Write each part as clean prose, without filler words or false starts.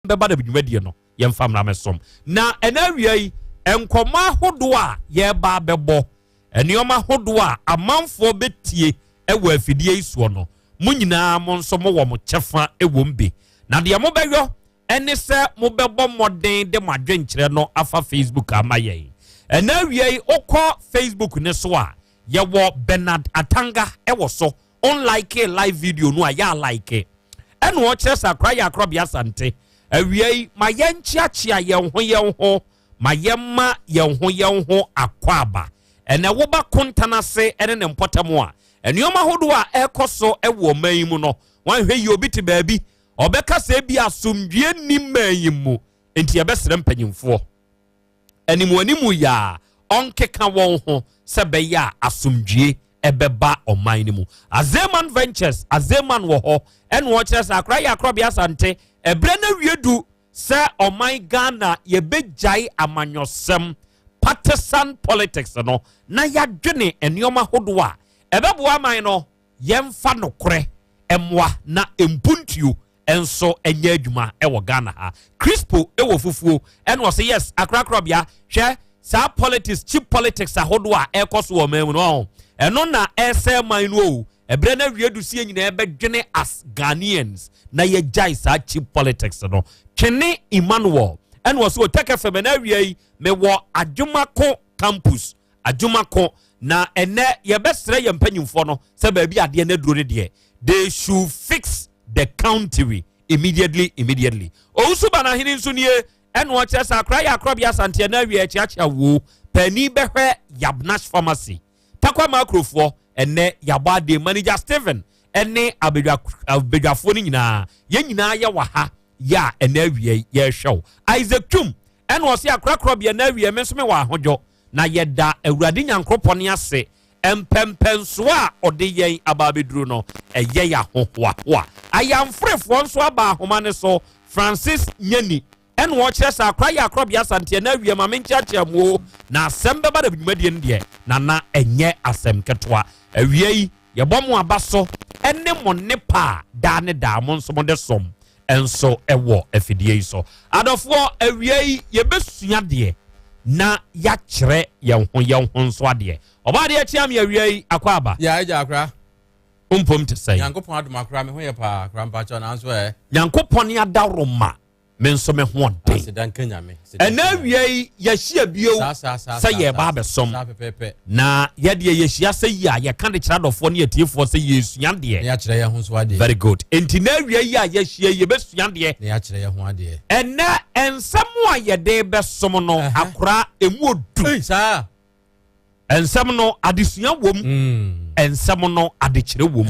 Bɛba da dwumadie no yɛmfa mmra mɛsom. Na ɛna awia yi, nkɔmmɔ ahodoɔ a yɛreba abɛbɔ, nneɛma ahodoɔ a amanfoɔ bɛtie ɛwɔ afidie yi soɔ no, mo nyinaa mo nso mowɔ mo kyɛfa ɛwɔ mu bi. Na deɛ mobɛyɔ ɛne sɛ mobɛbɔ mmɔden de mo adwenkyerɛ no afa Facebook ama yɛn. Ɛna awia yi, wokɔ Facebook ne so a, yɛwɔ Bernard Atanga ɛwɔ so. Unlike live video no a, yɛ alike. Ɛna ɔkyerɛ sɛ akora yɛ akorɔbea Asante. Awia yi, ma yɛnkyeakyea yɛn ho yɛn ho, ma yɛmma yɛn ho yɛn ho akɔ aba. Ɛnɛ woba kontan ase ɛne ne mpɔtam a, nneɛma ahodoɔ a ɛrekɔ so ɛwɔ ɔman yi mu no, wɔahwɛ yi, obi te baabi ɔbɛka sɛ bi asomdwie nni man yi mu. Nti yɛbɛsrɛ mpanyimfoɔ animuanimu yɛ a ɔnkeka wɔn ho sɛ bɛyɛ a asomdwie ɛbɛba ɔman no mu. Azeman Ventures, Azeman wɔ hɔ. Ɛna ɔkyerɛ sɛ akora yɛ akorɔbea Asante, ɛberɛ no awie du sɛ ɔman Ghana yɛbɛgyae amanyɔsɛm, partisan politics no, na yɛadwene nneɛma ahodoɔ a ɛbɛboa aman no. Yɛmfa nokorɛ mmoa na mpuntuo nso nyɛ adwuma ɛwɔ Ghana ha. Crispo ɛwɔ fufuo. Ɛna ɔsɛ yes, akorakorɔbea, hwɛ saa politics, cheap politics ahodoɔ a ɛrekɔ so wɔ ɔman mu no, ɔho ɛno na ɛsɛ man no o. Ɛberɛ no awie du sie nyinaa ɛbɛdwene as Ghanaians na yɛgyae saa cheap politics no. Twene Emmanuel ɛna ɔsɛ Otec FM, ɛna awia yi mewɔ Adwumako Campus, Adwumako. Na ɛnɛ yɛbɛsrɛ yɛn mpanyimfoɔ no sɛ baabi adeɛ no aduro no deɛ, they should fix the country immediately, immediately. Owusu Banahene nso nie. Ɛna ɔkyerɛ sɛ akora yɛ akorɔbea Asanteɛ na awie akyeakyea wo paani bɛhwɛ Yabnash Pharmacy, Takwa Makrofoɔ. Ɛnɛ yɛabɔ adeɛ, manager Stephen ɛne abadwafoɔ no nyinaa, yɛn nyinaa yɛ wɔ ha yɛ a ɛnɛ awie yɛrehwɛ wo. Isaac Twum ɛna ɔse akorakorɔbea na awie me nso me wɔ ahodwo na yɛda Awurade Nyankoropɔn ase. Mpɛmpɛnsoɔ a ɔde yɛn aba abɛduru no, ɛyɛ yɛ ahohoahoa. Ayamforefoɔ nso aba ahoma ne so. Francis Nyani ɛna ɔkyerɛ sɛ akora yɛ akorɔbea Asanteɛ na awie ma menkyeakyea mu o. Na asɛm bɛba da dwumadie no deɛ, nana, ɛnyɛ asɛm ketewa. Awia yi yɛbɔ mo aba so ɛne mo nnepa a daa ne daa mo nso mo de som nso ɛwɔ afidie yi so. Adɔfoɔ, awia yi yɛbɛsua deɛ na yɛakyerɛ yɛn ho yɛn ho nso adeɛ. Ɔbaa adeɛ kyea me awia yi, akɔ aba. Yɛ agya akora. Mpom te sɛn? Nyankopɔn adom, akora, me ho yɛ paa, akora, mpakyɛw, nanso ɛ Nyankopɔn ne adaworoma, me nso me ho ɔden. Aseda nka Nyame. Aseda ɛnɛ nka Nyame. Awia yi yɛahyia bio saa saa saa sɛ saa, yɛreba saa, abɛsom. Saa pɛpɛɛpɛ. Na yɛdeɛ yɛhyia sɛ yi a yɛka de kyerɛ adɔfoɔ ne atiefoɔ sɛ yɛsua Na deɛ. yɛakyerɛ yɛn ho nso adeɛ. Very good. Enti na awia yi a yɛahyia yi, yɛbɛsua deɛ. Na yɛakyerɛ yɛn ho adeɛ. Ɛnɛ nsɛm a yɛde bɛsom no, akora, emu odu. Ei, saa. Nsɛm no adesua wom, nsɛm no adekyerɛ wom.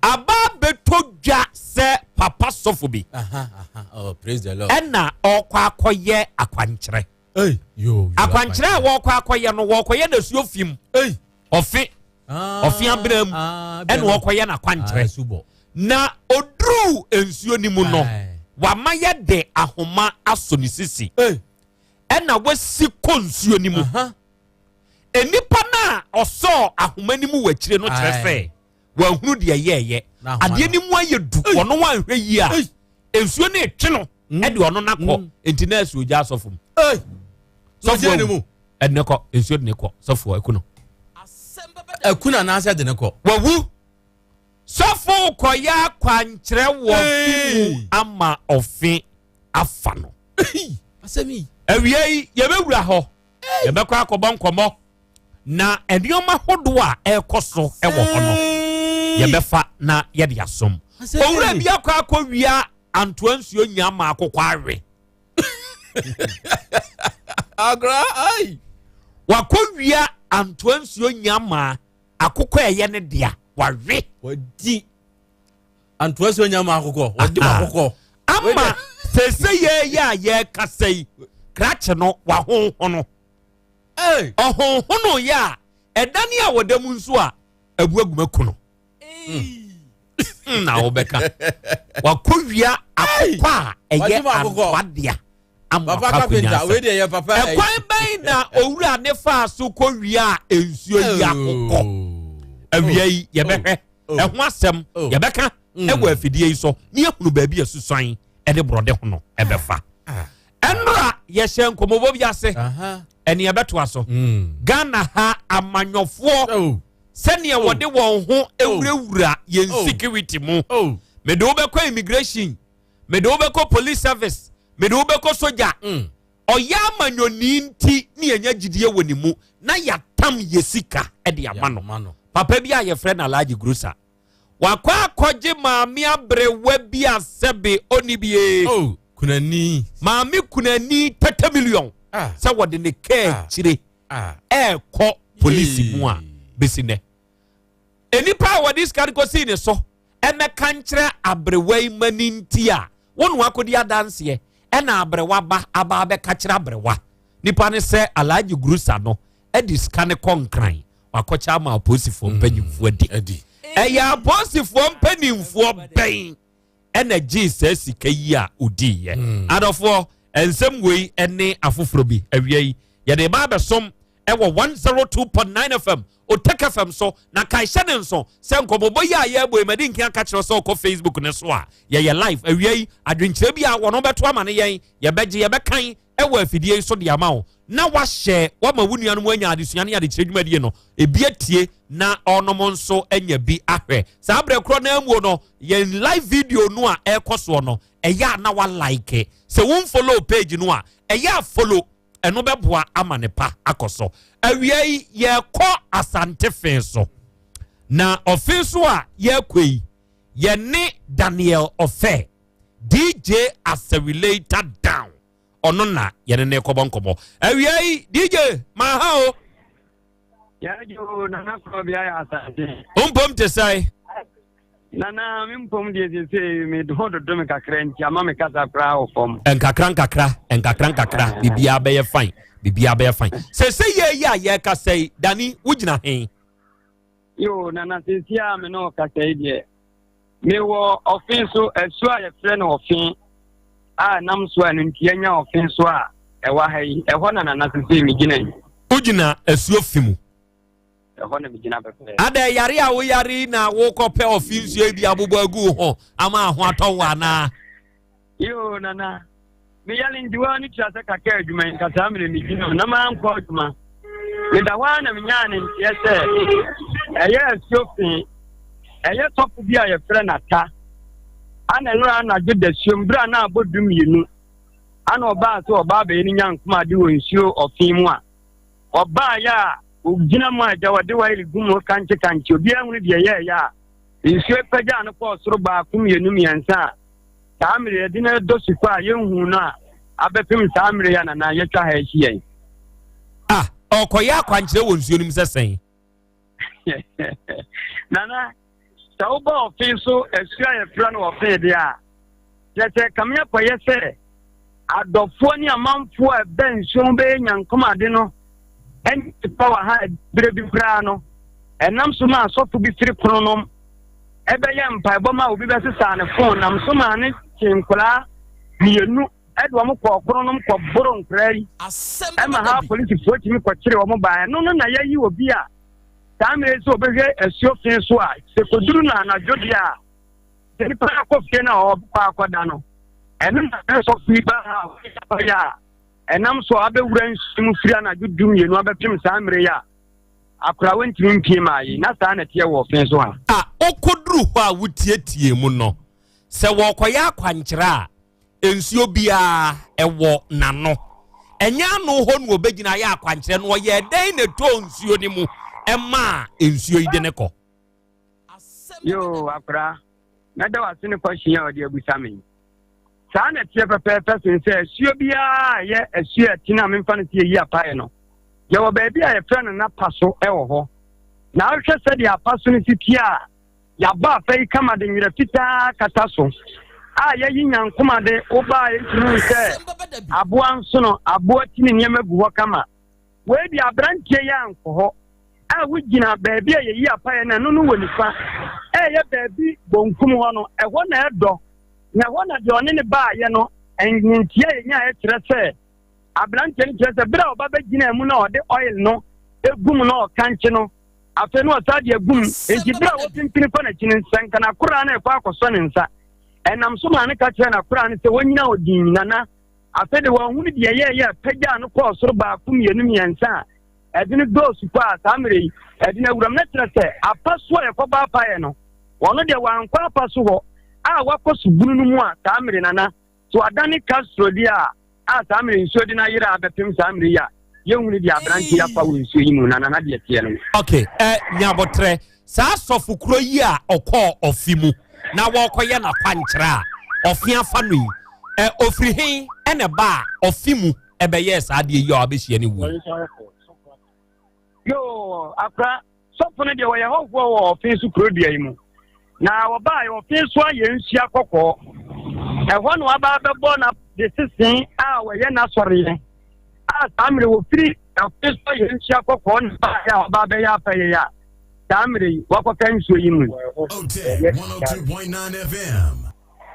Aba bɛtɔ dwa sɛ papa sɔfo bi Aha. Oh, praise the Lord. ɛna ɔkɔ akɔyɛ akwankyerɛ. Ei, yo yo. Akwankyerɛ a wɔkɔ akɔyɛ no, wɔkɔyɛ nasuo fim. Ei. Ɔfe Ah, ɔfe abena mu ah, ɛna wɔkɔyɛ n'akwankyerɛ. Ah, subɔ. Na oduruu nsuo no mu no, Aye. wama yɛde ahoma asɔ ne sisi Ei. ɛna wasi kɔ nsuo no mu. Nipa no a ɔsɔɔ ahoma no mu wɔ akyire no kyerɛ Aye. sɛ wahunu deɛ yɛɛyɛ. Na ahoma Adeɛ no. no mu ayɛ du, ɔno wanhwɛ yie a, Ei. nsuo no etwe no ɛde ɔno nakɔ. Nti na asuo gya asɔfo mu. Ei. Sɔfo Sɔfo ne awu. mu. Ɛde ne kɔ nsuo, de ne kɔ, sɔfo ɛku no. Ɛku na anaasɛ de ne kɔ? Wawu. Sɔfo kɔyɛ akwankyerɛ wɔ fi mu Hey. ama ɔfe afa no. Ei, asɛm yi. Awia yi yɛbɛwura hɔ, yɛbɛkɔ akɔbɔ nkɔmmɔ na nneɛma ahodoɔ a ɛrekɔ so ɛwɔ hɔ no, yɛbɛfa na yɛde asom. Asɛm Owura yi. bi akɔ akɔwia antoa nsuo nya ma akokɔ awe. Akora, ai. Wakɔwia antoa nsuo nya ma akokɔ a ɛyɛ ne dea, wawe. Wadi antoa so nya ma akokɔ. Wadi ma akokɔ. Ama sese yɛyɛ a yɛrekasa yi, krakye no wahonhono. Ei. Ɔhonhono yɛ a ɛdane a wɔda mu nso a abu aguma ku no na wobɛka wakɔwia akokɔ a ɛyɛ Wagye ma akokɔ. antoa dea ama Papa akɔ carpenter, akɔnya wei asɛm. deɛ yɛ papa. Ɛkwan bɛn na owura ne faa so kɔwia a nsuo yi akokɔ? Awia yi yɛbɛhwɛ Oh. ɛho asɛm. Oh. Yɛbɛka ɛwɔ afidie yi so ne yɛhunu baabi a susuan. de borɔde ho no ɛbɛfa. Ɛnora yɛhyɛ nkɔmmɔbɔ bi ase, ɛne ɛbɛtoa so. Ghana ha amanyɔfoɔ, sɛnea wɔde wɔn ho ewurawura yɛn security mu. Mede wobɛkɔ immigration, mede wobɛkɔ police service, mede wobɛkɔ soja. Ɔyɛ amanyɔni nti ne yɛnya gyidie wɔ ne mu na yɛatam yɛ sika de ama no. Papa bi a yɛfrɛ no Alhaji Grusa wakɔ akɔgye maame aberewa bi a sɛbe ɔni bie. Oh, kunani. Maame kunani 30 million sɛ wɔde ne kaa kyire ɛɛkɔ polisi mu a bɛsi nɛ nnipa a wɔde sika no kɔsii ne so ɛmɛka nkyerɛ aberewa yi ma ne nti a wɔn akɔdi adanseɛ, ɛna aberewa ba aba abɛka kyerɛ aberewa nipa ne sɛ Alhaji Grusa no ɛde sika ne kɔ Nkran, wakɔkyɛ ama apolisifoɔ mpanyinfoɔ adi. Adi. Ɛyɛ apolisifoɔ mpanimfoɔ bɛn ɛna gyee saa sika yi a odiiɛ? Adɔfoɔ, nsɛm wei ne afoforɔ bi awia yi yɛde ba abɛsom ɛwɔ 102.9 FM, Otec FM so. Na kae hyɛ ne nso sɛ nkɔmmɔbɔ yi a yɛrebɔ yi, madi nkan aka kyerɛ sɛ ɔkɔ Facebook ne so a, yɛyɛ live awia yi. Adwenkyerɛ bi a wɔno bɛto ama no, yɛn yɛbɛgye, yɛbɛkan ɛwɔ afidie yi so de ama wo na wahyɛ wama wo nuanom anya adesua ne adekyerɛ dwumadie no ebi atie na ɔnom nso anya bi ahwɛ. Saa berɛ korɔ no amuo no, yɛn live video no a ɛrekɔ soɔ no, ɛyɛ a na walike. Sɛ womfollow page no a, ɛyɛ a follow, ɛno bɛboa ama ne pa akɔ so. Awia yi yɛrekɔ Asante Fen so, na ɔfe so a yɛrekɔ yi, yɛne Daniel Ɔfɛ, DJ Accelerator Down, ɔno na yɛne ne kɔbɔ nkɔmmɔ awia yi. DJ, maha o. Yɛadwo, Nana Korɔbea yɛ Asante. Mpom te sɛe? Nana, me mpom deɛ, sesei me ho dodo me kakra nti ama me kasa koraa wɔ fam. Nkakra nkakra, nkakra nkakra, biribiara bɛyɛ fine, biribiara bɛyɛ fine. Sɛ yɛ yi a yɛrekasa yi, Dani, wogyina he? Yo, Nana, sesi a me ne wo kasa yi deɛ, mewɔ Ɔfe so, asuo a yɛfrɛ no Ɔfe a nam so a no nti yɛanya Ɔfe so a ɛwɔ ha yi, ɛhɔ na Nana sesei megyina yi. Wogyina asuo fi mu? Ɛhɔ na megyina pɛpɛɛ. Ada yare a woyare yi na wokɔpɛ ɔfe nsuo yi bi abobɔ agu wo ho ama aho atɔ wo anaa? Yo, Nana, meyale nti waa ne tua sɛ kakra adwuma yi nka saa mmerɛ megyina mu na mankɔ adwuma. Meda hɔ a na menyaa ne nteɛ sɛ ɛyɛ asuo fi, ɛyɛ sɔfo bi a yɛfrɛ Nata ana nnora anadwo dasuom berɛ a na abɔ 12 ana ɔbaa sɛ ɔbaa bɛyɛ no nya nkoma ade wɔ nsuo ɔfe mu a ɔbaa yɛ a ogyina mu a agya wɔde wayere gu mu kankye kankye, obiara hunu deɛ ɛyɛɛyɛ a nsuo pagyaa no kɔɔ soro baako, mmienu, mmiɛnsa a saa mmerɛ yɛde no dɔ sukɔ a yɛnhu no a abɛpem saa mmerɛ yi a Nana yɛtwa ha akyi yɛn. Ah, ɔkɔyɛ akwankyerɛ wɔ nsuo no mu sɛ sɛn? Nana, sɛ wobɔ Ɔfe so asuo a yɛfrɛ no Ɔfe deɛ a, kyerɛ sɛ kame akɔyɛ sɛ adɔfoɔ ne amanfoɔ a ɛbɛ nsuo ho bɛyɛ nyankomade no ɛne pa wɔ ha berɛ bi koraa no, ɛnam so ma asɔfo bi firi pono nom ɛbɛyɛ mpaebɔ ma obi bɛsesaa ne phone, nam so maa ne kye nkoraa mmienu ɛde wɔn kɔɔ pono nom kɔboro nkoraa yi ɛma ha polisifoɔ tumi kɔkyere wɔn baa. Ɛno no na yɛyi obi a saa mmerɛ sɛ ɔbɛhwɛ asuo fi so a sɛ kɔduru no anadwo deɛ a sɛ nipa akɔ fie no a ɔkɔ akɔda no, ɛno na ɛsɔfo yi ba ha a ɔyɛ a ɛnam so a abɛwura nsuo mu firi anadwo 12 abɛpem saa mmerɛ yi a akora wɔntumi mpie maa yi, na saa na ɛteɛ wɔ ɔfe so ha. A wokɔduru hɔ a wotietie mu no sɛ wɔkɔyɛ akwankyerɛ a, nsuo biara ɛwɔ n'ano, ɛnyɛ ano hɔ na wɔbɛgyina ayɛ akwankyerɛ no? Ɔyɛ dɛn na ɛtɔɔ nsuo no mu ɛmaa nsuo yi de ne kɔ? Yo, akora, mɛda wase ne kɔhyia a ɔde abusa me. Saa na ɛteɛ pɛpɛɛpɛ sen sɛ asuo biara a ɛyɛ asuo a ɛtene a memfa no sɛ yɛyi apaeɛ no, yɛwɔ baabi a yɛfrɛ no Napa so ɛwɔ hɔ, na wohwɛ sɛdeɛ apa so no si tie a yɛabɔ afa yi kama de nwerɛ fitaa kata so a yɛyi nyankoma de wobaa yɛntumi hu sɛ aboa nsono aboa ti ne nneɛma gu hɔ kama. Wei de aberanteɛ yi ankɔ hɔ a wogyina baabi a yɛyi apaeɛ no, ɛno no wɔ nifa, ɛyɛ baabi bonkum hɔ no, ɛhɔ na ɛdɔ, na ɛhɔ na deɛ ɔne ne baayɛ no ntia yɛnya a ɛkyerɛ sɛ aberanteɛ no kyerɛ sɛ berɛ a ɔba bɛgyina mu na ɔde oil no egu mu na ɔkankye no, afei no ɔsa de agu mu, nti berɛ a wɔpimpini kɔ n'akyi no, nsɛnkana koraa na ɛkɔ akɔsɔ ne nsa. Ɛnam so maa no ka kyerɛɛ n'akoraa no sɛ wɔnnyina hɔ dinn, Nana. Afei de wanhunu deɛ ɛyɛeɛ a ɛpagyaa no kɔɔ soro baako, mmienu, mmiɛnsa a ɛde no dɔɔ supɔ a saa mmerɛ yi ɛde no awuram. Na kyerɛ sɛ apa so a yɛkɔbɔ apaeɛ no, ɔno deɛ wankɔ apa so hɔ a wakɔ subunu no mu a saa mmerɛ Nana. So adane Castro deɛ a a saa mmerɛ nsuo de no ayera abɛpem saa mmerɛ yi a yɛnhunu deɛ aberanteɛ yi afa wɔ nsuo yi mu na Nana deɛ teɛ no. Ok, eh, nyabotrɛ, saa sɔfo kuro yi a ɔkɔɔ ɔfe mu na wɔrekɔyɛ n'akwankyerɛ a ɔfe afa no yi, eh, ɔfiri he ɛna ɛbaa ɔfe mu ɛbɛyɛɛ saa adeɛ yi a wabɛhyia ne wuo yi? Yoo, akora, Sɔfo no deɛ wɔyɛ hɔhoɔ wɔ ɔfe so kuro dua yi mu. Na wɔbaeɛ ɔfe so ayɛ nsua kɔkɔɔ. Ɛhɔ na waba abɛbɔ na de sese a wɔyɛ n'asɔreɛ. A saa mmerɛ wɔfiri ɔfe so ayɛ nsua kɔkɔɔ na baeɛ a wɔba abɛyɛ apɛyɛ a saa mmerɛ yi wɔakɔka nsuo yi mu.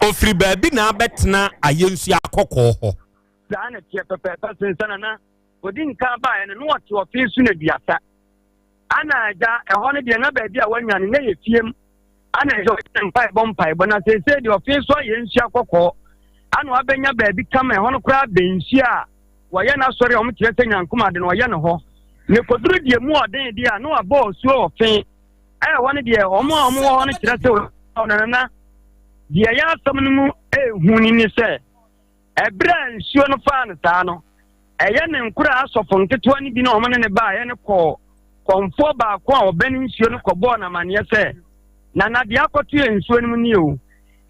Ɔfiri baabi na abɛtena ayɛnsua kɔkɔɔ hɔ. Saa na ɛteɛ pɛpɛɛpɛ sen sɛ na na ɔdi nkan baeɛ no na ɔte ɔfe so na duasa. Ana agya, ɛhɔ no deɛ na baabi a wanya no na yɛ fiem. Ana agya ɔyɛ mpaebɔ mpaebɔ na seesei deɛ ɔfe so ayɛ nsuo akɔkɔɔ. Ana wabɛnya baabi kama ɛhɔ no koraa bɛn nsuo a wɔyɛ n'asɔre a wɔkyerɛ sɛ nyankom ade no ɔyɛ no hɔ. Na ɛkɔduru deɛ mu ɔden deɛ a na wabɔ osuo ɔfe. Ɛhɔ no deɛ wɔn a wɔwɔ hɔ no kyerɛ sɛ ɔnanana deɛ ɛyɛ asɛm no mu ɛhu ni ne sɛ ɛberɛ a nsuo no faa no saa no Ɛyɛ ne nkoraa asɔfo nketewa no bi na wɔne no baeɛ no kɔɔ kɔmfoɔ baako a ɔbɛn nsuo no kɔbɔɔ no amanneɛ sɛ, Nana, deɛ akɔto yɛn nsuo no mu nie o.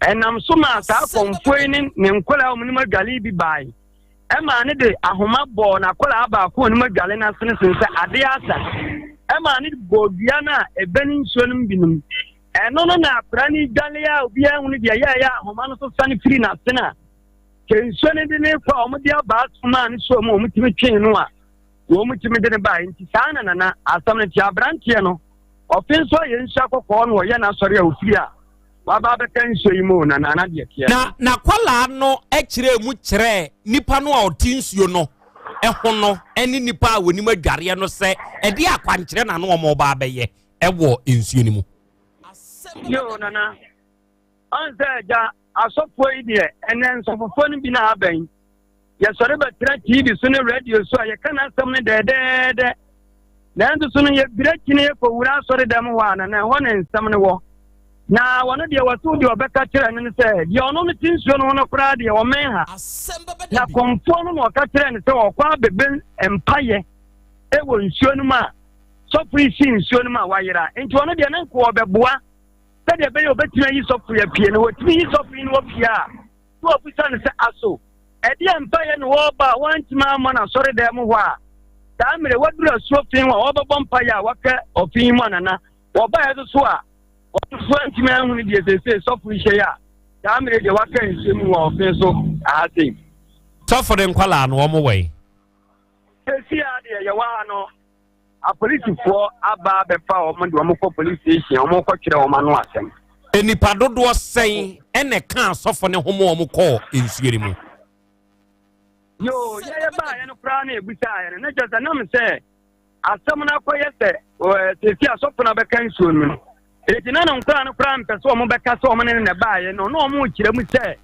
Ɛnam so maa saa kɔmfoɔ yi ne ne nkoraa a wɔnim adwale bi bae. Ɛmaa no de ahoma bɔɔ n'akoraa baako a ɔnim adwale no asene sen sɛ adeɛ asa. Ɛmaa no bɔɔ dua no a ɛbɛn nsuo no mu binom. Ɛno no na akwaraa no dwale a obiara hunu deɛ ɛyɛeɛ a ahoma no so sane firi n'asene a Sɛ nsuo no de ne kɔ a wɔde abaa somaa no soɔ mu a wɔtumi twee no a wɔtumi de no baeɛ nti saa na nana asɛm no te aberanteɛ no ɔfe nso ayɛ nsuo akɔkɔɔ no ɔyɛ n'asɔre a ofiri a waba abɛka nsuo yi mu na nana deɛ teɛ na n'akwadaa no kyerɛɛ mu kyerɛɛ nipa no a ɔte nsuo no ho no ne nipa a wɔnim adwareɛ no sɛ ɛde akwankyerɛ na no wɔn ba abɛyɛ ɛwɔ nsuo no mu. Yoo nana ɔn sɛ agya Asɔfoɔ yi deɛ, ɛnɛ nsɔfofoɔ no bi na aba yi. Yɛsɔre bɛtena TV so ne radio so a yɛka n'asɛm no dɛɛdɛɛdɛ. Nanso so no yɛbira akyi na yɛkɔwura asɔre dɛm hɔ a na na ɛhɔ ne nsɛm no wɔ. Na wɔno deɛ wɔse deɛ ɔbɛka kyerɛ no no sɛ deɛ ɔno no te nsuo no ho no koraa deɛ ɔmɛn ha. Na kɔmfoɔ no na ɔka kyerɛ no sɛ ɔkɔ abɛbɛ mpayɛ wɔ nsuo no mu a sɔfo yi si nsuo no mu a wayera. Nti ɔno deɛ ne nko ɔbɛboa. Sɛdeɛ ɛbɛyɛ ɔbɛtumi ayi sɔfo yi apue no, wɔtumi yi sɔfo yi no wɔpie a, na wɔbisa no sɛ, Aso ɛdeɛ mpaeɛ na wɔrebɔ a wɔantumi ammɔ no asɔredan mu hɔ a saa mmerɛ wɔaduru asuo fi ho a wɔbɛbɔ mpaeɛ a wɔaka ɔfe yi mu anana? Wɔbaeɛ nso so a, wɔn nso antumi anhunu deɛ seesei sɔfo yi hyɛ yi a saa mmerɛ deɛ wɔaka nsuo mu wɔ ɔfe so aha sei. Sɔfo de nkwadaa no wɔn wɔ yi. Seesei a deɛ yɛwɔ ha no, Apolisifoɔ aba abɛfa wɔn de wɔn kɔ police station, wɔn kɔtwerɛ wɔn ano asɛm. Nnipa dodoɔ sɛn na ɛka asɔfo no ho ma wɔn kɔɔ nsuo no mu? Yoo, yɛyɛ baayɛ no koraa na ebisaeɛ no, na kyerɛ sɛ nam sɛ asɛm no akɔyɛ sɛ sɛsi asɔfo no abɛka nsuo no mu no. Enti na ne nkoraa no koraa mpɛ sɛ wɔn bɛka sɛ wɔn ne no na ɛbaeɛ no, na wɔn rekyerɛ mu sɛ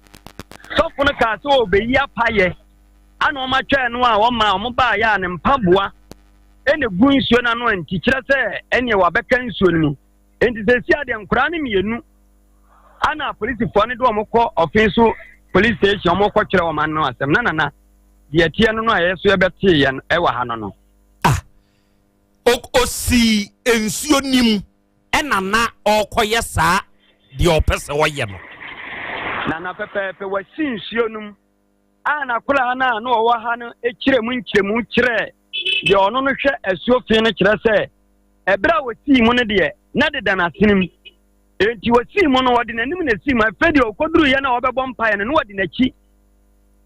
sɔfo no kaa sɛ ɔbɛyi apayɛ ana wɔn atwɛn no a wɔma wɔn baeɛ a ne mpaboa ɛna gu nsuo no ano a nti kyerɛ sɛ ɛneɛ wabɛka nsuo no mu. Enti sɛsi adeɛ nkoraa no mmienu ana apolisifoɔ no de wɔn kɔ ɔfe so police station wɔn kɔ kyerɛ wɔn ano asɛm na nana deɛ ɛteɛ no no a yɛ so yɛbɛtee yɛn ɛwɔ ha no no. Ah, osii nsuo nim ɛna na ɔrekɔyɛ saa deɛ ɔpɛ sɛ ɔyɛ no. Na na pɛpɛɛpɛ wasi nsuo no mu a n'akoraa no a na ɔwɔ ha no kyerɛ mu nkyerɛmu kyerɛɛ deɛ ɔno no hwɛ asuo fi no kyerɛ sɛ ɛberɛ a wɔsii mu no deɛ na deda n'asene mu enti wɔsii mu no wɔde n'anim na ɛsii mu afei deɛ ɔkɔduruiɛ no a wɔbɛbɔ mpaeɛ no na wɔde n'akyi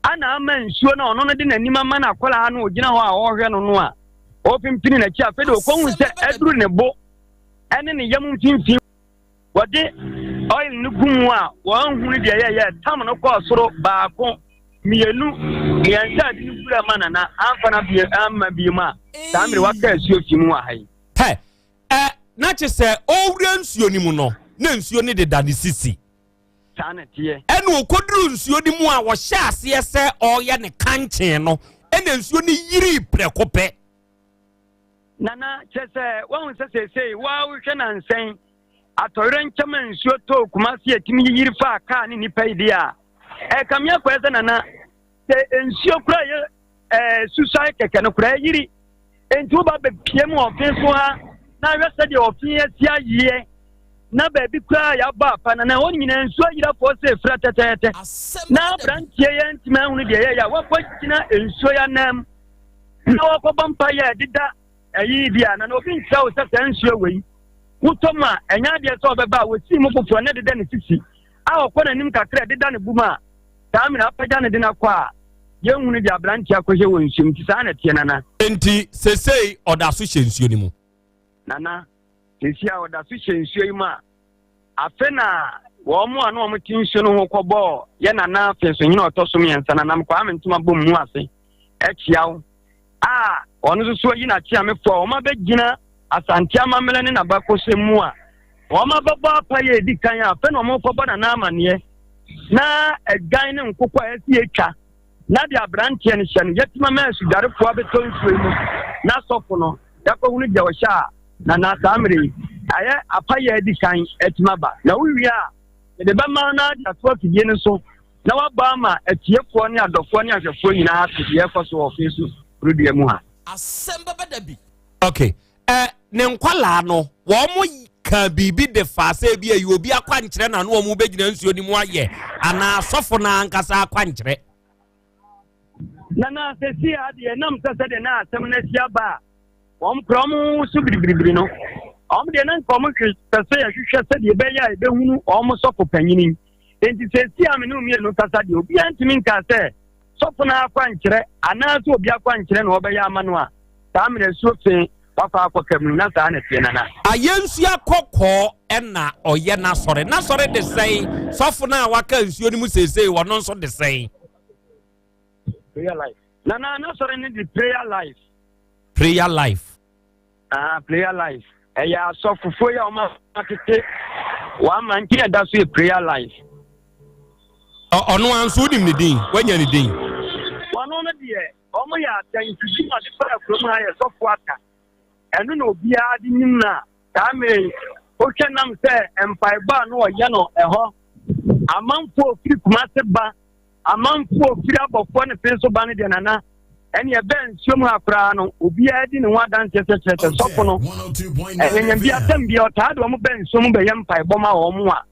ana ama nsuo no a ɔno no de n'anim ama n'akwadaa no ɔgyina hɔ a ɔrehwɛ no no a ɔrepimpini n'akyi afei deɛ ɔkɔhu sɛ aduru ne bo ɛne ne yam mfimfini wɔde oil no gu mu a wɔanhunu deɛ yɛyɛ tam no kɔɔ soro baako mmienu mmiɛnsa a de no wura ma nana amfa no abie amma bio mu a saa mmerɛ waka asuo fi mu wɔ ha yi. Hɛ ɛ na kye sɛ ɔwura nsuo no mu no na nsuo no deda ne sisi. Saa na ɛteɛ. Ɛna ɔkɔduruu nsuo no mu a ɔhyɛɛ aseɛ sɛ ɔreyɛ ne kankyee no, ɛna nsuo no yirii prɛko pɛ. Nana, kyerɛ sɛ woahu sɛ seesei wo ara wohwɛ nansa yi atɔyerɛnkyɛm a nsuo tɔɔ Kumasi a ɛtumi yiyiri faa kaa ne nnipa yi deɛ a, ɛrekame akɔyɛ sɛ Nana, sɛ nsuo koraa yɛ ɛɛ susuae kɛkɛ no koraa yiri. Enti woba bɛpie mu ɔfe so ha na ahwɛ sɛdeɛ ɔfe asi ayeɛ na baabi koraa yɛabɔ apa na na ɛhɔ nyinaa nsuo ayirafoɔ sɛ efira tɛtɛɛtɛ na aberanteɛ yɛ ntumi ahunu deɛ yɛyɛ a wakɔ gyina nsuo yɛ anam na wakɔbɔ mpa yɛ ɛdeda ɛyi bi a na na obi nkyerɛ wo sɛ saa nsuo wei wotɔ mu a ɛnyɛ adeɛ sɛ ɔbɛba a wɔsii mu foforɔ na ɛdeda ne sisi a ɔkɔ n'anim kakra ɛdeda ne bu mu a saa mmerɛ apagya ne de no akɔ a yɛnhunu deɛ aberanteɛ akɔhyɛ wɔ nsuo mu nti saa na ɛteɛ nana. Enti sesei ɔda so hyɛ nsuo no mu? Nana, sesei a ɔda so hyɛ nsuo yi mu a, afe na wɔn a na wɔn te nsuo no ho kɔbɔɔ yɛ nana afesohene a ɔtɔ so mmiɛnsa Nana Kwame Ntoma bom mu ase akyia wo a ɔno nso so ayi n'akyeamefoɔ a wɔn abɛgyina Asante amammerɛ ne n'abakɔsɛm mu a wɔn abɛbɔ apaeɛ a ɛdi kan a afei na wɔn rekɔbɔ nana amaneɛ na adwan ne nkokɔ a ɛsi atwa na de aberanteɛ no hyɛ no yɛtuma ma asudwarefoɔ abɛtɔ nsuo yi mu na sɔfo no yɛakɔhunu deɛ ɔhyɛ a nana saa mmerɛ yi ayɛ apaeɛ a ɛdi kan atuma aba na wowie a mede bɛma no de ato afidie no so na wabɔ ama atiefoɔ ne adɔfoɔ ne ahwɛfoɔ nyinaa ate deɛ ɛkɔ so wɔ ɔfe so kurodua mu ha. Asɛm bɛba da bi. Ok ɛ ne nkwalaa no wɔn ka biribi de fa sɛ ebi ɛyɛ obi akwankyerɛ na no wɔn bɛgyina nsuo no mu ayɛ anaa asɔfo no ankasa akwankyerɛ. Na na sɛsi a deɛ nam sɛ sɛdeɛ na asɛm no asi aba a wɔn kora wɔn so biribiribiri no wɔn deɛ na nka wɔn hwɛ pɛ sɛ yɛhwehwɛ sɛdeɛ ɛbɛyɛ a yɛbɛhunu wɔn sɔfo panyini enti sɛsi a me ne mmienu kasa deɛ obiara ntumi nka sɛ sɔfo no akwankyerɛ anaasɛ obi akwankyerɛ na ɔbɛyɛ ama no a saa mmerɛ nsuo fe wakɔ akɔka mu na saa na ɛteɛ nana. Ayɛnsua kɔkɔɔ ɛna ɔyɛ n'asɔre. N'asɔre de sɛn? Sɔfo no a waka nsuo no mu seesei ɔno nso de sɛn? Prayer life. Nana n'asɔre no de prayer life. Prayer life. Ah, prayer life. Ɛyɛ asɔfofoɔ yi a wɔn atete wɔn ama nti ɛda so yɛ prayer life. Ɔno ara nso wonim ne din, woanya ne din. Wɔn no deɛ wɔn yɛ atɛntudi ma de baa kurom ha yɛ sɔfo aka. Ɛno na obiara de nim no a saa mmerɛ yi wohwɛ nam sɛ mpaebɔ a na ɔyɛ no ɛhɔ amanfoɔ firi Kumase ba Amanfoɔ firi abɔfoɔ ne fe so ba no deɛ nana ɛne ɛbɛn nsuo mu ha koraa no obiara di ne ho adanseɛ sɛ kyerɛ sɛ sɔfo no ɛnyanya bi asɛm bi ɔtaa de wɔn bɛn nsuo mu bɛyɛ mpaebɔ ma wɔn a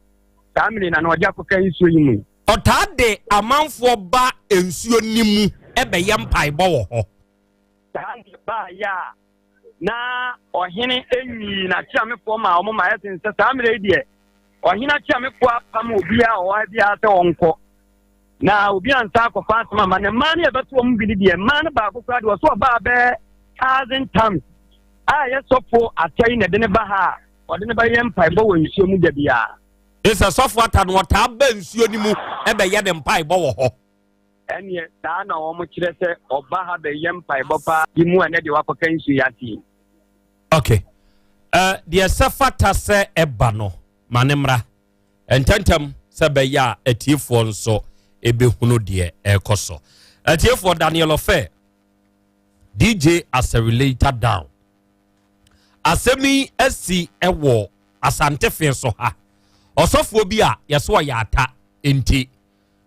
saa mmiri na na ɔde akɔka nsuo yi mu. Ɔtaa de amanfoɔ ba nsuo no mu bɛyɛ mpaebɔ wɔ hɔ. Saa na ɛbaeɛ a na ɔhene nyii n'akyeamefoɔ maa wɔn ma ɛsen sɛ saa mmerɛ yi deɛ ɔhene akyeamefoɔ apam obiara a ɔwɔ ha biara sɛ ɔnkɔ na obi ansa akɔfa asɛm ama na mmaa no yɛbɛto wɔn bi no deɛ mmaa no baako koraa deɛ ɔso ɔbaa bɛɛ thousand times a ɛyɛ sɔfo ata yi na ɛde ne ba ha a ɔde ne bɛyɛ mpaebɔ wɔ nsuo mu da biara. Sɛ sɔfo ata no ɔtaa ba nsuo no mu ɛbɛyɛ ne mpaebɔ wɔ hɔ. Ɛneɛ saa na wɔn kyerɛ sɛ ɔba ha bɛyɛ mpaebɔ paa yi mu ɛnɛ deɛ wakɔka nsuo yi ase yi. Ok. Uh, deɛ sɛ fata sɛ ɛba no ma ne mmra ntɛntɛm sɛ bɛyɛ a atiefoɔ nso ɛbɛhunu deɛ ɛrekɔ so. Atiefoɔ Daniel Ɔfɛ DJ Accelerator Down. Asɛm yi asi ɛwɔ Asante fe so ha. Ɔsɔfoɔ bi a yɛsɛ ɔyɛ ata nti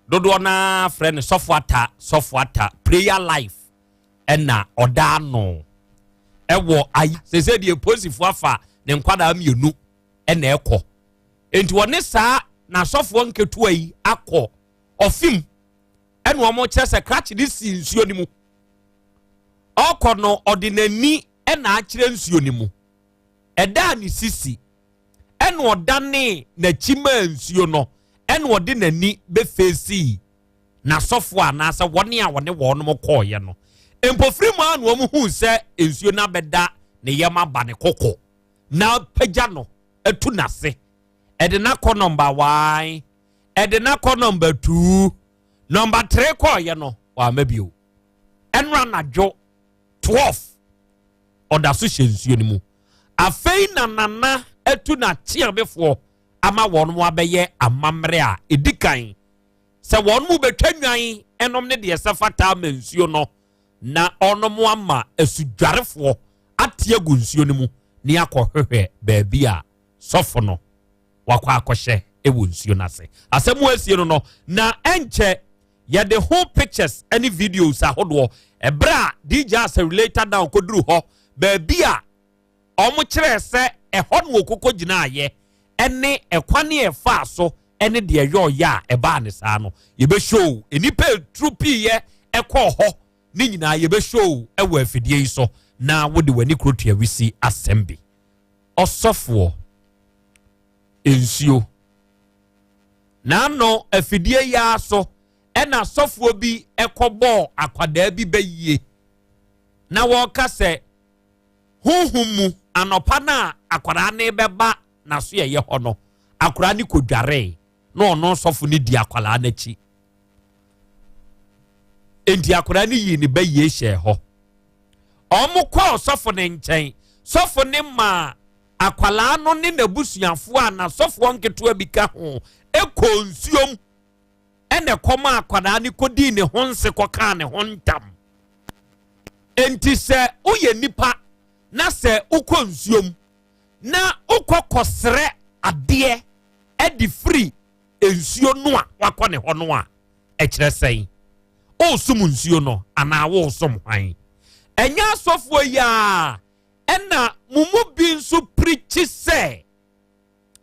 dodoɔ no ara frɛ no sɔfo ata sɔfo ata prayer life ɛna ɔda ano ɛwɔ ayi sese deɛ polisifoɔ afa ne nkwadaa mmienu ɛna ɛkɔ nti wɔne saa n'asɔfoɔ nketewa yi akɔ ɔfim ɛna wɔn kyerɛ sɛ krakye de si nsuo no mu ɔkɔ no ɔde n'ani ɛna akyerɛ nsuo no mu ɛda ne sisi ɛna ɔdanee n'akyi maa nsuo no, ɛna ɔde n'ani bɛfeesii n'asɔfoɔ anaasɛ wɔn a wɔne wɔnom kɔɔeɛ no. Mpofiri mu ara na wɔn huu sɛ nsuo no abɛda ne yam aba ne koko na apagya no atu n'ase. Ɛde no akɔ nɔmba one, ɛde no akɔ nɔmba two, nɔmba three kɔɔeɛ no, wamma bio. Ɛno anadwo 12 ɔda so hyɛ nsuo no mu. Afei na Nana atu n'akyeamefoɔ ama wɔn abɛyɛ amammerɛ a ɛdi kan sɛ wɔn mu bɛtwa nnwan ɛnom ne deɛ sɛ fata ama nsuo no na ɔnom ama asudwarefoɔ ate agu nsuo no mu ne akɔhwehwɛ baabi a sɔfo no wakɔ akɔhyɛ wɔ nsuo no ase. Asɛm a asie no no na ɛnkyɛ yɛde ho pictures ne videos ahodoɔ ɛberɛ a DJ Asare later down kɔduru hɔ baabi a wɔn kyerɛɛ sɛ ɛhɔ na wɔkɔkɔ gyinaeɛ ɛne ɛkwan a ɛfaa so ɛne deɛ ɛyɛ ɔyɛ a ɛbaa ne saa no yɛbɛshow nnipa eturu piiɛ ɛkɔɔ hɔ ne nyinaa yɛbɛshow ɛwɔ afidie yi so na wode w'ani kuro tua wisi asɛm bi ɔsɔfoɔ nsuo n'ano afidie yi ara so ɛna sɔfoɔ bi ɛkɔbɔɔ akwadaa bi bɛyie na wɔreka sɛ honhom mu anɔpa no a akwadaa no bɛba n'asoɛeɛ hɔ no, akwadaa no kɔdwaree na ɔno sɔfo no di akwadaa no akyi. Enti akwadaa no yii ne ba yie hyɛɛ hɔ. Wɔn kɔɔ sɔfo no nkyɛn. Sɔfo no maa akwadaa no ne n'abusuafoɔ a n'asɔfoɔ nketewa bi ka ho kɔɔ nsuom ɛna ɛkɔmaa akwadaa no kɔdii ne ho nse kɔkaa ne ho ntam. Enti sɛ woyɛ nipa na sɛ wokɔ nsuom na wokɔ kɔsrɛ adeɛ de firi nsuo no a wakɔ ne hɔ no a, ɛkyerɛ sɛn? Woresom nsuo no anaa woresom hwan? Ɛnyɛ asɔfoɔ yi a ɛna mo mu bi nso pirikyi sɛ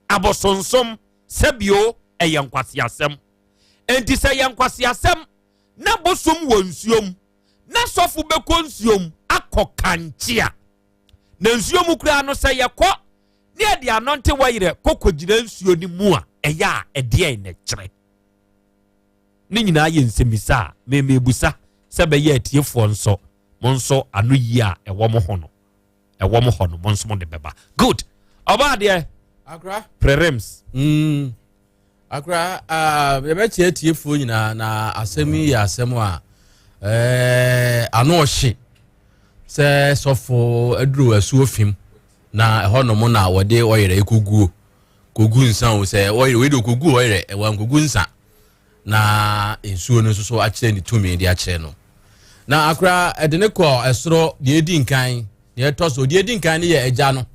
abosonsom sɛbio ɛyɛ nkwaseasɛm. Enti sɛ ɛyɛ nkwaseasɛm na bosom wɔ nsuom na sɔfo bɛkɔ nsuom akɔ kankye a, na nsuo mu koraa no sɛ yɛkɔ ne yɛde anɔnte wayerɛ kɔkɔgyina nsuo no mu a, ɛyɛ a ɛdeɛn na ɛkyerɛ? Ne nyinaa yɛ nsɛmmisa a memebusa sɛ bɛyɛ atiefoɔ nso mo nso ano yie a ɛwɔ mo ho no ɛwɔ mo hɔ no mo nso mo de bɛba. Good. Ɔbaa deɛ. Akra. Prelims. Akra, uh, yɛbɛkyɛ atiefoɔ nyinaa na asɛm yi yɛ asɛm a eh, ano ɔhye sɛ sɔfo aduru asuo fim na ɛhɔ nom na wɔde ɔyerɛ ɛkɔguo kɔgu nsa o sɛ ɔyerɛ wei de ɔkɔgu ɔyerɛ ɛwɔ nkɔgu nsa na nsuo no nso so akyerɛ ne tumi de akyerɛ no na akora ɛde ne kɔ ɛsoro deɛ ɛdi nkan deɛ ɛtɔ so deɛ ɛdi nkan no yɛ agya no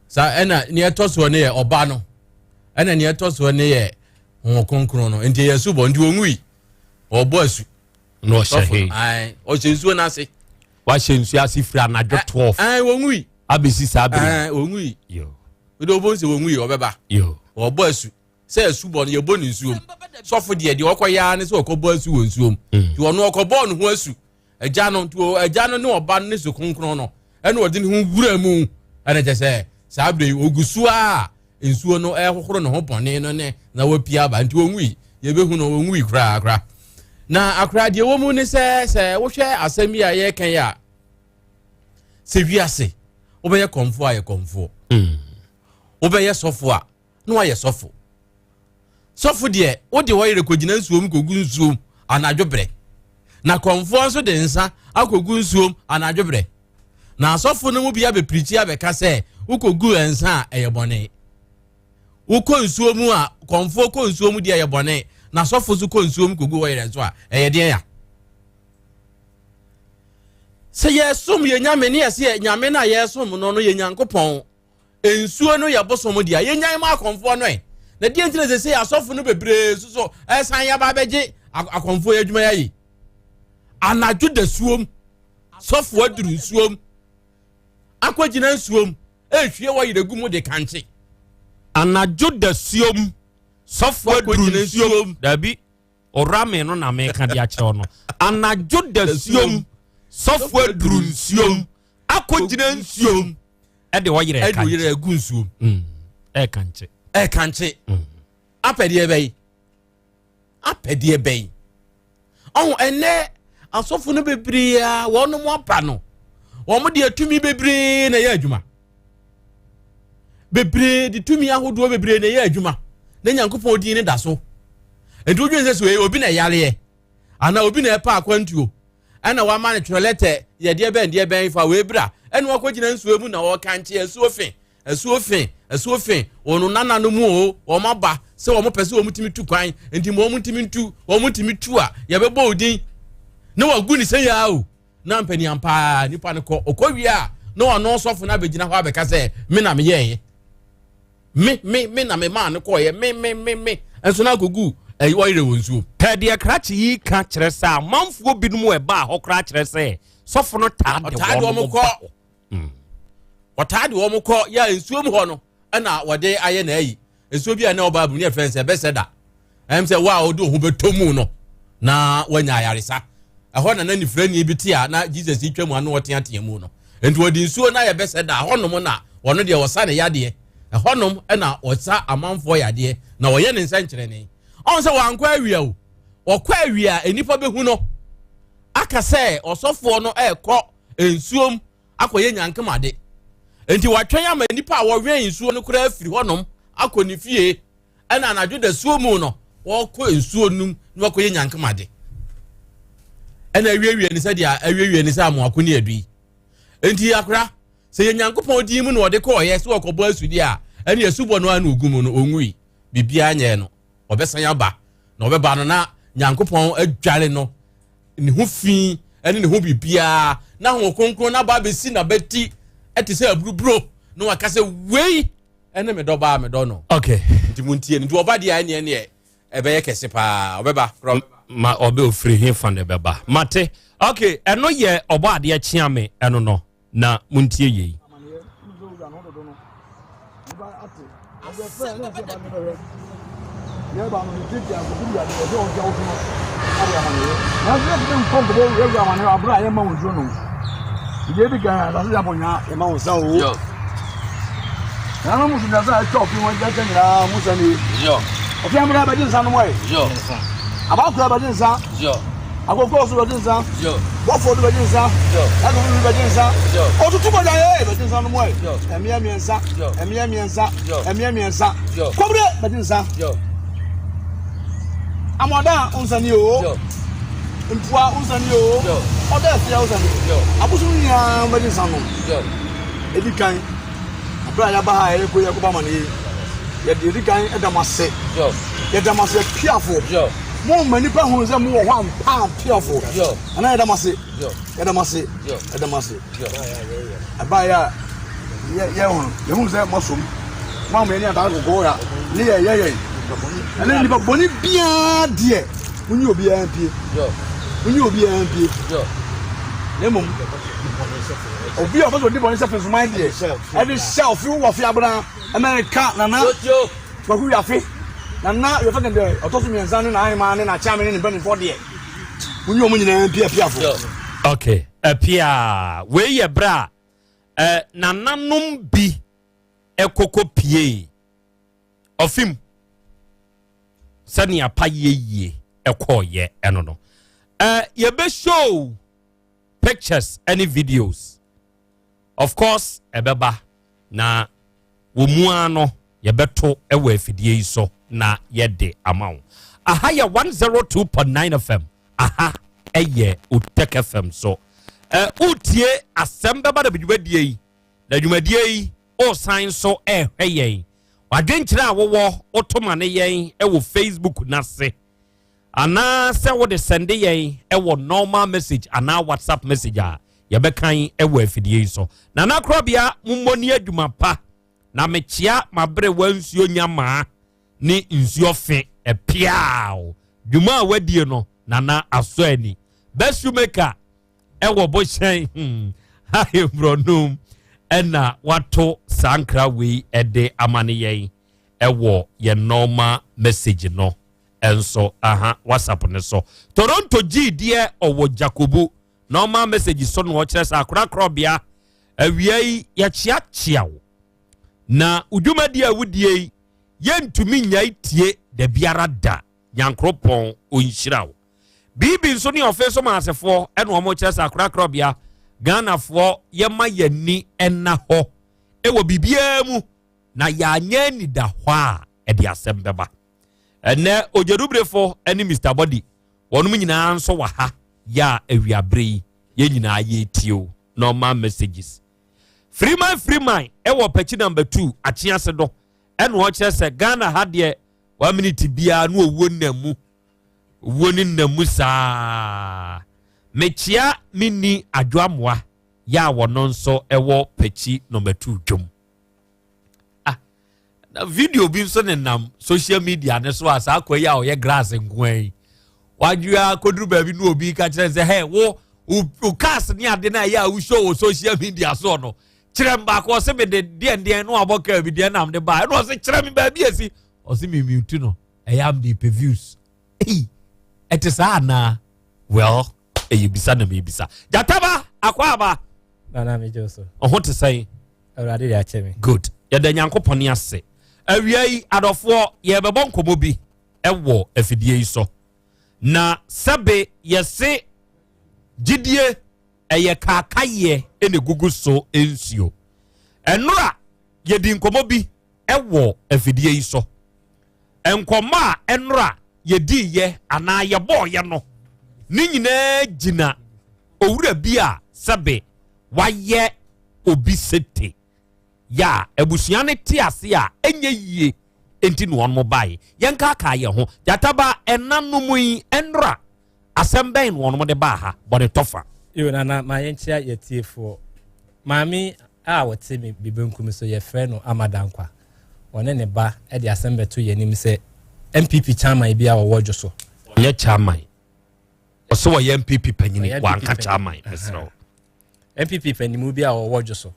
saa ɛna deɛ ɛtɔ soɔ no yɛ ɔba no ɛna deɛ ɛtɔ soɔ no yɛ honhom kronkron no nti ɛyɛ asubɔ nti wɔnwui ɔbɔ asu na ɔhyɛ he ɔhyɛ nsuo no ase wahyɛ nsuo ase firi anadwo 12 wɔnwui abɛsi saa bere wɔnwui wode wobɛhu sɛ wɔnwui ɔbɛba ɔbɔ asu sɛ asubɔ no yɛbɔ ne nsuom sɔfo deɛ deɛ ɔkɔyɛ ara ne sɛ ɔkɔbɔ asu wɔ nsuom mm. nti ɔno ɔkɔbɔɔ ne ho asu agya no nti agya no ne ɔba no ne su kronkron no ɛna ɔde ne ho wura mu ɛna kyɛ sɛ saa berɛ yi ɔgu so a nsuo no ɛhohoro ne ho bɔne no ne na wapia aba nti ɔnwui yɛbɛhu no ɔnwui koraa koraa na akora deɛ wɔ mu ne sɛ sɛ wohwɛ asɛm yi a yɛreka yi a sɛ wiase wobɛyɛ kɔmfoɔ a yɛ kɔmfoɔ mm. wobɛyɛ sɔfo a na wayɛ sɔfo. Sɔfo deɛ, wode ɔyere kɔgyina nsuom kɔgu nsuom anadwo berɛ. Na kɔmfoɔ nso de nsa akɔgu nsuom anadwo berɛ. Na asɔfo no mu bi abɛpirikyi abɛka sɛ wokɔgu nsa a ɛyɛ bɔne. Wokɔ nsuo mu a, kɔmfoɔ kɔ nsuo mu deɛ ɛyɛ bɔne, na sɔfo nso kɔ nsuo mu kɔgu ɔyere nso a, ɛyɛ deɛn ya? Sɛ yɛsom yɛ nyame ne yɛsɛ yɛ nyame no a yɛsom no no yɛ Nyankopɔn Nsuo no yɛ bosom dea. Yɛnyan ma akɔmfoɔ no ɛ. Na deɛ nti na sɛ sɛ asɔfo no bebree nso so ɛsan yaba abɛgye akɔmfoɔ yɛ adwuma yɛayɛ. Anadwo da suom, sɔfo aduru nsuom, akɔgyina nsuom, ɛrehwie wɔ yerɛ gu mu de kankye. Anadwo da suom, sɔfo aduru nsuom. Dabi, ɔrame no na meka de akyerɛ no. Anadwo da suom, sɔfo aduru nsuom, akɔgyina nsuom. ɛde ɔyerɛ ɛka ɛde ɔyerɛ egu nsuom mm. ɛka nkye ɛka nkye mm. apɛdeɛ bɛyi apɛdeɛ bɛyi ɔho ɛnɛ asɔfo no bebree a wɔn mo aba no wɔn deɛ tumi bebree na ɛyɛ adwuma bebree de tumi ahodoɔ bebree na ɛyɛ adwuma na nyankopɔn din ne da so nti wodwen sɛ so obi na ɛyareɛ anaa obi na ɛpɛ akwantuo ɛna wama no twerɛ lɛtɛ yɛdeɛ bɛn deɛ bɛn fa wei bra ɛna wakɔgyina nsuo mu na ɔkankye asuo fe Asuo fe, asuo fe, wɔn nananom o, wɔn aba sɛ wɔn pɛ sɛ wɔn tumi tu kwan, nti ma wɔn ntumi ntu, wɔn ntumi tu a, yɛbɛbɔ odin. Na wagu ne sɛ yaa o, na mpaniam paa nipa no kɔ, ɔkɔ wie a, na ɔno sɔfo no abɛgyina hɔ abɛka sɛ, me na meyɛɛyɛ. Me, me, me na memaa no kɔɔyɛ, me, me, me, me. Nso na akɔgu ɛyi ɔyerɛ wɔ nsuo. Pɛ deɛ krakye yi ka kyerɛ sɛ amanfoɔ binom ɛbaa hɔ koraa kyerɛ sɛ sɔfo no taa de wɔn kɔ. Ɔtaa de wɔn kɔ yɛ nsuo mu hɔ no ɛna wɔde ayɛ na ayi nsuo bi a na ɔbaa bu ne yɛfrɛ sɛ ɛbɛsɛ da ɛm sɛ wo a wode wo ho bɛtɔ mu no na wanya ayaresa ɛhɔ na na nifirani bi te a na Jesus yi twa mu ano ɔteatea mu no nti wɔde nsuo no ayɛ bɛsɛ da ɛhɔnom na wɔno deɛ wɔsa ne yadeɛ ɛhɔnom ɛna wɔsa amanfoɔ yadeɛ na wɔyɛ ne nsɛnkyerɛnne ɔn sɛ wankɔ awia o ɔkɔ awia a nnipa bɛhu no aka sɛ ɔsɔfoɔ no ɛrekɔ nsuom akɔyɛ nyankamade. Enti watwɛn ama nnipa a wɔwɛn nsuo no koraa afiri hɔnom akɔ ne fie, ɛna anadwo dasuo mu no, wɔkɔ nsuo no mu na wɔakɔyɛ nyankamade. Ɛna awiewie ne sɛdeɛ awiewie ne sɛ amoako ne adu yi. Enti akora, sɛ yɛ Nyankopɔn din mu na ɔde kɔɔyɛ sɛ wɔkɔbɔ asudi a, ɛne asubɔ no a na ɔgu mu no, ɔnwui. Biribiara nyɛɛ no. Ɔbɛsan aba, na ɔbɛba no na Nyankopɔn adware no ne ho fi ne ne ho biribiara na Honhom Kronkron no aba abɛsi n'abati te sɛ aburuburo na waka sɛ wei ɛne me dɔba a medɔ no. Okay. Nti mo ntie no. Nti ɔba deɛ ɛneɛ neɛ ɛbɛyɛ kɛse paa ɔbɛba. Ma ɔbɛ ofiri he fa ne bɛba. Mate. Okay, ɛno yɛ ɔbɔ adeɛ kyea me ɛno no. Na montie yei. Akokɔ so bɛgye nsa. Bɔfo do bɛgye nsa. Ɛkofo bi bɛgye nsa. Otutu bɔgya yɛ bɛgye nsa no mu ɛ. Ɛmeɛ mmiɛnsa. Ɛmeɛ mmiɛnsa. Ɛmeɛ mmiɛnsa. Kɔbere bɛgye nsa. Amɔda nsa ni o. Mpua nsa ni o. Ɔdɛ ɛfia nsa ni. Abosom nyinaa bɛgye nsa no. Edi kan. Abere a yɛaba ha a yɛkɔ yɛkɔba ama no yi. Yɛde edi kan ɛda mo ase. Yɛda mo ase apiafo. Mo ma nipa hunu sɛ mo wɔ hɔ ampa apiafo. Ana yɛda mo ase. Yɛda mo ase. Yɛda mo ase. Ɛbaeɛ a yɛ yɛ ho yɛhunu sɛ mo asom. Mo a mo ani ataade kɔkɔɔ ya ne yɛ yɛ yɛn. Ɛne nipa bɔne biara deɛ mo nyi obiara mpie. Mo nyi obiara mpie. Na mmom obi a ɔpɛ sɛ ɔdi bɔne hyɛ fensoman deɛ ɛde hyɛ ɔfe wɔ ɔfe abena ɛma ɛka nana Kwaku Wiafe, Nana Wiafe Kɛntɛ ɔtɔ so mmiɛnsa ne n'ahemaa ne n'akyeame ne ne mpanimfoɔ deɛ, monyi wɔn nyinaa mpia apiafo. Ok, apia. Wei yɛ berɛ a eh, nananom bi ɛkɔkɔ piee ɔfim sɛnea pa yie ɛkɔɔyɛ ɛno no. Eh, yɛbɛ show pictures ɛne videos. Of course ɛbɛba na wɔ mu ara no yɛbɛto wɔ afidie yi so na yɛde ama wo. Aha yɛ 102.9 FM. Aha ɛyɛ Otek FM so. Ɛ wotie asɛm bɛba na dwumadie yi na dwumadie yi ɔsan so ɛhwɛ yɛn. Wadwenkyerɛ a wowɔ woto ma ne yɛn wɔ Facebook n'ase. Anaa sɛ wode sɛnde yɛn wɔ normal message anaa WhatsApp message a, yɛbɛkan wɔ afidie yi so. Nana Korɔbea, mommɔ ni adwuma pa. Na mekyea m'aberewa nsuo nyamaa ne nsuo fe ɛpiaaw. Dwuma a wadie no, Nana asɔ ani. Best Shoemaker ɛwɔ bohyɛn hmm, ahemborɔnum ɛna wato saa nkra wei ɛde ama ne yɛn ɛwɔ yɛn normal message no nso aha whatsapp no so toronto gyii deɛ ɔwɔ jakobu na ɔma message so na ɔkyerɛ sɛ akorakorɔbea awia yi yɛkyeakyea wo na dwumadi a wodie yi yɛntumi nyae tie da biara da nyankoropɔn ɔnhyira wo biribi nso ne ɔfe so maasefoɔ ɛna wɔn kyerɛ sɛ akorakorɔbea ghanafoɔ yɛma yɛni ɛna hɔ ɛwɔ biribiara mu na yɛanyɛ anida hɔ a ɛde asɛm bɛba Ɛnnɛ, Ogyedubrefo ne Mister Body, wɔnom nyinaa nso wɔ ha yɛ a awiabere yi, yɛn nyinaa yɛretie o, normal messages. Freeman Freeman ɛwɔ Pɛkyi number 2 Akyease do ɛna ɔkyerɛ sɛ Ghana ha deɛ one minute biara no owuo nna mu owuo ne nna mu saa. Mekyea me ni Adwoamoa yɛ a wɔno nso ɛwɔ Pɛkyi number 2 dwom. Ah, na video bi nso nenam social media ne so a saa akwa yi a ɔyɛ grass nkoa yi wadwia koduru baabi na obi ka kyerɛ sɛ hey wo wo cars ne ade na ɛyɛ a woshow wɔ social media soɔ no kyerɛ m baako ɔse me de deɛ deɛ no abɔ kaa bi deɛ nam de ba ɛna ɔse kyerɛ me baabi esi ɔse me mute no ɛyɛ am de pɛ views. Ei, ɛte saa anaa? Well, ɛyɛ bisa na mebisa. Gyataba akɔ aba. Nana megye so. Ɔho te sɛn? Awurade de akyɛ me. Good. Yɛda Nyankopɔn ase. Awia yi adɔfoɔ yɛbɛbɔ nkɔmmɔ bi ɛwɔ afidie yi so. Na sɛbe yɛse gyidie ɛyɛ kaakayɛ ɛna egugu so nsuo. Ɛnora yɛdi nkɔmmɔ bi ɛwɔ afidie yi so. Nkɔmmɔ a ɛnora yɛdiiɛ anaa yɛbɔɔyɛ no ne nyinaa gyina owura bi a sɛbe wayɛ obi sete yɛ a abusua no te ase a ɛnyɛ yie enti na wɔn baeɛ. Yɛnkaakaa yɛn ho gyataba ɛnanom yi ɛnora asɛm bɛn na wɔn de baa ha bɔne tɔfa. Yo nana ma yɛnkyia yɛtiefoɔ. Maame a wɔte me bibenkum so yɛfrɛ no Amadankwa. Ɔne ne ba de asɛm bɛto yɛn anim sɛ NPP chairman bi a wɔwɔ dwo so. Ɔnyɛ chairman. Ɔsɛ wɔyɛ NPP panyini wanka chairman mesrɛ wo. NPP panyinimu bi a wɔwɔ dwo so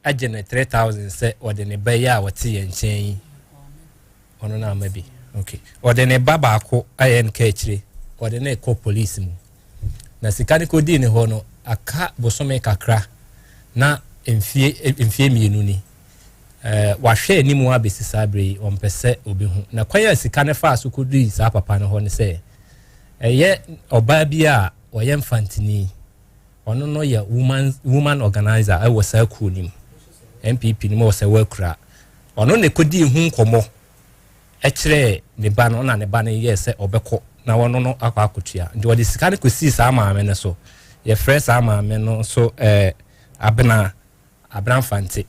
agye ne 3000 sɛ ɔde ne ba yi a wɔte yɛn nkyɛn yi ɔno na ama bi. Okay. Ɔde ne ba baako ayɛ no ka akyire ɔde ne kɔ police mu. Na sika ne kɔdii ne hɔ no aka bosome kakra na mfie mmienu ni. Wahwɛ anim abɛsi saa bere yi ɔmpɛ sɛ obi hu. Na kwan a sika ne faa so kɔdii saa papa no hɔ ne sɛ ɛyɛ ɔbaa bi a ɔyɛ mfantini. Ɔno no yɛ woman organizer ɛwɔ saa kuo no mu. NPP no mu wɔ sɛ wakura. Ɔno na ɛkɔdii ho nkɔmmɔ ɛkyerɛɛ ne ba no na ne ba no yɛɛ sɛ ɔbɛkɔ na ɔno no akɔ akɔtua. Nti ɔde sika no kɔsii saa maame no so. Yɛfrɛ saa maame no nso Abena Mfante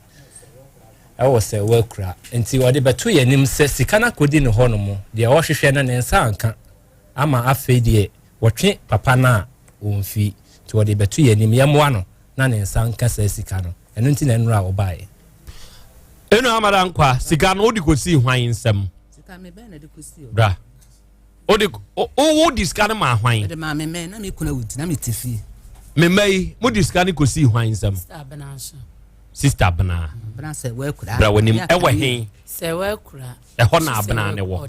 ɛwɔ sɛ wakura. Nti ɔde bɛto yɛn anim sɛ sika no akɔdi ne hɔ no mu deɛ ɔhwehwɛ no ne nsa anka ama afei deɛ wɔtwe papa no a ɔmfi. Nti ɔde bɛto yɛn anim yɛmmoa no na ne nsa nka saa sika no. Ɛno nti na nnura a ɔbaeɛ. Enu Amadankwa sika no wode kɔsii hwan nsɛm? Sika me bɛn na de kɔsii o. Bra. Wode wo di sika no ma hwan? Mede maa me mɛ na me kunu awu nti na me te fie. Me mma yi mo di sika no kɔsii hwan nsɛm? Sister Abena nso. Sister Abena. Abena sɛ wakura. Bra w'anim ɛwɔ he? Sɛ wakura. Ɛhɔ na Abena ne wɔ.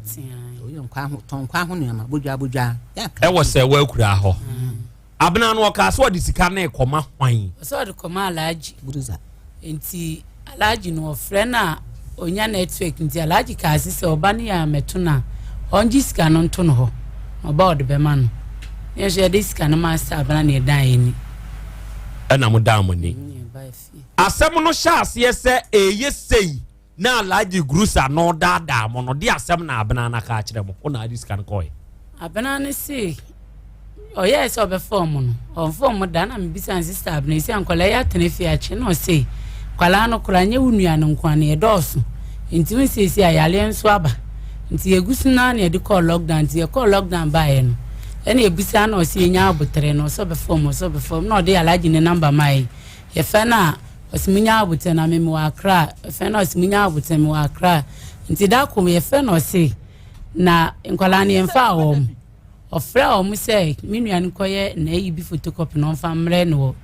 Ɛwɔ sɛ wakura hɔ. Abena no ɔkaa sɛ ɔde sika no kɔma hwan? Ɔsɛ ɔde kɔma Alhaji. Nti Alhaji no ɔfrɛ no a ɔnya network nti Alhaji kaa se sɛ ɔba no yɛ amɛto no a ɔngye sika no nto no hɔ na ɔba ɔde bɛma no. Ne nso yɛde sika no maa sɛ Abena na yɛdan yɛn ni. Ɛna mo dan mo ni. Asɛm no hyɛ aseɛ sɛ ɛyɛ sei na Alhaji Grusa no daadaa mo no de asɛm na Abena no aka akyerɛ mo. Wo na ade sika no kɔɛ. Abena no se ɔyɛɛ sɛ ɔbɛfa ɔmo no ɔmfa ɔmo da na mebisa ne sista Abena esi nkwadaa yi atena fie akye na ɔse nkwadaa no koraa nyɛ wo nua no nko na yɛdɔɔso nti wo nsiesie a yareɛ nso aba nti yɛgu so naa na yɛde kɔɔ lockdown nti yɛkɔɔ lockdown baeɛ no ɛna ebisa na ɔse yɛnya abotere no ɔsɛ ɔbɛfa ɔmo ɔsɛ ɔbɛfa ɔmo na ɔde Alhaji ne namba maa yɛ yɛfɛ no a ɔse munya abotere na me wɔ Accra yɛfɛ no a ɔse munya abotere me wɔ Accra nti da ko yɛfɛ no ɔse na nkwadaa no yɛmfa wɔn ɔfrɛ wɔn sɛ me nua no kɔyɛ na ayi bi photocopy na ɔmfa mmerɛ no wɔ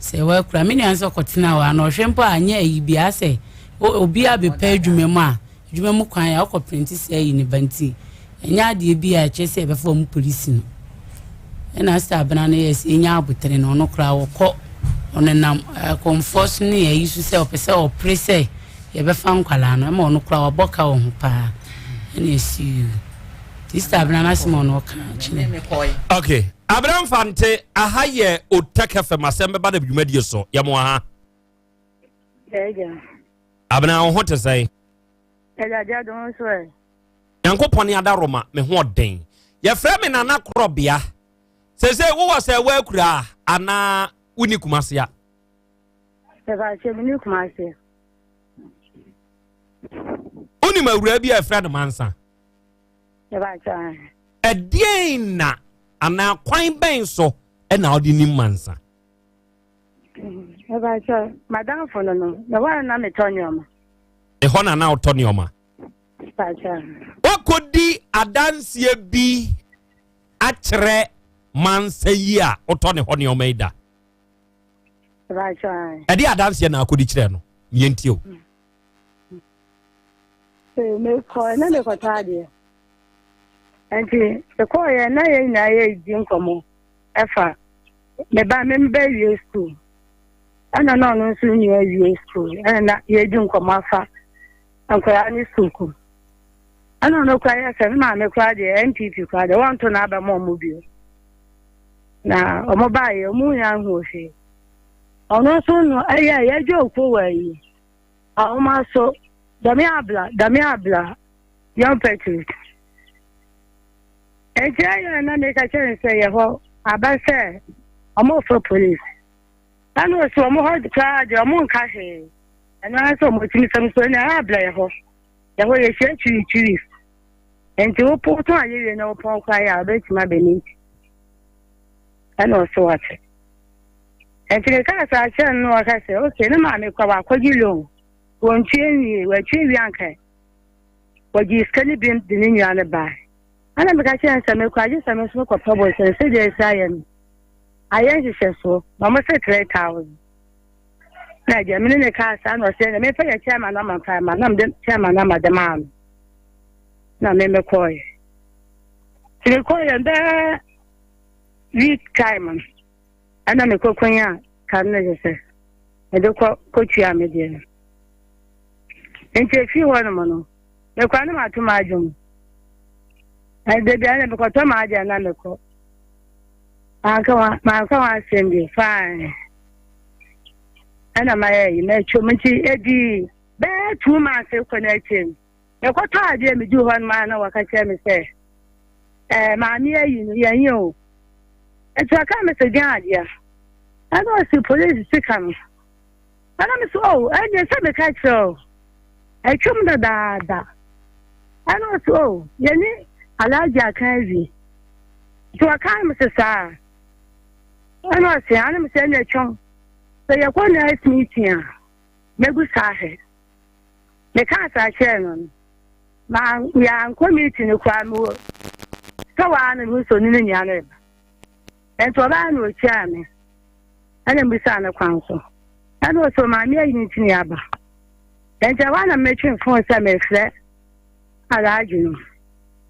sɛ wakura me nua nso ɔkɔtena hɔ a na ɔhwɛ mpo a nyɛ ayi bi asɛ obi abɛpɛ adwuma mu a adwuma mu kwan a ɔkɔ print sɛ ayi ne ba nti ɛnyɛ adeɛ bi a ɛkyerɛ sɛ ɛbɛfa wɔn polisi no ɛna sɛ Abena no yɛ sɛ ɛnya abotere no ɔno koraa wɔkɔ ɔnenam akɔmfoɔ so ne ayi so sɛ ɔpɛ sɛ ɔpere sɛ yɛbɛfa nkwalaa no ɛma ɔno koraa wabɔ ka wɔ ho paa ɛna ɛsi Sister Abena na asɛm ɔno ɔka kyerɛ. Okay. Abena Mfante aha yɛ Otek FM asɛm bɛba da dwumadie so yɛ mo aha. Abena wo ho te sɛn? Nyankopɔn ne adaroma me ho ɔden. Yɛfrɛ me Nana Korɔbea. Sese wowɔ sɛ woakura anaa wonni Kumase a? Mepakyɛ me ne Kumase. Wonim awuraa bi a ɛfrɛ no Mansa? Mepakyɛ. Ɛdeɛn na anaa kwan bɛn so ɛna wode nim Mansa? Mepakyɛ madamfo no no, mewɔ na metɔ nneɛma. Ɛhɔ na na wotɔ nneɛma? Mepakyɛ. Wakɔdi adanseɛ bi akyerɛ Mansa yi a wotɔ ne hɔ nneɛma yi da? Ɛde adanseɛ na akɔdi kyerɛ no yɛntie o. Mekɔ na mekɔtɔ adeɛ nti mekɔɔyɛ na yɛn nyinaa yɛredi nkɔmmɔ ɛfa me ba me ba wie sukuu ɛna na ɔno nso nua wie sukuu ɛna na yɛredi nkɔmmɔ afa nkwadaa ne sukuu kɔ ɛna ɔno koraa yɛ sɛ me maame koraa deɛ NPP koraa deɛ wɔnto n'aba ma ɔmo bio. Na wɔn baeɛ, wɔn nyinaa nhuu hwee. Ɔno nso no ɛyɛ yɛdwa okuo wɔ ayi ahoma so dame abla dame abla young patriot. Nti ɛyɛ na meka kyerɛ no sɛ yɛ hɔ aba sɛ wɔn police. Ɛna ɔsi wɔn hɔ koraa deɛ wɔn nka hwee. Ɛno ara sɛ wɔn tumi sɛm so ɛna abla yɛ hɔ. Yɛ hɔ yɛhyia twiri twiri. Nti wotɔn adeɛ wie na wopɔn koraa yɛ a wobɛtumi abɛni nti. Ɛna ɔso wate. Nti mekaa saa kyerɛ no na ɔka sɛ okay ne maame kora wakɔgye loan wɔntua nwie watua wie anka wɔgye sika no bi de ne nua no bae. Ɛna meka kyerɛ no sɛ mekɔ agye sɛ me nso mekɔpɛ bɔsɛ sɛdeɛ ɛsi ayɛ no ayɛ nhyehyɛsoɔ na ɔmo se 3000 na agya me ne ne kaa saa na ɔsɛ na mefa yɛ chairman ama mfa ma na mede chairman ama de maa no na me mekɔɔyɛ nti mekɔɔyɛ bɛɛ week time no ɛna mekɔkɔn a ka no kyɛ sɛ mede kɔ kɔtua me deɛ no nti ɛfiri hɔ nom no mekɔ no mato m'adwom ɛda bia na mekɔtɔ m'adeɛ na mekɔ manka ho asɛm bi fine ɛna mayɛ yi matwam nti ɛdi bɛɛ 2 months kɔ no akyire no mekɔtɔ adeɛ meduu hɔ nom a na wɔka kyerɛ me sɛ ɛɛ maame ayi no yɛnyɛ o nti ɔka me sɛ gyan adeɛ ɛna ɔsi polisi sika no ɛna me sɛ o ɛnyɛ sɛ meka kyerɛ o atwam dadaada ɛna ɔsi o yɛne alagye aka awie nti ɔka me sɛ saa ɛna ɔsi ɛna me sɛ ɛna atwam sɛ yɛkɔ next meeting a mɛgu saa hwɛ meka saa kyerɛ no no ma yɛankɔ meeting no koraa mewɔ sɛ waa no mehu sɛ ɔne ne nua no reba nti ɔbaa na ɔkyiaa me ɛna mbisaa no kwan so ɛna ɔsɛ maame ayi ne nti ne aba nti ɛhɔ na metwe fon sɛ mefrɛ alaagye no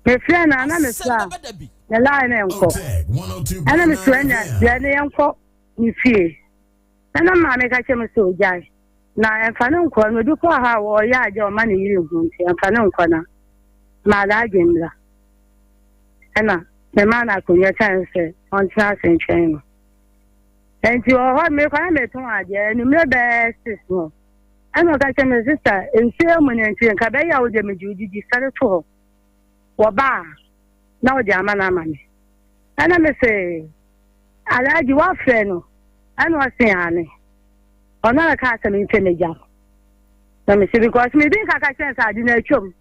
mefrɛ no ana mefrɛ a ne line no nkɔ ɛna mesrɛ na deɛ ne yɛnkɔ ne fie ɛna maame ka kyerɛ me sɛ ogyae na ɛmfa no nkɔ no obi kɔɔ ha a wɔyɛ agye ɔma ne yere hu nti ɛmfa no nkɔ na ma alaagye mmra ɛna mema no akonnwa kyɛn sɛ ɔntena ase nkyɛn no nti wɔ hɔ mekɔ na metɔn adeɛ anwummerɛ bɛɛ 6 no ɛna ɔka kyerɛ me sister nsuo mu no nti nka bɛyɛ a wode megye wodidi sare to hɔ wɔba a na wode ama no ama me ɛna me se alagye woafrɛ no ɛna ɔse ane ɔno na kaa sɛ memfɛ megya no na mese because medi nka ka kyerɛ sɛ ade no atwam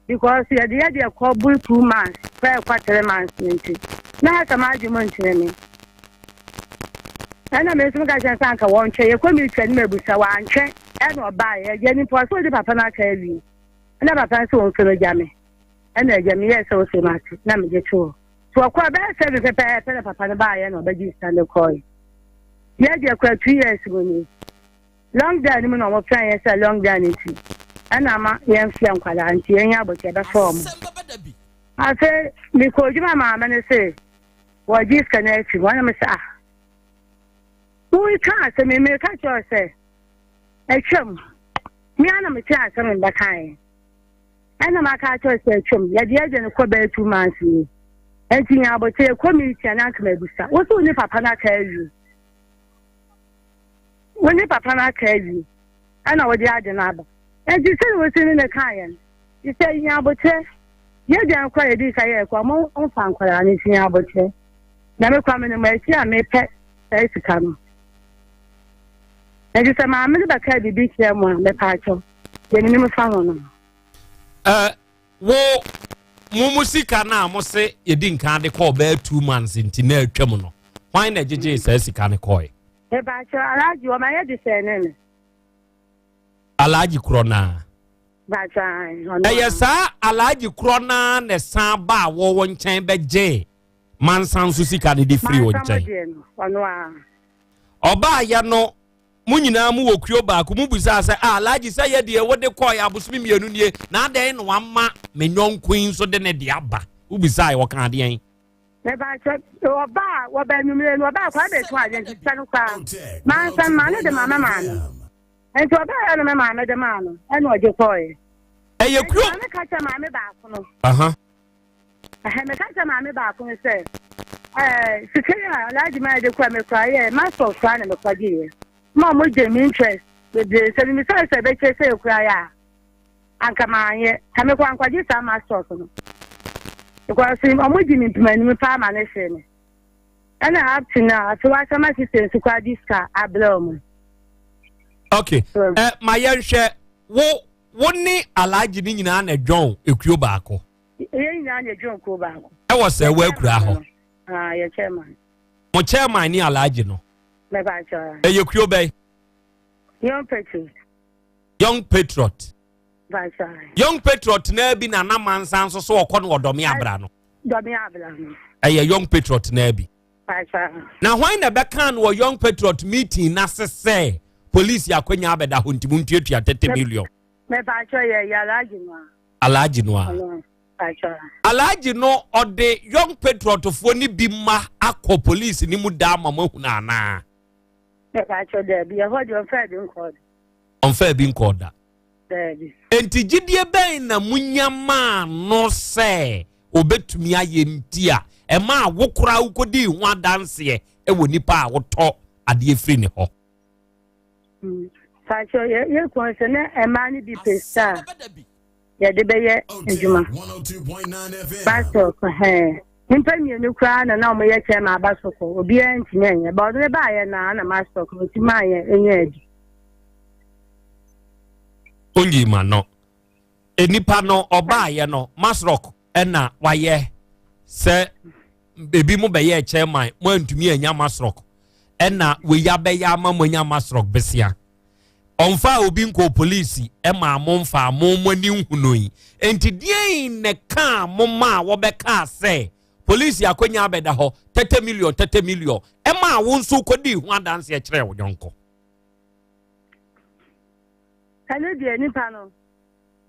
because yɛde yɛ deɛ kɔ boro 2 months kɔ ɛkɔ 3 months no nti na sɛ m'adwe mu nkyerɛ me ɛna me nso meka kyerɛ sɛ anka wɔntwɛ yɛkɔ meeting anim abusa wantwɛ ɛna ɔbaeɛ agya nipa ɔsɛ ɔde papa no aka awie ɛna papa nso wɔmfɛ no agya me ɛna agya me yɛɛ sɛ wosɛ mu ate na megye to hɔ so ɔkɔ bɛyɛ 7 pɛpɛɛpɛ na papa no baeɛ na ɔbɛgye sika no kɔe yɛgye kora 2 years mu ni long down no mu na ɔmofrɛ yɛn sɛ long down nti ɛna ama yɛmfrɛ nkwadaa nti yɛnyɛ abɔkyɛ bɛfa ɔmo afei mekɔ adwuma maame no se wɔgye sika no afi mu ɔna me sɛ ah woka asɛm yi meka kyerɛ sɛ atwam me ana mete asɛm mbɛkae ɛna maka akyerɛ sɛ atwam yɛde agye no kɔ bɛyɛ 2 months ni nti nya abɔkyɛ yɛkɔ meeting a na anka mabusa wo sɛ wo ne papa no aka awie wo ne papa no aka awie ɛna wode ade no aba nti sɛde wosi ne ne kaeɛ no sɛ nya abɔkyɛ yɛgya nkɔ a yɛdi ka yɛ kɔ ɔmo mfa nkwadaa no nti nya abɔkyɛ na mekɔ me no mu akyi a mepɛ saa sika no. Nti sɛ maame no bɛkaa biribi kyerɛ mo a, mepaakyɛw, deɛ menim fa ho no. Eh, wo mo mo sika no a mo se yɛdi nkan de kɔɔ bɛyɛ 2 months nti na atwam no, hwan na ɛgyegyee saa sika no kɔe? Mepaakyɛw, Alhaji, wɔma yɛ de sɛ ne no. Alhaji korɔ naa? Baakyɛw, ɔno. Ɛyɛ saa Alhaji korɔ naa na ɛsan ba a wɔwɔ nkyɛn bɛgyee mansa nso sika no de firi wo Mansa mo nkyɛn? deɛ no, ɔno a. Ɔbaayɛ no, mo nyinaa mo wɔ kuo baako mu busaa sɛ, ah, Alhaji, sɛ yɛ deɛ wode kɔɔ yɛ abosome 2 nie, na adɛn na wama me nyɔnko yi nso de ne de aba? Wobisaa yɛ, wɔka adeɛn? Mepaakyɛw, ɔba a wɔba anwummerɛ no, ɔba a kwan bɛtu adeɛ nti sika no koraa. Mansa maa no de ma me maame. Nti ɔbaeɛ no, me maame de maa no, ɛna ɔgye kɔɔeɛ. Ɛyɛ Nti kuo maame ka kyerɛ maame baako no. Ɛhɛ, meka kyerɛ maame baako no sɛ, ɛɛ, sika yi a Alhaji maa de kura me kura yɛ masɔ koraa na mekɔgyeeɛ. Ma ɔmo gye me interest bebree sɛ mimisa sɛ ɛbɛkyɛ sɛ ekura yɛ a, anka maanyɛ. Ka mekɔ ankɔgye saa masɔ no. Because ɔmo gye me mpemanim paa ma ne hyee me. Ɛna up to now, afei wahyɛ ma sister nso koraa de sika abrɛ ɔmo. Okay, ma yɛnhwɛ, wo ne Alhaji ne nyinaa na dwɔn ekuo baako? Yɛn nyinaa na dwɔn kuo baako. Ɛwɔ sɛ ɛwɔ akura hɔ? Ah, yɛ chairman. Mo chairman ne Alhaji no? Mepaakyɛw. Ɛyɛ kuo bɛn? Young Patriot. Young Patriot? Baakyɛw. Young Patriot naa bi na namansa nso so ɔkɔ no ɔdɔme abra no? Dɔme abra no. Ɛyɛ Young Patriot naa bi? Baakyɛw. Na hwan na ɛbɛka no wɔ Young Patriot meeting n'ase sɛ polisi akonnwa abɛda hɔ nti mo ntuatua 30 million? Mepaakyɛw, yɛ Alhaji no a. Alhaji no a? Ɔno, baakyɛw. Alhaji no, ɔde Young Patriotfoɔ ne bi ma akɔ polisi ne mu daa ma mo ahunu anaa? Mepaakyɛw, daabi, ɛhɔ deɛ ɔmfaa bi nkɔɔ da. Ɔmfaa bi nkɔɔ da? Daabi. Enti gyidie bɛn na munya maa no sɛ obɛtumi ayɛ nti a ɛma a wo koraa wokɔdii ho adanseɛ wɔ nipa a wotɔ adeɛ firi ne hɔ? Paakyɛw, yɛ kɔn sɛ na mmaa no bi pɛ sika a yɛde bɛyɛ adwuma. Pastor, hɛn nipa mmienu koraa na wɔyɛ chairman aba so kɔ, obiara ntumi anyɛ ba ɔde ne baayɛ na na master kɔ ɔtumi anyɛ ɛnyɛ adi. Onyi ma no nipa no ɔbaayɛ no, Masrock ɛna wayɛ sɛ ebi mo bɛyɛ chairman, mo antumi anya Masrock, ɛna wei abɛyɛ ama mo anya Masrock besia. Ɔnfa obi nkɔ polisi ɛma mo nfa mo ani nhunu yi, nti deɛn na kaa mo ma a wɔbɛkaa sɛ polisi akonnwa abɛda hɔ, 30 million, 30 million, ɛma wo nso kɔdi ho adanseɛ kyerɛ wo yɔnko? Ɛno deɛ, nipa no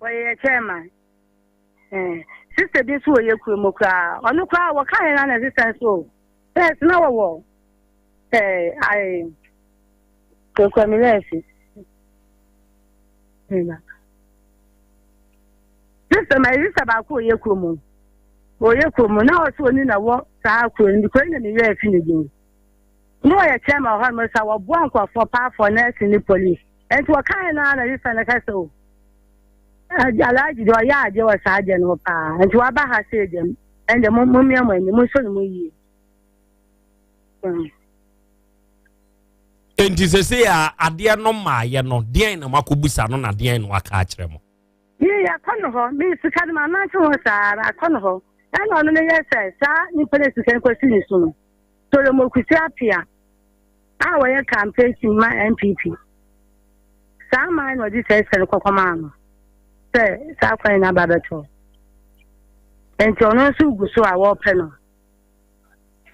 wɔyɛ chairman. Sister bi nso wɔ yɛ kuro mu koraa, ɔno koraa wɔka yɛn na na sister nso first na wɔwɔ ayi kurakura mi lɛɛsi. Sister ma sister baako wɔ yɛ kuro mu, wɔ yɛ kuro mu na ɔsɛ oni na wɔ saa kuro no kuro na mi yɛ efi ne din na ɔyɛ chairman wɔ hɔ nom sa wɔboa nkurɔfoɔ paafoɔ, nurse ne police. Nti wɔka yɛn na na sister no ka sɛ o, Alhaji deɛ ɔyɛ adeɛ wɔ saa adeɛ no ho paa, nti waba ha sɛ dɛm, ɛnde mo mo mmea mo ani mo nso ne mo yie. Nti sese a adeɛ no maayɛ no, deɛn na moakɔbusa no na deɛn na waka akyerɛ mo? Yie, yɛakɔ no hɔ, me sika no manante ho saa, akɔ no hɔ, ɛna ɔno no yɛ sɛ saa nipa no sika no kɔsi ne so no, Solomon Kusi Apia a wɔyɛ campaign team ma NPP, saa man na ɔde saa sika no kɔkɔmaa no sɛ saa kwan no aba bɛtɔ, nti ɔno nso gu so a wɔrepɛ no.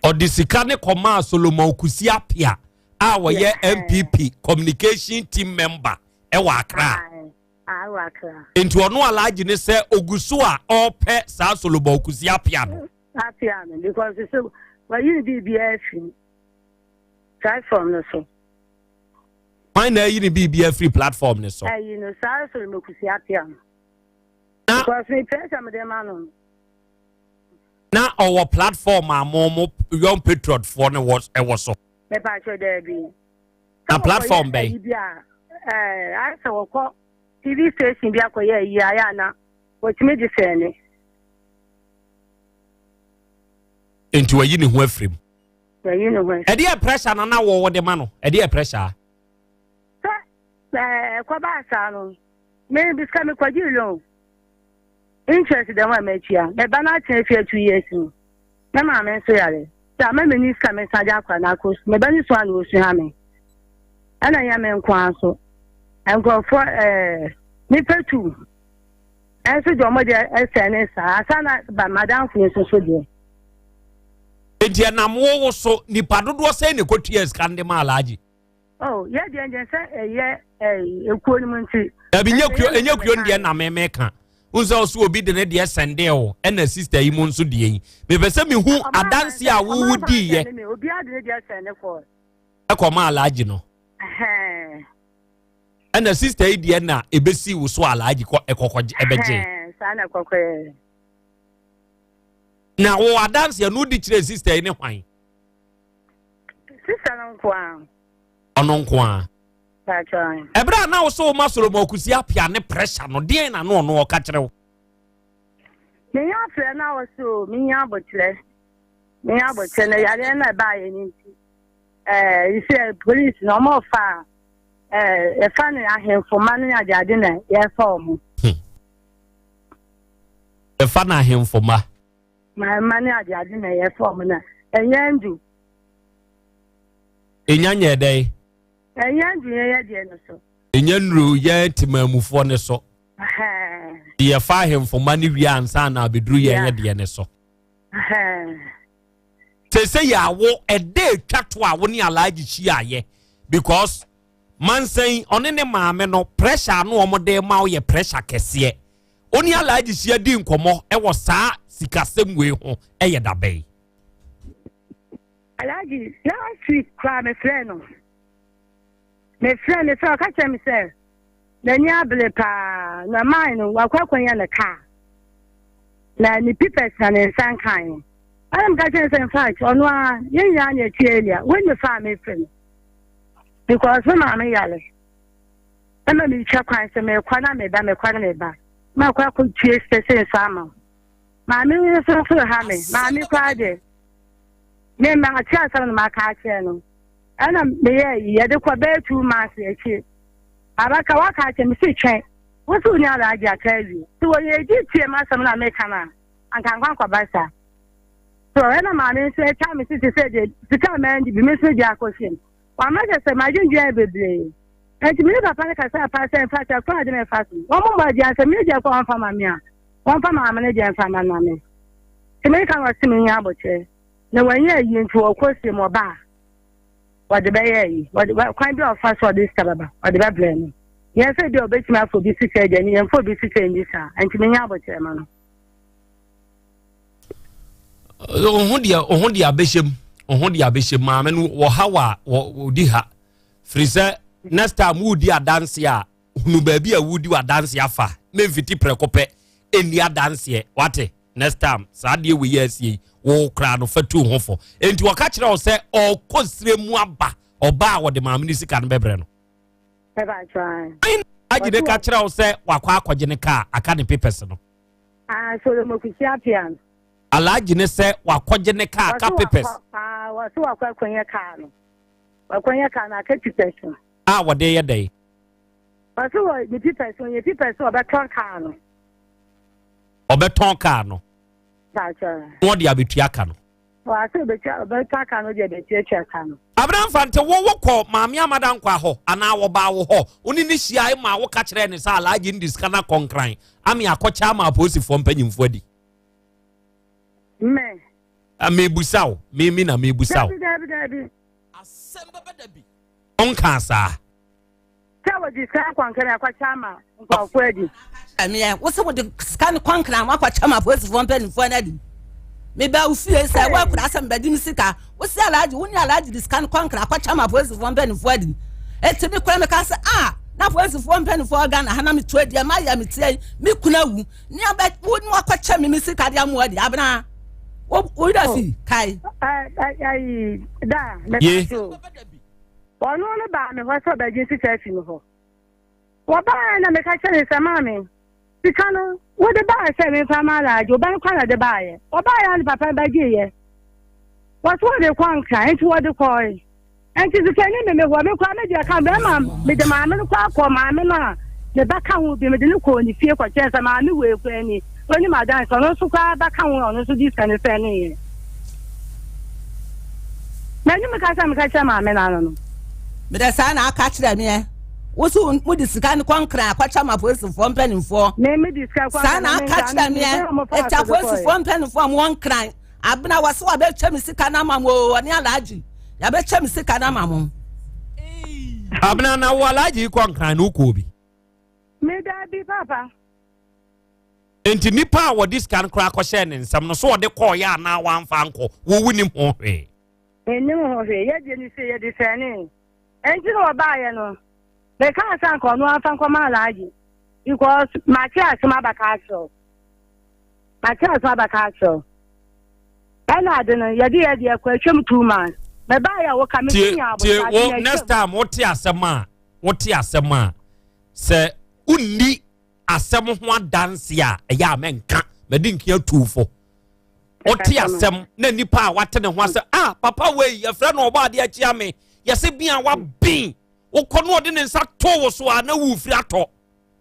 Ɔde sika ne kɔmaa Solomon Kusi Apia a wɔyɛ NPP communication team member ɛwɔ Accra? Ɛwɔ Accra. Nti ɔno Alhaji ne sɛ ogu so a ɔrepɛ saa Solomon Kusi Apia no? Apia no, because so wɔyi ne biribiara afiri platform no so. Kwan na ayi ne biribi afiri platform ne so? Ayi no saa Solomon Kusi Apia no. Na because me pɛ sɛ mede ma no. Na ɔwɔ platform a mo Young Patriot foɔ no wɔ ɛwɔ so? Mepa kyɛ, daabi. Na platform bɛn? Ayi bi a ayɛ sɛ wɔkɔ TV station bi akɔyɛ ayi ayɛ ana wɔtumi de sɛn ne. Nti wayi ne ho afiri mu? Wayi ne ho afiri. Ɛdeɛ pressure na wɔwɔ de ma no, ɛdeɛ pressure a? Ɛkɔbaa saa no, me sika mekɔgyee loan. Interest dɛm a matua. Me ba no atena fie 2 years ni. Me maame nso yare. Sɛ ama menni sika mesan de akora no akɔ sukuu. Me ba no su a na ɔsu ha me. Ɛna nyɛ me nko ara nso. Nkurɔfoɔ ɛɛ nipa tu ɛnso deɛ wɔn deɛ ɛsɛ ne saa asa na ba madamfo yi nso so deɛ. Enti ɛnam wo wo so nipa dodoɔ sɛn na ɛkɔtua sika no de ma Alhaji? Oh, yɛ deɛ deɛ sɛ ɛyɛ ɛyi ekuo no mu nti. Dabi nye kuo enye kuo no deɛ na mɛmɛ ka. N sɛ ɔso obi de ne deɛ sɛnde o ɛna sista yi mu nso deɛ yi. Mepɛ sɛ mehu adanse a wowo di yɛ. Obi ade ne deɛ sɛnde kɔ. Ɛkɔ ma Alhaji no. Ɛna sista yi deɛ na ebesi wo so Alhaji kɔ ɛkɔkɔ ɛbɛgye. Saa na ɛkɔkɔ yɛ. Na wo adanse no di kyerɛ sista yi ne hwan? Sista no nko ara. Ɔno nko ara. Ɛberɛ a na wo sɛ woma Solomon Kusi Appiah ne pressure no, deɛn na no ɔno ɔka kyerɛ wo? Menya afrɛ no a ɔse o, menya abokyerɛ. Menya abokyerɛ na yareɛ no ɛbaeɛ no nti. Ɛɛ, sɛ polisi na ɔmo fa ɛɛ, yɛfa no ahemfo ma no ne adeade na yɛfa ɔmo. Yɛfa no ahemfo ma. Ma mma ne adeade na ɛyɛ fɔm na ɛnyɛ ndu. Enya nyɛ dɛn? Ɛnyɛ ndu yɛn yɛ deɛ no so. Ɛnya nnuru yɛn temaamufoɔ no so. Yɛfa ahemfo ma no wie ansa na abɛduru yɛn yɛ deɛ no so. Sese yɛ awo ɛda etwa to a wo ne Alhaji hyiaeɛ because mansa yi ɔne ne maame no pressure ano wɔn de ma wo yɛ pressure kɛseɛ. Wo ne Alhaji hyia di nkɔmmɔ wɔ saa sikasɛm wei ho yɛ da bɛn? Alhaji, last week koraa mefrɛɛ no. Mefrɛɛ no sɛ ɔka kyerɛ me sɛ n'ani abere paa na man no wakɔ akɔnya ne kaa na ne pipɛs na ne nsa nkae. Ɛna meka kyerɛ no sɛ in fact ɔno a yɛn nyinaa na ɛte area wei ne fa a mefrɛ no because me maame yare. Ɛma metwa kwan sɛ mekɔ na meba, mekɔ na meba. Makɔ akɔtue sese nso ama wo. Maame yi nso nso ha me. Maame koraa deɛ, me ma ate asɛm na maka akyerɛ no. Ɛna meyɛ yi, yɛde kɔ bɛyɛ 2 months akyi. Abaka waka akyerɛ me si twɛn. Wo sɛ wo ni Alhaji aka awie. Sɛ wɔyɛ gye tie m'asɛm na meka no a, anka nkwa nkɔba saa. So ɛna maame nso atwa me sisi sɛ deɛ sika a mandi bi me nso de akɔhyɛ mu. Wama kyerɛ sɛ m'adwendwen ayɛ bebree. Enti me ne papa no kasaa paa sɛ mfa sɛ kwan a ɔde me fa so no, wɔmmɔ aduan sɛ me deɛ kɔ wɔmfa ma me a, wɔmfa maame no deɛ mfa ma na me. Nti me ka no ɔse menya abokyerɛ. Na wanya ayi nti wɔkɔ sie mu ɔba a, wɔde bɛyɛ ayi. Wɔde kwan bi a ɔfa so ɔde sika bɛba, ɔde bɛbrɛ no. Yɛn sɛ bi a ɔbɛtumi afa obi sika agya ni, yɛmfa obi sika nni saa. Enti menya abokyerɛ ma no. Oho deɛ oho deɛ abɛhyɛ mu oho deɛ abɛhyɛ mu maame no wɔ ha wa wɔdi ha firi sɛ next time wodi adanse a hunu baabi a wodi adanse afa memfiti prɛko pɛ ɛnni adanseɛ wate next time saa deɛ wei yɛ asie yi wo koraa no fa tu ho fo enti wɔka kyerɛ wo sɛ ɔkɔ sire mu aba ɔba a wɔde maame no sika no bɛbrɛ no agye ne ka kyerɛ wo sɛ wakɔ akɔgye ne kaa aka ne papers no. Ah, Solomon Kusi Appiah no. Alhaji ne sɛ wakɔgye ne kaa aka papers. Ah, wɔsi wakɔ akɔnyɛ kaa no. Wakɔnyɛ kaa no aka papers no. A wɔde yɛ dɛn? Wɔsi wɔ ne papers no, yɛ papers no ɔbɛtɔn kaa no. Ɔbɛtɔn kaa no. Paakyɛ. Na ɔde abetua ka no. Wɔase ɔbɛtua ɔbɛtɔ kaa no de abetuatua ka no. Abena Mfante, wo wokɔ Maame Amada Nkwa hɔ anaa wɔbaa wo hɔ? Wo ne no hyiae maa woka kyerɛɛ no sɛ Alhaji no de sika no akɔ Nkran ame akɔkyɛ ama apolisifoɔ mpanyimfoɔ adi? Me. Ah, mebusa wo. Me me na mebusa wo. Dabi dabi dabi. Ɔnkaa saa. Sɛ wɔde sika akɔnkran akɔkyɛ ama nkurɔfoɔ adi. Ɛmeɛ, wo sɛ wode sika no kɔnkran wakɔkyɛ ma apolisifoɔ mpanimfoɔ no adi. Meba wo fie sɛ woakura asɛm bɛgye me sika. Wo sɛ Alhaji, wo ne Alhaji de sika no kɔnkran akɔkyɛ ma apolisifoɔ mpanimfoɔ adi. Eti me kora meka sɛ, ah, na apolisifoɔ mpanimfoɔ Ghana ha na metu adi, ɛma yɛ metie yi, me kunu awu. Ne abɛ, wo ne wakɔkyɛ me me sika de amoa adi, abena. Wo werɛ fi, kae. Ayi, da, meka so. Ɔno no baa me hɔ sɛ ɔbɛgye sika afi me hɔ. Wɔbaeɛ na meka kyerɛ no sɛ, Maame, sika no, wode baeɛ sɛ memfa ma Alhaji, wo ba no kora na de baeɛ. Ɔbaeɛ a ne papa no bɛgyeeɛ. Wɔse wɔde kɔ Nkran, nti wɔde kɔe. Nti sika ni me me hɔ me koraa me deɛ ka bɛrima mede maame no koraa kɔ maame no a ne ba ka ho bi mede no kɔɔ ne fie kɔkyerɛ sɛ maame wei koraa ni onim adanse ɔno nso koraa ba ka ho ɔno nso di sika no sɛ ne yɛ m'anim ka sɛ meka kyerɛ maame no ano no. Mede saa na aka kyerɛ meɛ wo so mode sika no kɔ nkran akɔkyɛ ma apolisifoɔ mpanimfoɔ saa na aka kyerɛ meɛ ɛkyɛ apolisifoɔ mpanimfoɔ a mowɔ nkran Abena wɔse wabɛkyɛ me sika no ama mo o ɔne alhaji yɛabɛkyɛ me sika no ama mo. Abena na wo alhaji kɔ nkran no wokɔɔ bi. Me daabi papa. Nti nipa a wɔde sika no koraa kɔhyɛɛ ne nsam no so ɔde kɔɔyɛ anaa wamfa ankɔ wo wonim ho hwee. Mennim ho hwee yɛdeɛ ne sei yɛde sɛnee ɛnti na ɔbaayɛ no mekaa sɛ anka ɔno amfa nkɔma alhaji because mate asɛm abaka akyerɛ wo. Mate aso abɛka akyerɛ wo. Ɛna ade no, yɛde yɛ deɛ kɔ atwam 2 months. Mɛbaeɛ a woka me tie nya tie abotare wo na next atwam. time wote asɛm a wote asɛm a sɛ wonni asɛm ho adanse a ɛyɛ a mɛnka mɛde nkia tuufo wote asɛm na nipa a wate ne ho asɛm ah papa wei yɛfrɛ no ɔbɔ adeɛ akyia me yɛse bia waben wokɔ no ɔde ne nsa to wo so a na wofiri atɔ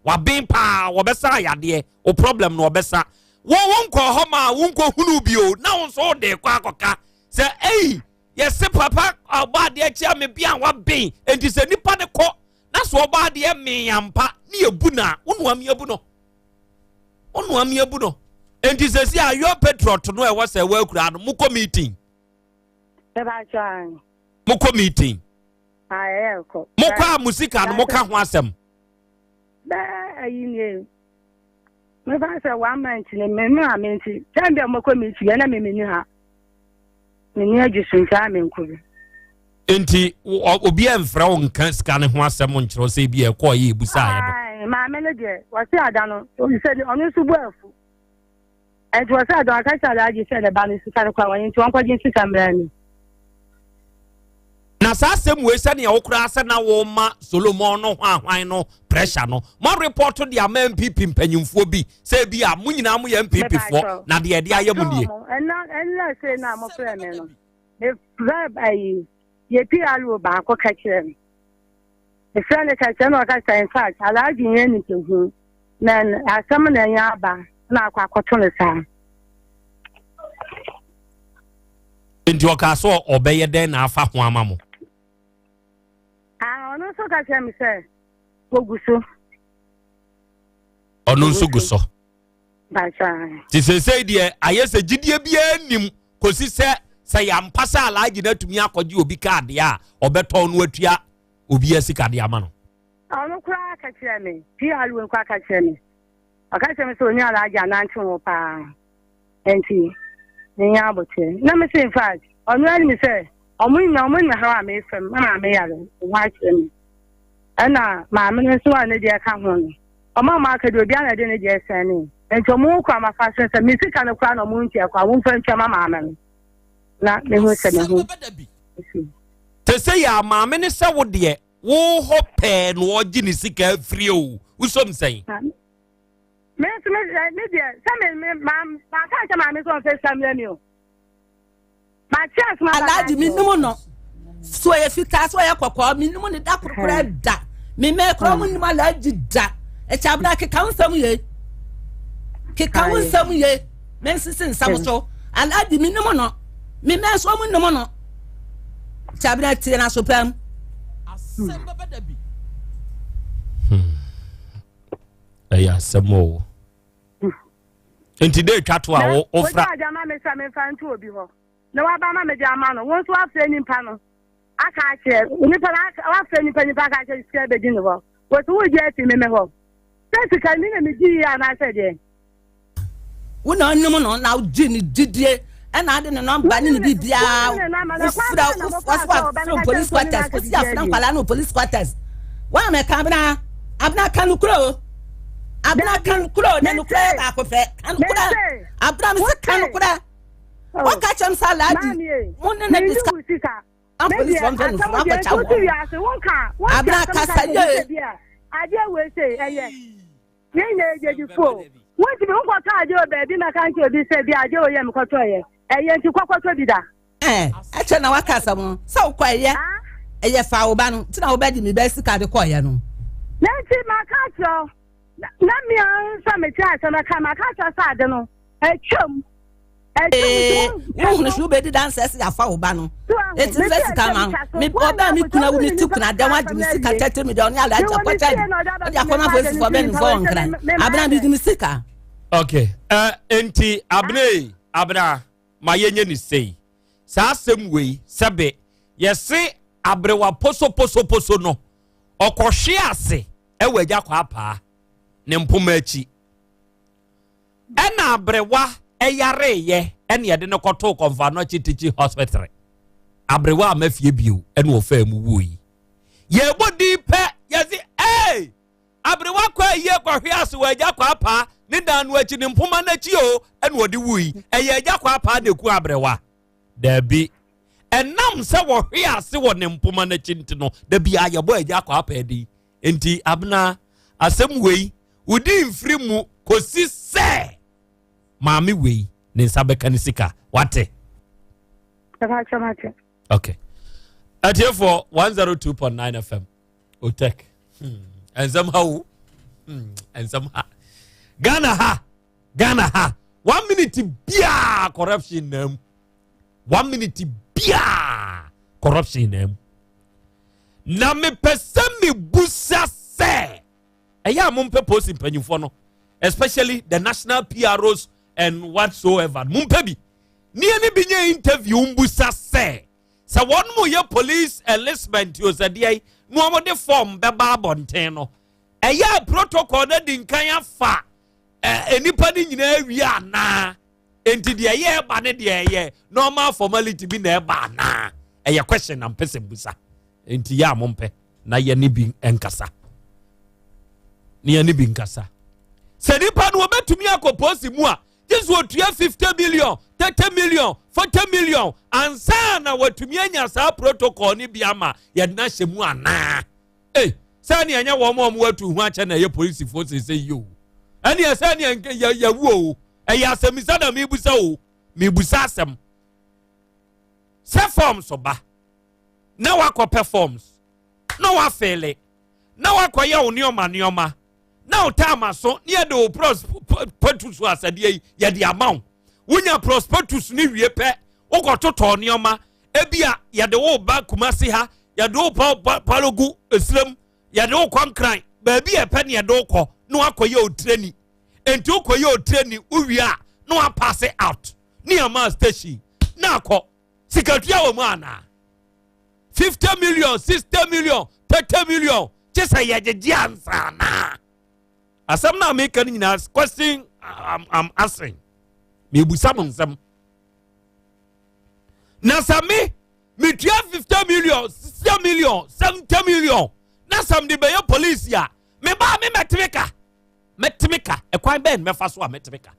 waben paa wɔbɛsa ayadeɛ wo problem no ɔbɛsa wo wo nkɔ hɔ ma wo nkɔ hunu bio na wo nso wode kɔ akɔka sɛ ei yɛse papa ɔbɔ adeɛ kyia me bia waben enti sɛ nipa ne kɔ na so ɔbɔ adeɛ meyampa ne yɛbu no a wo noa meabu no wo noa meabu no enti sɛ si ayɔ patriot no ɛwɔ sɛ ɛwɔ akura no mokɔ meeting Mɛba mokɔ meeting Ayɛ kɔ. mokɔ a mo sika no moka ho asɛm Bɛɛ ayi nie. Mefa sɛ one month ne me maame nti. Sɛn bɛ mokɔ meeting yɛ na me meni ha. Meni adwo so nti a menkɔ bi. nti obi amfrɛ wo nka sika no ho asɛm nkyerɛ wo sɛ bi ɛkɔɔ yɛ ɛbusaeɛ no Ae, maame no deɛ wɔse ada no sɛ ɔno nso bu afu. Ɛnti wɔse ada ɔka kyerɛ Alhaji sɛ ne ba no sika no kora wɔn nti wɔnkɔgye sika mmra ni. Na saa asɛm wei sɛnea wo koraa sɛ na woma Solomon no hwanhwan no pressure no mo report de ama NPP mpanyimfoɔ bi sɛ bi a mo nyinaa moyɛ NPP foɔ na deɛ ɛde ayɛ mo nie. Ɛna ɛna sei na mofrɛ me no mefrɛ ayi yɛ PRO baako ka kyerɛ me mefrɛ no ka kyerɛ na ɔka sɛ in fact Alhaji nyɛ nipa hu na asɛm na ɛnyɛ aba na akɔ akɔto no saa. Nti ɔkaa sɛ ɔbɛyɛ dɛn na afa ho ama mo? Ah, ɔno nso ka kyerɛ me sɛ ogu so. Ɔno nso gu so. Bakyɛ. Nti seesei deɛ ayɛ sɛ gyidie biara nnim kɔsi sɛ sɛ yɛampa sɛ Alhaji no atumi akɔgye obi kaa deɛ a ɔbɛtɔn no atua obi asika de ama no. Ɔno koraa ka kyerɛ me, PRO koraa ka kyerɛ me. Ɔka kyerɛ me sɛ ɔne Alhaji anante ho paa. Nti, menya abotire. Na me sɛ in fact, ɔno anim sɛ ɔmo nyina ɔmo nyina haw a mefam na maame yare ho akyerɛ me. Ɛna maame no nso a ne deɛ ka ho no, ɔmo a ɔmo aka deɛ obiara na ɛde ne deɛ sɛn ne. Nti ɔmo kura ma fa so sɛ me sika no kura na ɔmo ntua kora ɔmo mfa ntua ma maame no. Na mehu sɛ me ho. Te sɛ yɛ a maame ne sɛ wo deɛ wo hɔ pɛɛ na ɔgye ne sika afiri o wosom sɛn? Me nso me me deɛ sɛ me me ma ma ka nkyɛn maame sɛ ɔnfɛ sika mmerɛ mi o. Ma kyerɛ asoma ba Alhaji mi nimu no so ɔyɛ fitaa so ɔyɛ kɔkɔɔ mi nimu ne da korokora da mi mɛ kora mu nimu Alhaji da ɛkyɛ abena keka wo nsɛm ye keka wo nsɛm ye mɛ nsisi nsɛm so Alhaji mi nimu no mi mɛ nso mu nimu no kyɛ abena tie na so pɛm. Ɛyɛ asɛm o. Nti dɛ etwa to a wo wofra. Wogya agya ma me sɛ memfa nto obi hɔ na waba ma mede ama no wo nso wafrɛ nipa no aka akyerɛ nipa no wafrɛ nipa nipa aka akyerɛ sika bɛdi ne hɔ wɔsi wogye afi me me hɔ sɛ sika mi na megye yie anaasɛ deɛ. Wo na ɔnim no na wogye ne didie ɛna ade ne nɔmba ne ne biribiara wofra wɔso wafrɛ police quarters wosi afrɛ nkwadaa no police quarters wɔn a mɛka abena abena ka no kuro o abena ka no kuro na no kuro yɛ baako pɛ ka no kuro abena mi sɛ ka no kuro wɔka kyɛm sɛ alaadi mo ne na disika police wɔn fɛ no fún akɔkya wɔn abena kasa yie. Adeɛ wei sɛ ɛyɛ yɛn nyinaa yɛ gyedifo o. Wontumi nkɔtɔ adeɛ wɔ baabi mɛka nkyerɛ obi sɛ bi adeɛ wɔ yɛ mekɔtɔeɛ ɛyɛ nti kɔkɔtɔ bi da. Ɛɛ ɛkyɛ na waka asɛm no sɛ wokɔ ɛyɛ. Ɛyɛ fa wo ba no nti na wobɛgye me ba sika de kɔeɛ no. Na nti maka akyerɛ wo, na me ara nso a mete asɛm aka, maka akyerɛ sɛ ade no, atwam. Ee, wohunu so wobɛdi danseɛ sɛ yɛafa wo ba no. Enti mfa sika ma wo. Me ɔbaa me kuna wo me ti kuna dɛn wagye me sika tɛtɛ me deɛ ɔne alagye akɔkyɛ de. Ɔde akɔma apolisifoɔ bɛ nimfoɔ wɔ nkran. Abena medi me sika. Okay, uh, enti abena abena ma yɛnyɛ ne sei. Saa asɛm wei sɛbe yɛse aberewa posoposoposo no ɔkɔhwe ase ɛwɔ agya kwaapaa ne mpoma akyi. Ɛna aberewa ɛyareeɛ ɛne yɛde no kɔtoo Kɔmfo Teaching Hospital. Aberewa ama fie bio ɛna ɔfaa mu wuo yi. Yɛbɔ din pɛ yɛse ee aberewa kɔ ayie kɔhwe ase wɔ agya kwaapaa ne dan no akyi ne mpoma n'akyi o ɛna ɔde wui. Ɛyɛ agya kwaapaa na eku aberewa? Daabi. Ɛnam sɛ wɔhwe ase wɔ ne mpoma n'akyi nti no, da bi a yɛbɔ agya kwaapaa din. Nti abena asɛm wei wodi mfiri mu kɔsi sɛ maame wei ne nsa bɛka ne sika wate. Okay. Atiefoɔ 102.9 FM Otek. Nsɛm ha o. Nsɛm ha. Ghana ha. Ghana ha. 1 minute biaa corruption na mu. 1 minute biaa corruption na mu. Na mepɛ sɛ mebusa sɛ ɛyɛ a mompɛ post mpanyimfoɔ no, especially the national PROs and whatsoever, mompɛ bi ne ɛne bi nyɛ interview mbusa sɛ wɔn mo yɛ police enlistment o sɛ deɛ na wɔn de form bɛba abɔnten no, ɛyɛ a protocol no di nkan afa ɛ nipa no nyinaa wie anaa? Nti deɛ ɛyɛ ɛba ne deɛ ɛyɛ normal formality bi na ɛba anaa? Ɛyɛ question na mpɛ sɛ mbusa. Nti yɛ a mompɛ na yɛ ne bi nkasa ne yɛ ne bi nkasa sɛ nipa no wɔbɛtumi akɔ polisi mu a, gye sɛ otua 50 million, 30 million, 40 million ansa na watumi anya saa protocol ne bi ama yɛde no ahyɛ mu anaa? Ei, sɛ ne ɛnyɛ wɔn a wɔn atu ho akyɛ na ɛyɛ polisifoɔ sese yi o, ɛne ɛsɛ ne yɛ yɛwu o. Ɛyɛ asɛmisa na mibusa o, mibusa asɛm sɛ forms ba na wakɔpɛ forms na wafill na wakɔyɛ wo nneɛma nneɛma na wo taama so ne yɛde wo prospectus asɛdeɛ yi yɛde ama wo. Wonya prospectus ne wie pɛ, wokɔtotɔ nneɛma. Ebi a yɛde wo ba Kumasi ha, yɛde wo pa Pwalugu esirem, yɛde wo kɔ Nkran, baabi a ɛpɛ ne yɛde wo kɔ na wakɔyɛ otirani. Nti wokɔyɛ otirani wowie a na wapass out ne ama station na akɔ sikatua wɔ mu anaa? 50 million, 60 million, 30 million kye sɛ yɛgyegye ansa anaa? Asɛm no a meka no nyinaa, question I'm asking, mebusa mo nsɛm. Na sɛ me metua 50 million, 60 million, 70 million na sɛ mede bɛyɛ police a, mebaa me mɛteme ka, mɛteme ka. Ɛkwan bɛn mɛfa so a mɛteme ka?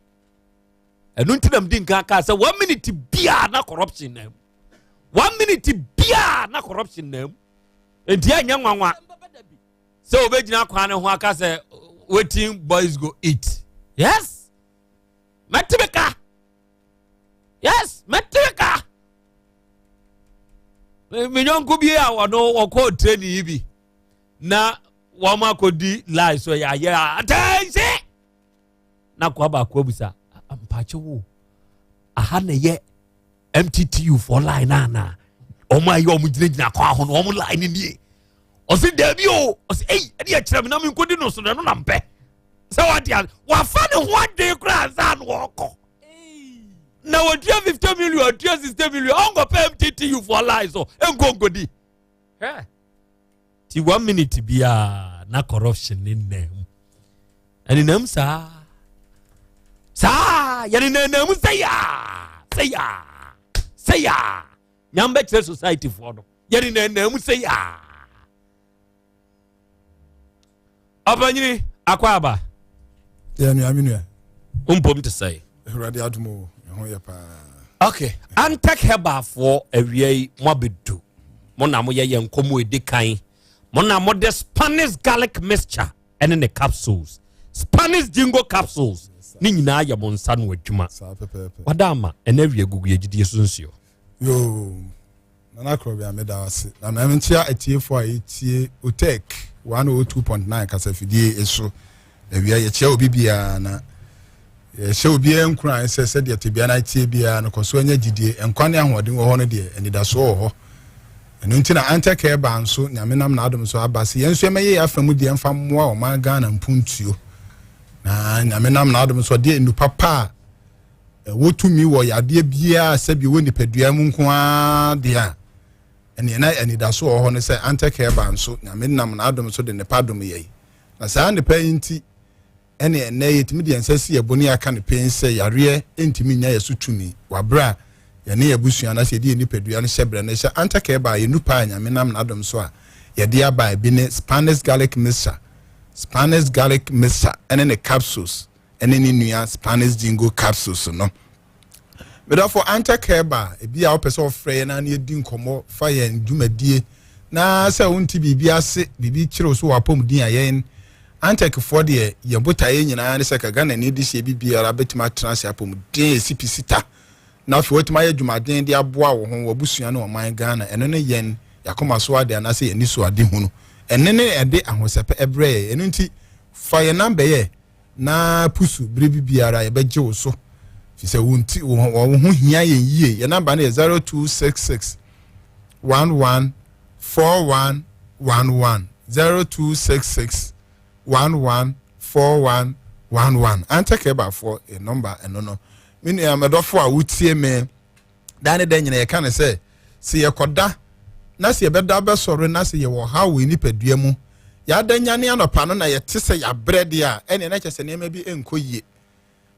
Ɛno nti na medi nka kaa sɛ 1 minute biaa na corruption na mu, 1 minute biaa na corruption na mu. Nti ɛnyɛ nwanwa sɛ wobɛgyina kwan no ho aka sɛ wetin boys go eat. Yes, mɛteme ka. Yes, mɛteme ka. Me nyɔnko bi a ɔno ɔkɔɔ training yi bi na wɔn akɔdi line so yɛ ayɛ atɛnse na akɔ baako abusa, "Mpakyɛ wo, aha na yɛ MTTU foɔ line na ana wɔn ayɛ wɔn gyinagyina kwan ho no wɔn line nie?" Ɔsi, "Daabi o." Ɔsi, "Eyi ɛde ɛkyerɛ mi na mi nkodi no so na ɛno na mpɛ sɛ wate ase." Wafa ne ho adwene koraa ansa na ɔkɔ na wɔtua 50 million, ɔtua 60 million, ɔnkɔpɛ MTTU foɔ line so nkɔ nkodi hɛ. Ti 1 minute biara na corruption ne nam mu, ɛnenam saa saa, yɛne nanam sɛ yaa sɛ yaa sɛ yaa nyam bɛkyerɛ society foɔ no, yɛne nanam sɛ yaa. Ɔpanyini akɔ aba. Yɛ nua, me nua. Mpom te sɛ? Awurade adom o, ɛho yɛ paa. Okay, Antec Herbalfoɔ, awia yi mo abɛdu mo na moyɛ yɛn nkɔmmɔ edi kan. Mo na mode Spanish garlic mixture ɛne ne capsules, Spanish ginkgo capsules ne nyinaa yɛ mo nsa no adwuma. Saa pɛpɛɛpɛ. Wada ama ɛna awia gugu yɛ gyidie so nsuo. Yoo. Nana Krobea meda wo ase. Na ma menkyea atiefoɔ a yɛtie Otec 102.9 kasafidie so. Awia yɛkyea obi biara na yɛhyɛ obiara nkuran sɛ sɛdeɛ tebea no atie biara no kɔ so anya gyidie. Nkwa ne ahoɔden wɔ hɔ no deɛ anidasoɔ wɔ hɔ. Ɛno nti na Antec Herbal nso Nyame nam n'adom so aba sɛ yɛn nso yɛmɛyɛ yɛn afa mu deɛ mfa mmoa ɔman Ghana mpuntuo. Na Nyame nam n'adom so ɔde nnupa pa a ɛwɔ tumi wɔ yadeɛ biara sɛbi wɔ nipadua mu nko ara deɛ a ɛneɛ na anidaso wɔ hɔ no sɛ Antec Herbal nso Nyame nam n'adom so de nepa dom yɛn. Na saa nnepa yi nti ɛne ɛnnɛ yɛtumi de yɛn nsa si yɛn bo ne yɛaka no pen sɛ yareɛ ntumi nnya yɛn so tumi wɔ aberɛ a yɛne yɛn abusua anaasɛ yɛde yɛn nipadua no hyɛ berɛ no hyɛ Antec Herbal yɛn nupa a Nyame nam n'adom so a yɛde aba a ebi ne Spanish garlic mixture, Spanish garlic mixture ɛne ne capsules ɛne ne nua Spanish jingo capsules no. Medɔfo Antec Herbal, ebi a wopɛ sɛ wɔfrɛ yɛn na ne yɛdi nkɔmmɔ fa yɛn dwumadie na sɛ wonte biribi ase, biribi kyerɛw so wɔ apɔmuden a yɛn Antecfoɔ deɛ yɛn botaeɛ nyinaa ne sɛ ka Ghana ni de hyɛ bi biara bɛtumi atena ase apɔmuden ɛsi pi sita na afei watumi ayɛ adwumaden de aboa wo ho w'abusua ne ɔman Ghana. Ɛno ne yɛn yakoma so ade anaasɛ yɛn ani so ade hunu. Ɛne ne ɛde ahosɛpɛ ɛbrɛ yɛn. Ɛno nti fa yɛn namba yɛ na pusu bere bi biara yɛbɛgye wo so fi sɛ wo nti wo ho hia yɛn yie. Yɛn namba no yɛ 0266 11 4111 0266 11 4111. Antec Herbalfoɔ yɛ nɔmba ɛno no. Me nua mɛdɔfo a wotie me daa ne da nyina yɛka ne sɛ sɛ yɛkɔda na sɛ yɛbɛda bɛsɔre na sɛ yɛwɔ haw wɔ nipadua mu yɛada nyane anɔpa no na yɛte sɛ yɛabrɛ deɛ a ɛneɛ na kyɛ sɛ nneɛma bi nkɔ yie.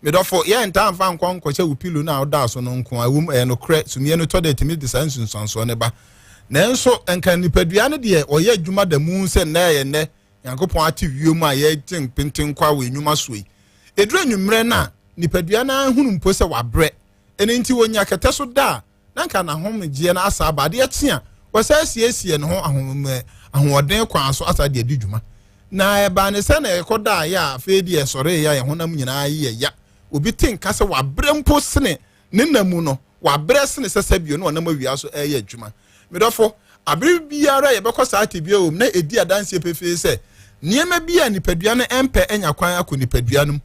Medɔfo, yɛntaa mfa nkɔ nkɔhyɛ wo pilo no a wodaa so no nko a, ɛwom ɛyɛ nokorɛ, sumiiɛ no tɔ da ɛtumi de saa nsunsuansoɔ no ba. Nanso nka nipadua no deɛ ɔyɛ adwuma da mu sɛ nnɛ yɛ nnɛ, Nyankopɔn ate wiem a yɛgye mpentenkwa wɔ nnwuma soɔ yi. Ɛduru anwummerɛ no a, nipadua no ara hunu mpo sɛ wabrɛ. Ɛno nti ɔnya kɛtɛ so da a, na nka n'ahomegyeɛ no asa aba. Adeɛ kye a, wɔsan siesie ne ho ahoɔden kwan so asa de adi dwuma. Na ɛbaa ne sɛ na ɛkɔdaeɛ a afei deɛ ɛsɔreeɛ a yɛn honam nyinaa yɛ ya. Obi te nka sɛ wabrɛ mpo sene ne nna mu no, wabrɛ sene sɛ sɛbio na ɔnam awia so ɛreyɛ adwuma. Medɔfo, abere biara yɛbɛkɔ saa tebea wɔ mu na ɛdi adanseɛ pefee sɛ nneɛma bi a nipadua no mpɛ anya kwan akɔ nipadua no mu.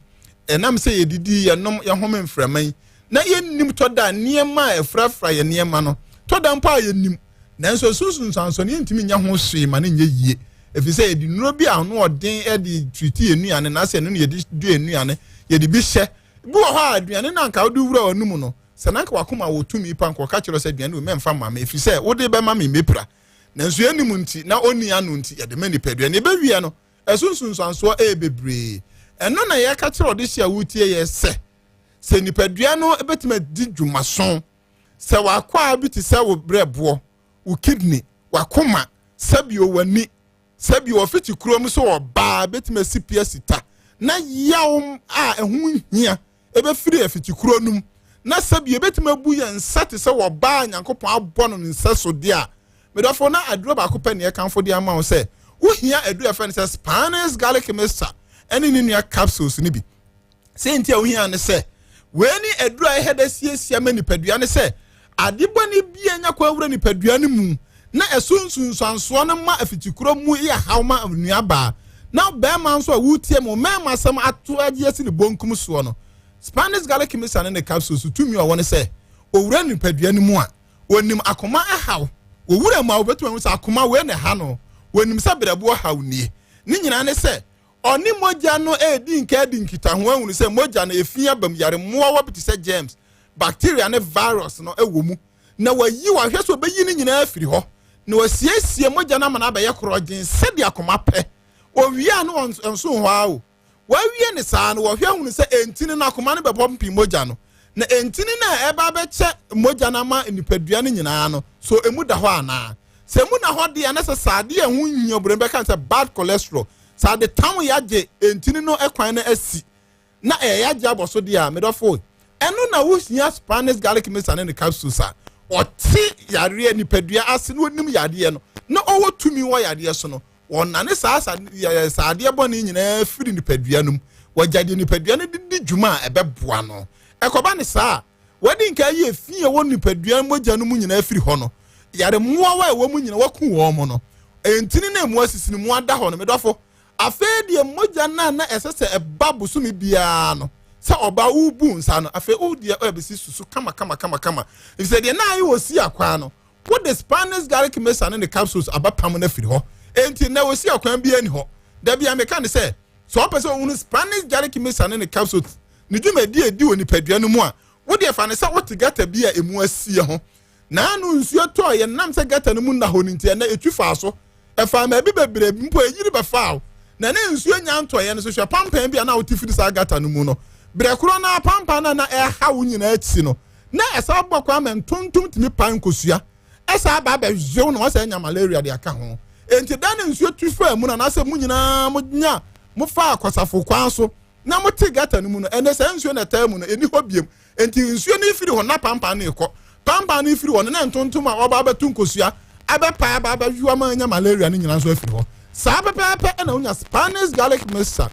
Ɛnam sɛ yɛdidi, yɛnom, yɛhome mframa yi, na yɛnnim tɔ da nneɛma a ɛfrafra yɛn nneɛma no, tɔ da mpo a yɛnim, nanso ɛso nsunsuansoɔ no yɛntumi nyɛ ho hwee ma no nyɛ yie, ɛfiri sɛ yɛde nnuro bi a ano ɔden de tiriti yɛn nnuane, na asɛ ɛno na yɛde dua yɛn nnuane, yɛde bi hyɛ. Bi wɔ hɔ a aduane no anka wode wura w'anum no, sɛ na anka wakoma wɔ tumi pa nka ɔka kyerɛ sɛ aduane wei mɛmfa mma me, ɛfiri sɛ wode bɛma me mɛpira. Nanso yɛnnim nti, na ɔnni ano nti, yɛde ma nipadua. Nea ɛbɛwie no, ɛso nsunsuansoɔ ɛyɛ bebree. Ɛno na yɛka kyerɛ ɔdehye a wotie yɛ sɛ, sɛ nipadua no bɛtumi adi dwumaso, sɛ w'akwaa bi te sɛ wo berɛboɔ, wo kidney, w'akoma, sɛbio w'ani, sɛbio ɔfiti kurom sɛ ɔbaa bɛtumi asi pi asi ta, na yaw a ɛho nhia ɛbɛfiri afitikuro no mu, na sɛbio ɛbɛtumi abu yɛn nsa te sɛ ɔbaa a Nyankopɔn abɔ no ne nsa so deɛ a, medɔfo, na aduro baako pɛ ne ɛkamfo de ama wo sɛ wohia aduro a ɛfɛ no sɛ Spanish garlic mixture ɛne ne nua capsules no bi. Sɛ nti a wohia ne sɛ wei ne aduru a ɛhɛ da siesie ama nipadua ne sɛ ade bɔne bi anya kwan wura nipadua no mu na ɛso nsunsuansoɔ no ma afitikuro mu yɛ haw ma nuabaa na bɛrima nso a wotie mu mmarima asɛm ato agye asi ne bonkum soɔ no. Spanish garlic mixture ne ne capsules tumi ɔwɔ ne sɛ owura nipadua no mu a onim akoma ɛhaw owura mu a wobɛtumi ahu sɛ akoma wei na ɛha no, onim sɛ berɛboɔ haw nie. Ne nyinaa ne sɛ Ɔne mogya no redi nka adi nkitaho ahunu sɛ mogya no efi aba mu, yare mmoawa bi te sɛ germs, bacteria ne virus no wɔ mu, na wayi wahwɛ sɛ ɔbɛyi ne nyinaa afiri hɔ, na wasiesie mogya no ama no abɛyɛ korɔgyen sɛdeɛ akoma pɛ. Owie a na ɔnso hɔ ara o. Wawie ne saa no, wɔhwɛ ahunu sɛ ntini no akoma no bɛbɔ mpi mogya no, na ntini no a ɛba abɛkyɛ mogya no ama nipadua no nyinaa no, so emu da hɔ anaa? Sɛ emu na hɔ deɛ, na sɛ saa adeɛ a ɛho nhia oburoni bɛka no sɛ bad cholesterol, sɛ ade tam yɛagye ntini no kwan no asi na ɛyɛ yɛagye abɔ so deɛ a, medɔfo, ɛno na wohia Spanish garlic mixture ne ne capsules a ɔte yareɛ nipadua ase na onim yadeɛ no na ɔwɔ tumi wɔ yadeɛ so no, wɔnane saa saa adeɛ bɔne nyinaa firi nipadua no mu. Wɔgya deɛ nipadua no de di dwuma a ɛbɛboa no. Ɛkɔba ne saa a, Wɔadi nkan ayi efi a ɛwɔ nipadua mogya no mu nyinaa afiri hɔ no. Yare mmoawa a ɛwɔ mu nyina waku wɔn mo no. Ntini na emu asisi no mu ada hɔ no, medɔfo. Afei deɛ mogya no a na ɛsɛ sɛ ɛba bosome biara no, sɛ ɔbaa wobu nsa no, afei wo deɛ ɛbɛsi susu kama kama kama kama. Efisɛ deɛ na ayɛ wɔ si akwan no, wode Spanish garlic mixture ne ne capsules abɛpam no afiri hɔ. Enti nnɛ wɔ si akwan biara ni hɔ. Da bi a meka ne sɛ, sɛ ɔpɛ sɛ ohunu Spanish garlic mixture ne ne capsules ne dwumadi a ɛdi wɔ nipadua no mu a, wo deɛ fa no sɛ wote gata bi a emu asie ho. Naano nsuo tɔɔ yɛ nam sɛ gata no mu nna hɔ no nti ɛnɛ ɛtwi faa so. Ɛfaa maabi bebree mpo ɛyiri bɛfaa wo. Na ne nsuo nya ntɔeɛ no so hwɛ pampan bi a na wote firi saa gata no mu no. Berɛ korɔ no ara pampan no a na ɛreha wo nyinaa akyi no, na ɛsan bɔ kwan ma ntontom tumi pae nkosua ɛsan ba abɛhyew na wɔsan anya malaria de aka ho. Enti da na nsuo tu faa mu no anaasɛ mo nyinaa mo nya mo faa kwasafo kwan so na mo te gata no mu no, ɛnɛ saa nsuo na ɛtaa mu no ɛni hɔ biem. Enti nsuo no firi hɔ na pampan no rekɔ. Pampan no firi hɔ no na ntontom a wɔba abɛto nkosua abɛpae aba abɛhyew ama anya malaria no nyinaa nso afiri hɔ. Saa pɛpɛɛpɛ ɛna wonya Spanish garlic mixture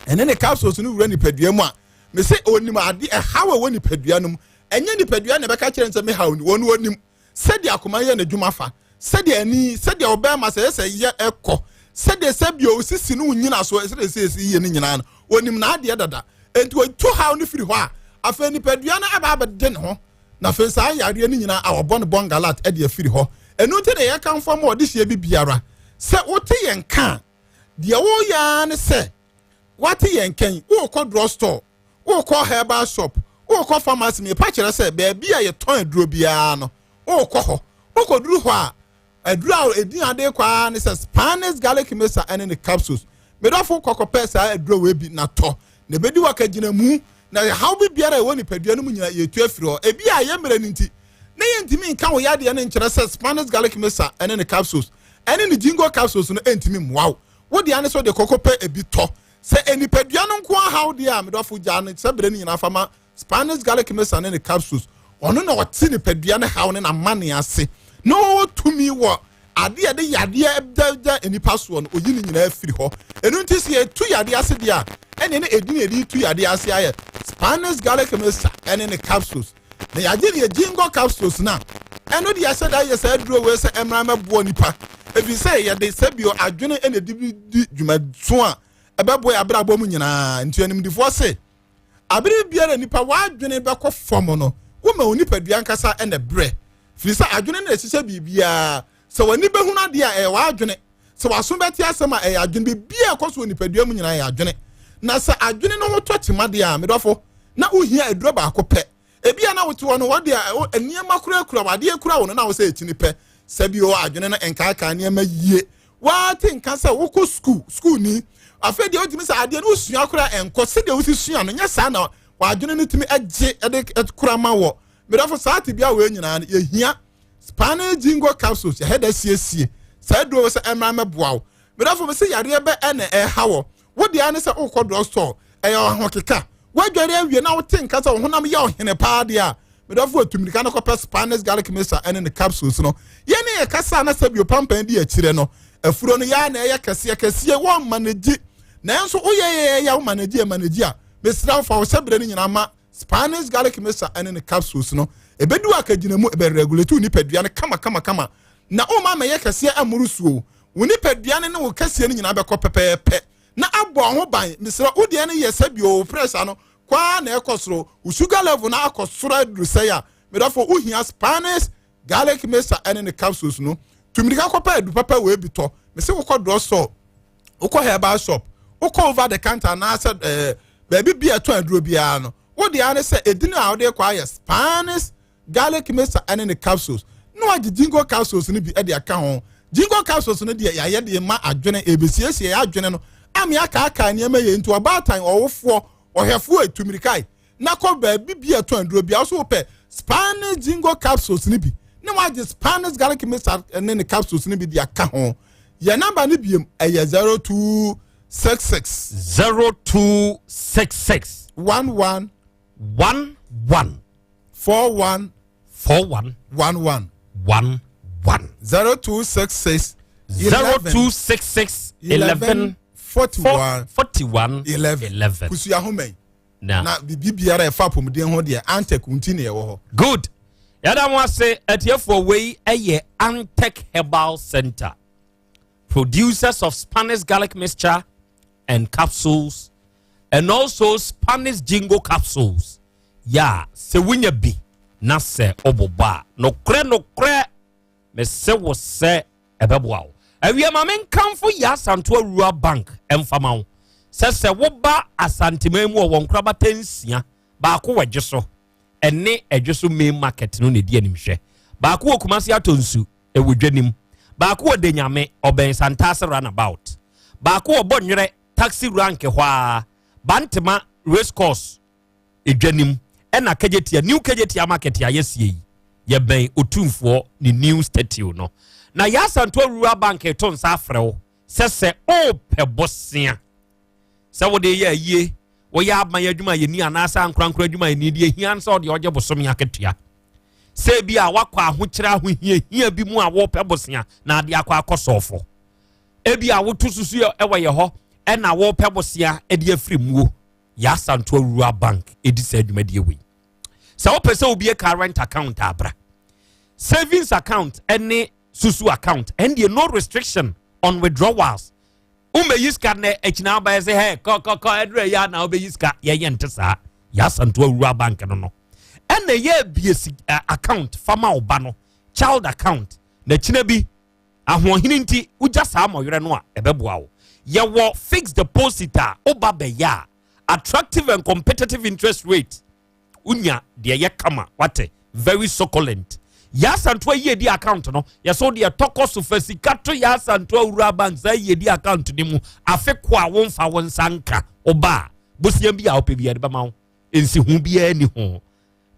ɛne ne capsules no wura nipadua mu a mese onim ade ɛhaw ɛwɔ nipadua no mu. Ɛnyɛ nipadua na ɛbɛka kyerɛ no sɛ mehaw ni, wɔn onim sɛdeɛ akoma yɛ n'adwuma fa, sɛdeɛ ani, sɛdeɛ ɔbɛrima sɛ ɛsɛ yɛ ɛkɔ, sɛdeɛ sɛ bio osisi no nyina so, sɛdeɛ sɛ ɛsi yie no nyinaa no, onim n'adeɛ dada. Enti otu haw no firi hɔ a, afei nipadua no aba abɛde ne ho, na afei saa yareɛ no nyinaa a wɔbɔ no bɔngalat de afiri hɔ. Ɛno nti na yɛkamfo ama ɔdehyeɛ bi biara sɛ wote yɛn ka a, deɛ woyɛ ara ne sɛ woate yɛn nka yi, worekɔ drug store, worekɔ herbal shop, worekɔ pharmacy, mepa kyerɛ sɛ baabi a yɛtɔn aduro biara no, worekɔ hɔ. Wokɔduru hɔ a, aduro a ɛdin ade kɔ ara ne sɛ Spanish garlic mixture ɛne ne capsules. Medɔfo kɔkɔpɛ saa aduro wei bi na tɔ, na ɛbɛdi w'akagyinamu, na ɛhaw bi biara a ɛwɔ nipadua no mu nyinaa yɛtu afiri hɔ. Ebi a yɛ mmerɛ no nti, na yɛntumi nka wo yadeɛ no nkyerɛ sɛ Spanish garlic mixture ɛne ne capsules ɛne ne ginkgo capsules no ɛntumi mmoa wo. Wo deɛ ne sɛ wode kɔkɔpɛ ebi tɔ. Sɛ nipadua no nko ahaw deɛ a, medɔfo gyaa no sɛ berɛ no nyinaa fa ma Spanish garlic mixture ne ne capsules. Ɔno na ɔte nipadua no haw ne n'amane ase, na ɔwɔ tumi wɔ adeɛ a ɛde yadeɛ da nipa soɔ no, ɔyi ne nyinaa firi hɔ. Ɛno nti sɛ yɛtu yadeɛ ase deɛ a, ɛneɛ na ɛdin a yɛde tu yadeɛ ase ayɛ Spanish garlic mixture ɛne ne capsules. Na yɛagye ne yɛ ginkgo capsules no a, ɛno deɛ ɛsɛ da yɛ saa aduro wei sɛ ɛmmra mɛboa nipa, ɛfiri sɛ yɛde sɛbio adwene ɛna ɛde di dwumaso a ɛbɛboa yɛ abrabɔ mu nyinaa. Nti animdifoɔ se abere biara nipa w'adwene bɛkɔ fam no, woma wo nipadua ankasa ɛna brɛ, firi sɛ adwene na ɛhyehyɛ biribiara. Sɛ w'ani bɛhunu adeɛ a, ɛyɛ w'adwene. Sɛ w'aso bɛte asɛm a, ɛyɛ adwene. Biribiara ɛkɔ so wɔ nipadua mu nyinaa ɛyɛ adwene. Na sɛ adwene no ho tɔ kyima deɛ a, medɔfo, na wohia aduro baako pɛ. Ebi a na wote hɔ no, wɔde nneɛma kurakura w'adeɛ kura wo no na wo sɛ ɛkyini pɛ. Sɛ bi o, adwene no nkaakaa nneɛma yie. Woate nka sɛ wokɔ sukuu, sukuuni. Afei deɛ wotumi sɛ adeɛ no wosua koraa ɛnkɔ sɛdeɛ wosi sua no, nyɛ saa na w'adwene no tumi gye de kura ma wɔ. Medɔfo, saa tebea wei nyinaa no, yɛhia Spanish Jingo capsules, yɛhɛ da siesie saa aduro wɔ sɛ ɛmmra mɛboa wo. Medɔfo, me sɛ yareɛ bɛ ɛna ɛha wɔ. Wo deɛ ne sɛ wokɔ drug store, ɛyɛ ahokeka. Woadware awie na wote nka sɛ wo honam yɛ ɔhene paa deɛ a, medɔfo atu mirika no kɔpɛ Spanish garlic mixture ɛne ne capsules no. Yɛne yɛ kasa na sɛ bio pampan di akyire no, afuro no yɛa na ɛyɛ kɛseɛ kɛseɛ, wɔn manage. Nanso woyɛ yɛ yɛ wo manage yɛ manage a, mesrɛ wo fa wo hyɛbrɛ no nyinaa ma Spanish garlic mixture ɛne ne capsules no. Ɛbɛdi wo akagyina mu, ɛbɛ regulate wo nipadua no kama kama kama. Na woma mɛyɛ kɛseɛ ɛmmoro suo. Wo nipadua no ne wo kɛseɛ no nyinaa bɛkɔ pɛpɛɛpɛ na abɔ wo ho ban. Mesrɛ wo deɛ no yɛ sɛ bio wo pressure no kwaa na ɛkɔ soro, wo sugar level no akɔ soro aduru sɛe a, medɔfo wohia Spanish garlic mixture ɛne ne capsules no. Tu mirika kɔpɛ adu papa wei bi tɔ. Mese wokɔ drug store, wokɔ herbal shop, wokɔ over the counter anaasɛ ɛɛ baabi bi a ɛtɔn aduro biara no, wo deɛ ne sɛ edin a wode kɔ ayɛ Spanish garlic mixture ɛne ne capsules na wagye ginkgo capsules no bi de aka ho. Ginkgo capsules no deɛ yɛayɛ de ma adwene, ebesiesie yɛ adwene no ama yɛakaakaa nneɛma yie. Nti ɔbaatan, ɔwofoɔ, ɔhwɛfoɔ etu mirika na kɔ baabi bi a ɛtɔn aduro bi a ɔso wopɛ Spanish ginkgo capsules no bi na wagye Spanish garlic mixture ne ne capsules no bi de aka ho. Yɛ namba no biem ɛyɛ 0266 0266 11 11 41 41 11 11 0266 0266 11 41 41 11 11. Kusua ahoma yi Na na biribi biara ɛfa apɔmuden ho deɛ Antec nti na ɛwɔ hɔ. Good. Yɛda mo ase atiefoɔ. Wei ɛyɛ Antec Herbal Center, producers of Spanish garlic mixture and capsules and also Spanish jingo capsules. Yà sɛ wonya bi na sɛ ɔbobɔ a, nokorɛ nokorɛ, mese wo sɛ ɛbɛboa wo. Awie, ma menkamfo yɛ Asantewa Rural Bank ɛmfama wo sɛ woba Asanteman mu wɔ wɔn nkorabata 6, baako wɔ Dwe so, ɛne Ɛdwe so main market no na ɛdi animhwɛ, baako wɔ Kumase atɔ nsu ɛwɔ dwanim, baako wɔ Denyame ɔbɛn Santase roundabout, baako wɔ Bɔnwerɛ taxi rank hɔ a Bantema race course edwanim, ɛna Kejetia, New Kejetia Market a yɛsie yi, yɛbɛn Otumfoɔ ne new statue no. Na yɛ Asantewa Rural Bank ɛto nsa afrɛ wo sɛ ɔɔpɛ bɔsea sɛ wode yɛ ayie, wɔyɛ aban adwuma yɛni anaasɛ ankorankora adwuma yɛni deɛ ehia sɛ ɔde ɔgye bosome akatua, sɛ bi a wakɔ ahokyerɛ ahohiahia bi mu a wɔpɛ bosea na ade akɔ sɔɔfo, ebi a woto susu ɛwɔ yɛ hɔ ɛna wɔpɛ bosea ɛde afiri muo, yɛ Asantewa Rural Bank ɛdi saa dwumadie wei. Sɛ wopɛ sɛ wobie current account abra, savings account ɛne susu account, ɛndeɛ no restriction on withdrawals. Womɛyi sika nɛ akyina abayɛ sɛ hɛ kɔkɔkɔ ɛdurɛ yɛ ana wobɛyi sika, yɛyɛ nte saa. Yɛ Asantewa Rural Bank no ɛna yɛ abie si account fama wo ba no, child account, na kyina bi ahoɔhene nti wogya saa mmɔwerɛ no a, ɛbɛboa wo. Yɛwɔ fixed deposit a woba bɛyɛ a, attractive and competitive interest rate, wonya deɛ yɛ kama, wate, very succulent. Yɛ Asantewa Yiedi account no, yɛsɛ deɛ tɔkɔ so fa sika to yɛ Asantewa Rural Bank saa yiedi account no mu. Afe ko a womfa wo nsa nka, woba a, bosia bi a wopɛ bi yɛde bɛma wo, nsiho biara ni ho.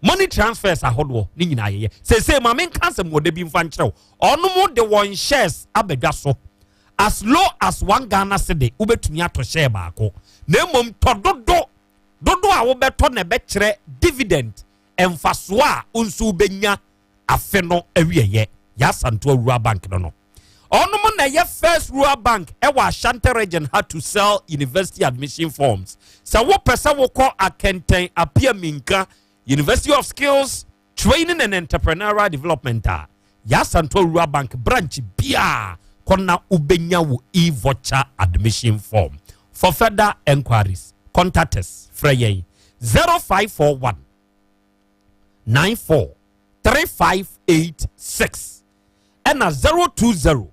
Money transfers ahodoɔ ne nyinaa yɛyɛ. Seesei ma menka asɛm wɔ da bi mfa nkyerɛ wo. Ɔnom de wɔn shares abadwa so as low as 1 Ghana cedi, wobɛtumi atɔ share baako, na mmom tɔ dodo dodo a wobɛtɔ na ɛbɛkyerɛ dividend mfasoɔ a wo nso wobɛnya afe no awieyɛ. Yɛ Asantewa Rural Bank no ɔnom na ɛyɛ first rural bank ɛwɔ Ashanti Region ha to sell university admission forms. Sɛ wopɛ sɛ wokɔ Akɛntɛn Apia Minka University of Skills Training and Entrepreneurial Development a, yɛ Asantewa Rural Bank branch biaa kɔ na wobɛnya wo e-voucher admission form. For further enquiries, contact us, frɛ yɛn 0541 94 3586 ɛna 020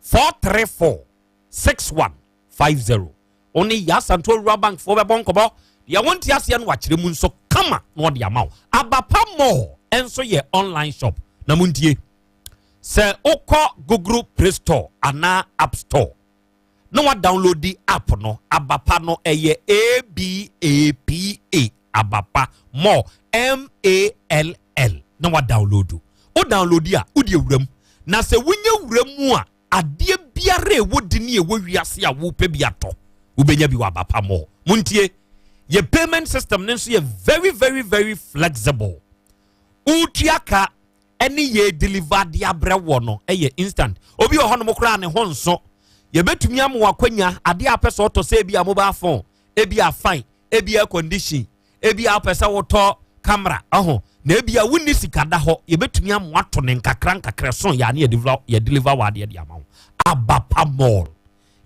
434 6150. Wo ne yɛ Asantewa Rural Bank foɔ bɛbɔ nkɔmmɔ deɛ wonte aseɛ no, wakyerɛ mu nso kama na ɔde ama wo. Abapa Mall ɛnso yɛ online shop na montie. Sɛ wokɔ Google Play Store anaa App Store na wa download the app no, Abapa no ɛyɛ ABAPA, Abapa Mall, MALL, na wa download. Wo download a, wode awura mu, na sɛ wonya wura mu a, adeɛ biara ɛwɔ di ne ɛwɔ wiase a wopɛ bi atɔ, wobɛnya bi wɔ Abapa Mall. Montie, yɛ payment system no nso yɛ very very very flexible. Wotua ka ɛne yɛ deliver de abrɛ wɔ no, ɛyɛ instant. Obi wɔ hɔnom koraa ne ho nso, yɛbɛtumi ama wakwanya adeɛ a apɛ sɛ ɔtɔ, sɛ ebi a mobile phone, ebi a fine, ebi air condition, ebi a apɛ sɛ wotɔ camera ɔho, na ebi a wonni sika da hɔ, yɛbɛtumi ama wato ne nkakra nkakra so yɛ ane yɛ deliver wɔ adeɛ de ama wo. Abapa Mall,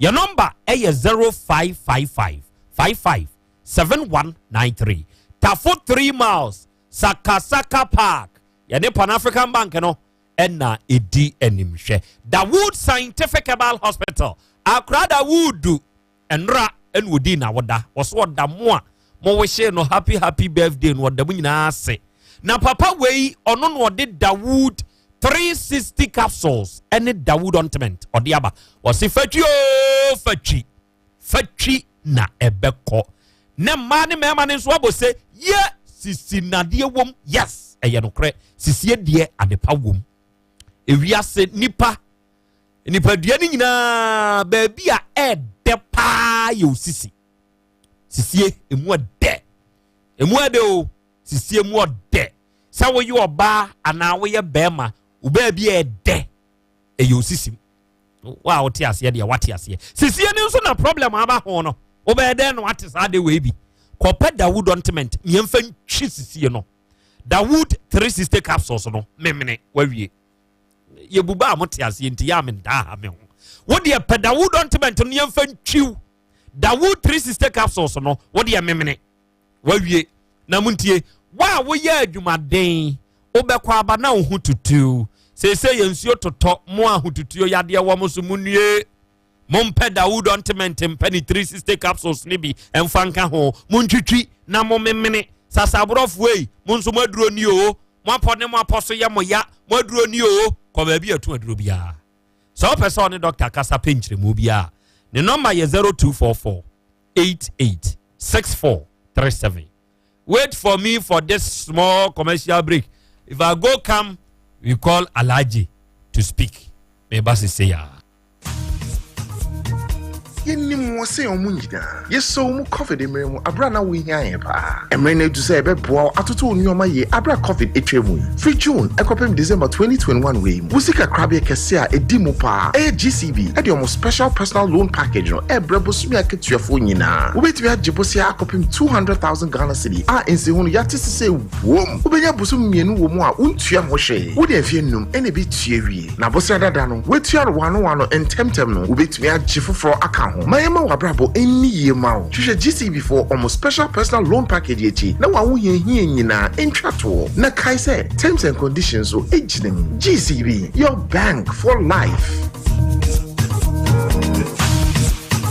yɛ number ɛyɛ 0555 55 7193. Tafo 3 Miles, Sakasaka Park, yɛne Pan African Bank no ɛna ɛdi animhwɛ. Dawood Scientific Herbal Hospital, Akra Dawood ɛnora ɛna ɔdi nawoda, wɔso ɔda mo a mowɔhyɛ no happy happy birthday no, ɔda mu nyinaa ase. Na papa wei, ɔno na ɔde Dawood 360 capsules ɛne Dawood ointment ɔde aba. Wɔsi fatwi ooo, fatwi fatwi na ɛbɛkɔ ne mmaa ne mmarima ne nso abɔ sɛ yɛ sisi nadeɛ wom. Yes, ɛyɛ nokorɛ, sisie deɛ adepa wom. Ewiase nipa nipadua no nyinaa, baabi a ɛɛdɛ paa yɛ osisi. Sisie emu ɛdɛ, emu ɛdɛ o, sisie mu ɔdɛ. Sɛ woyɛ ɔbaa anaa woyɛ bɛrima, wo baabi a ɛdɛ ɛyɛ osisi mu. Wo a wote aseɛ deɛ, wate aseɛ. Sisie no nso na problem aba ho no, wobɛyɛ dɛn na wate saa de wei bi? Kɔpɛ Dawood ointment, mmiɛnfa ntwi sisie no. Dawood 360 capsules no memene wawie. Yɛbuba a mote aseɛ nti yɛ a mendaa ha me ho. Wo deɛ pɛ Dawood ointment no yɛmfa ntwiw. Dawood 360 capsules no wo deɛ memene wawie. Na montie, wo a woyɛ adwumaden wobɛkɔ aba na wo ho tutuw. Seesei yɛ nsuo totɔ mo a ahotutuo yadeɛ wɔ mo so monue. Mompɛ Dawood ointment mpɛ ne 360 capsules no bi mfa nka ho. Montwitwi na momemene. Sasaborɔfoɔ ei, mo nso mo aduro ni oo. Mo apɔ ne mo apɔ so yɛ mo ya, mo aduro ni oo. Kɔ baabi a ɛto aduro biara. Sɛ wopɛ sɛ ɔne dɔkta kasa pɛ nkyerɛmu biara a, ne nɔmba yɛ 0244 88 64 37. Wait for me for this small commercial break. If I go come, we call Alhaji to speak. Meba sese ya. Yɛnim wɔn sɛ wɔn nyinaa. Yɛsɔ wo mu Covid mmerɛ mu aberɛ a na wohia yɛn paa. Mmerɛ no adu sɛ yɛbɛboa wo atoto wo nnoɔma yie aberɛ a Covid atwa mu yi. Firi June kɔpem December 2021 wei mu, wo sika korabea kɛseɛ a ɛdi mu paa ɛyɛ GCB de wɔn Special Personal Loan Package no rebrɛ bosome akatuafoɔ nyinaa. Wobɛtumi agye bosea akɔpem 200,000 Ghana Cedi a nsiho no yɛate sesei wom. Wobɛnya bosome mmienu wɔ mu a wontua ho hwee. Wode mfeɛ nnum na ɛbɛtua wie. Na bosea dada no, woatua no wano wano ntɛmntɛm no, wobɛtumi agye foforɔ aka ho. Ma yɛmma w'abrabɔ nni yie mma wo. Hwehwɛ GCB foɔ wɔn Special Personal Loan Package yi akyi na w'ahohiahia nyinaa ntwa toɔ. Na kae sɛ, terms and conditions nso gyina mu. GCB, your bank for life.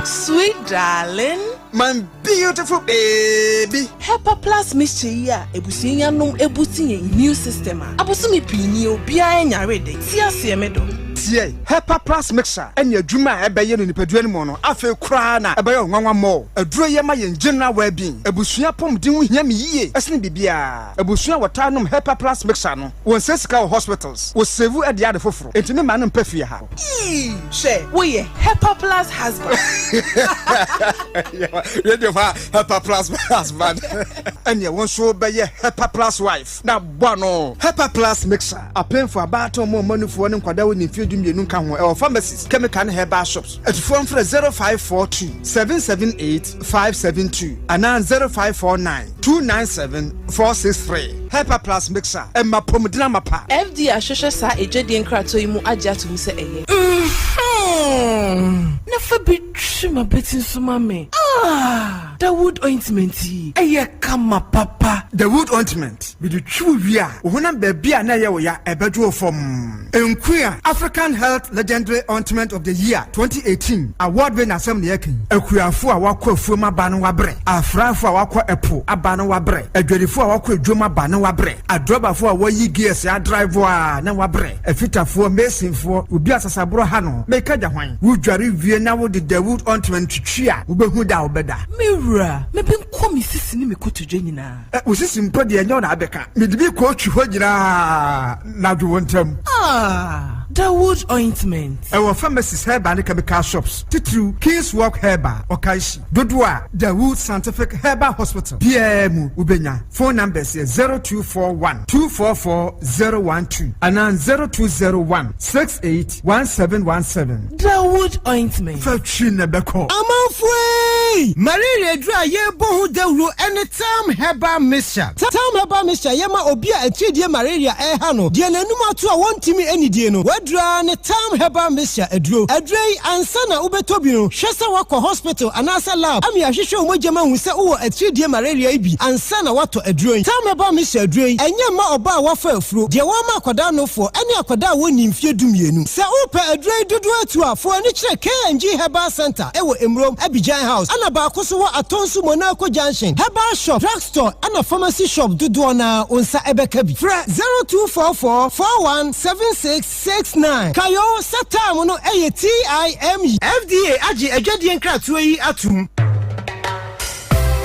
Sweet darling. My beautiful baby. Hepa Plus mixture yi a abusua yi anom abusti yɛn immune system a abosome pii nie obiara nyare de, te aseɛ me dɔ. Tie! Hepa Plus mixture ne adwuma a ɛbɛyɛ no nipadua no mu no afei koraa na ɛbɛyɛ wo nwanwa more. Aduro yi ma yɛn general well being. Abusua apɔmuden ho hia me yie sene biribiara. Abusua a wɔtaa nom Hepa Plus mixture no, wɔnsɛe sika wɔ hospitals, wɔsave de yɛ ade foforo. Enti me mma no mpɛ fie ha. Eii hwɛ woyɛ Hepa Plus husband. Radio hɔ a Hepa Plus husband. Ɛneɛ wo nso bɛyɛ Hepa Plus wife na bɔ ano. Hepa Plus mixer, apemfo, abaatan, ɔmo a ɔma nufoɔ ne nkwadaa a wɔnni mfeɛ 12 nka ho, ɛwɔ pharmacies, chemical ne herbal shops. Atufoɔ mfrɛ 0542 778 572 anaa 0549 297 463. Hepa Plus mixer, ɛma apɔmuden amapa. FDA ahwehwɛ saa adwadie nkratoɔ yi mu agye ato mu sɛ ɛyɛ. Mhmm na fa bi twi m'abati nso ma me ah Dawood ointment yi ɛyɛ kama papa. Dawood ointment, mede twi wo wie a, wo honam baabi a na ɛyɛ wo ya ɛbɛdwo wo fɔmm. Nkuya, African Health Legendary Ointment of the Year 2018 award winner asɛm na yɛreka yi. Akuafo a wɔakɔ afuom aba no wɔabrɛ, afrafo a wɔakɔ ɛpo aba no wɔabrɛ, adwadifo a wɔakɔ adwam aba no wɔabrɛ, adrɔbafo a wɔayi gears adrive a na wɔabrɛ, afitafoɔ, masonfoɔ, obi a sasaborɔ ha no, meka gya hwan? Wodware wie na wode Dawood ointment twitwi a, wobɛhu da a wobɛda. Me wura, me benkum me sisi ne me kotodwe nyinaa. Ɛ, wo sisi mpo deɛ ɛnyɛ wo na abɛka. Mede bi kɔɔtwi hɔ nyinaa na dwo wo ntam. Ah, Dawood ointment. Ɛwɔ pharmacies, herbal ne chemical shops, titiriw King's Walk Herbal, Okaishie. Dodoɔ a Dawood Scientific Herbal Hospital biara mu wobɛnya. Phone numbers yɛ 0241 244 012 anaa 0201 68 1717. Dawood ointment. Fa twi na ɛbɛkɔ. Amanfoɔ ei! Malaria aduru a yɛrebɔ ho dawuro ne Tam Herbal Mixture. Tam Herbal Mixture yɛ ma obi a atiridie malaria reha no, deɛ n'anum ato a wɔntumi nnidie no, w'aduro ara ne Tam Herbal Mixture aduro. Aduro yi, ansa na wobɛtɔ bi no, hwɛ sɛ woakɔ hospital anaasɛ lab ama yɛahwehwɛ wo mogya mu ahu sɛ wowɔ atiridie malaria yi bi ansa na woatɔ aduro yi. Tam Herbal Mixture aduro yi, ɛnyɛ mma ɔbaa a wafa afuro, deɛ wɔama akwadaa nofoɔ, ne akwadaa a wɔnnii mfeɛ dumienu. Sɛ wopɛ aduro yi dodoɔ atu a, fa w'ani kyerɛ K&G Herbal Centre wɔ Emurom, Abidjan House, ɛna baako nso wɔ Atonsu Monaco Junction. Herbal shop, drug store ɛna pharmacy shop dodoɔ no ara wo nsa bɛka bi. Frɛ 0244 41 76 69. Kae o sɛ time no yɛ TIME. FDA agye adwadie nkratoɔ yi atom.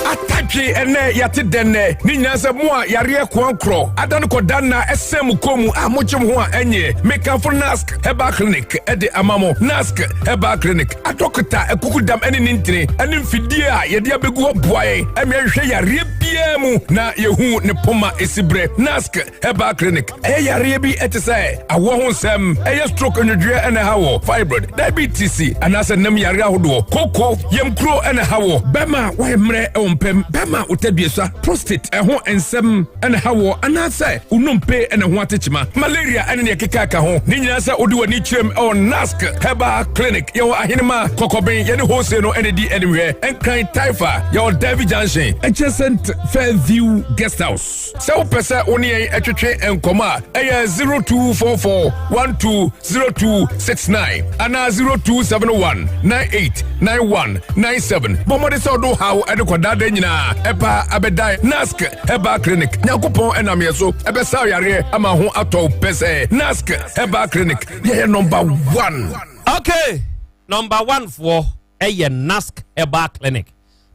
Atadwe ɛnɛ yɛate dɛn nɛ ne nyinaa sɛ mo a yareɛ koankorɔ ada no kɔda nna ɛsɛn mo kɔn mu a mogye mo ho a ɛnyɛ mekamfo Nask Herbal Clinic ɛde ama mo. Nask Herbal Clinic adɔkota akukudam ɛne ne ntini ɛne mfidie a yɛde abɛgu hɔ boa yɛn ɛma yɛhwehwɛ yareɛ. biara mu na yɛhu ne poma ɛsi berɛ. Nask Herbal Clinic ɛyɛ yareɛ bi ɛte sɛ awoɔ ho nsɛm, ɛyɛ stroke nwodwoeɛ ɛna ɛha wɔ, fibroid, diabetes anaasɛ nam yareɛ ahodoɔ, koko, yamkuro ɛna ɛha wɔ, bɛma a wayɛ mmerɛ ɛwɔ mpam, bɛma a wotadua prostate ɛho nsɛm ɛna ɛha wɔ, anaasɛ wonompe ɛna ho atekyema, malaria ɛne nea ɛkeka ka ho. Ne nyinaa sɛ wode w'ani kyerɛm ɛwɔ Nask Herbal Clinic. Yɛwɔ Ahenema Kɔkɔben, yɛne Hose no ɛna di animhwɛ, Nkran Taifa, yɛwɔ Davy Junction, adjacent Fairview Guest House. Sɛ wopɛ sɛ wo ne yɛn ɛtwetwe nkɔmmɔ a, ɛyɛ 0244 120269 anaa 0271 989197. Bɔ mmɔden sɛ wode wo haw ɛde kɔdaadaa nyinaa ɛpa abɛdan Nask Herbal Clinic. Nyankopɔn ɛnam yɛn so ɛbɛsa yareɛ ama ho atɔ wo pɛ sɛ Nask Herbal Clinic yɛyɛ number one. Okay, number one foɔ ɛyɛ Nask Herbal Clinic.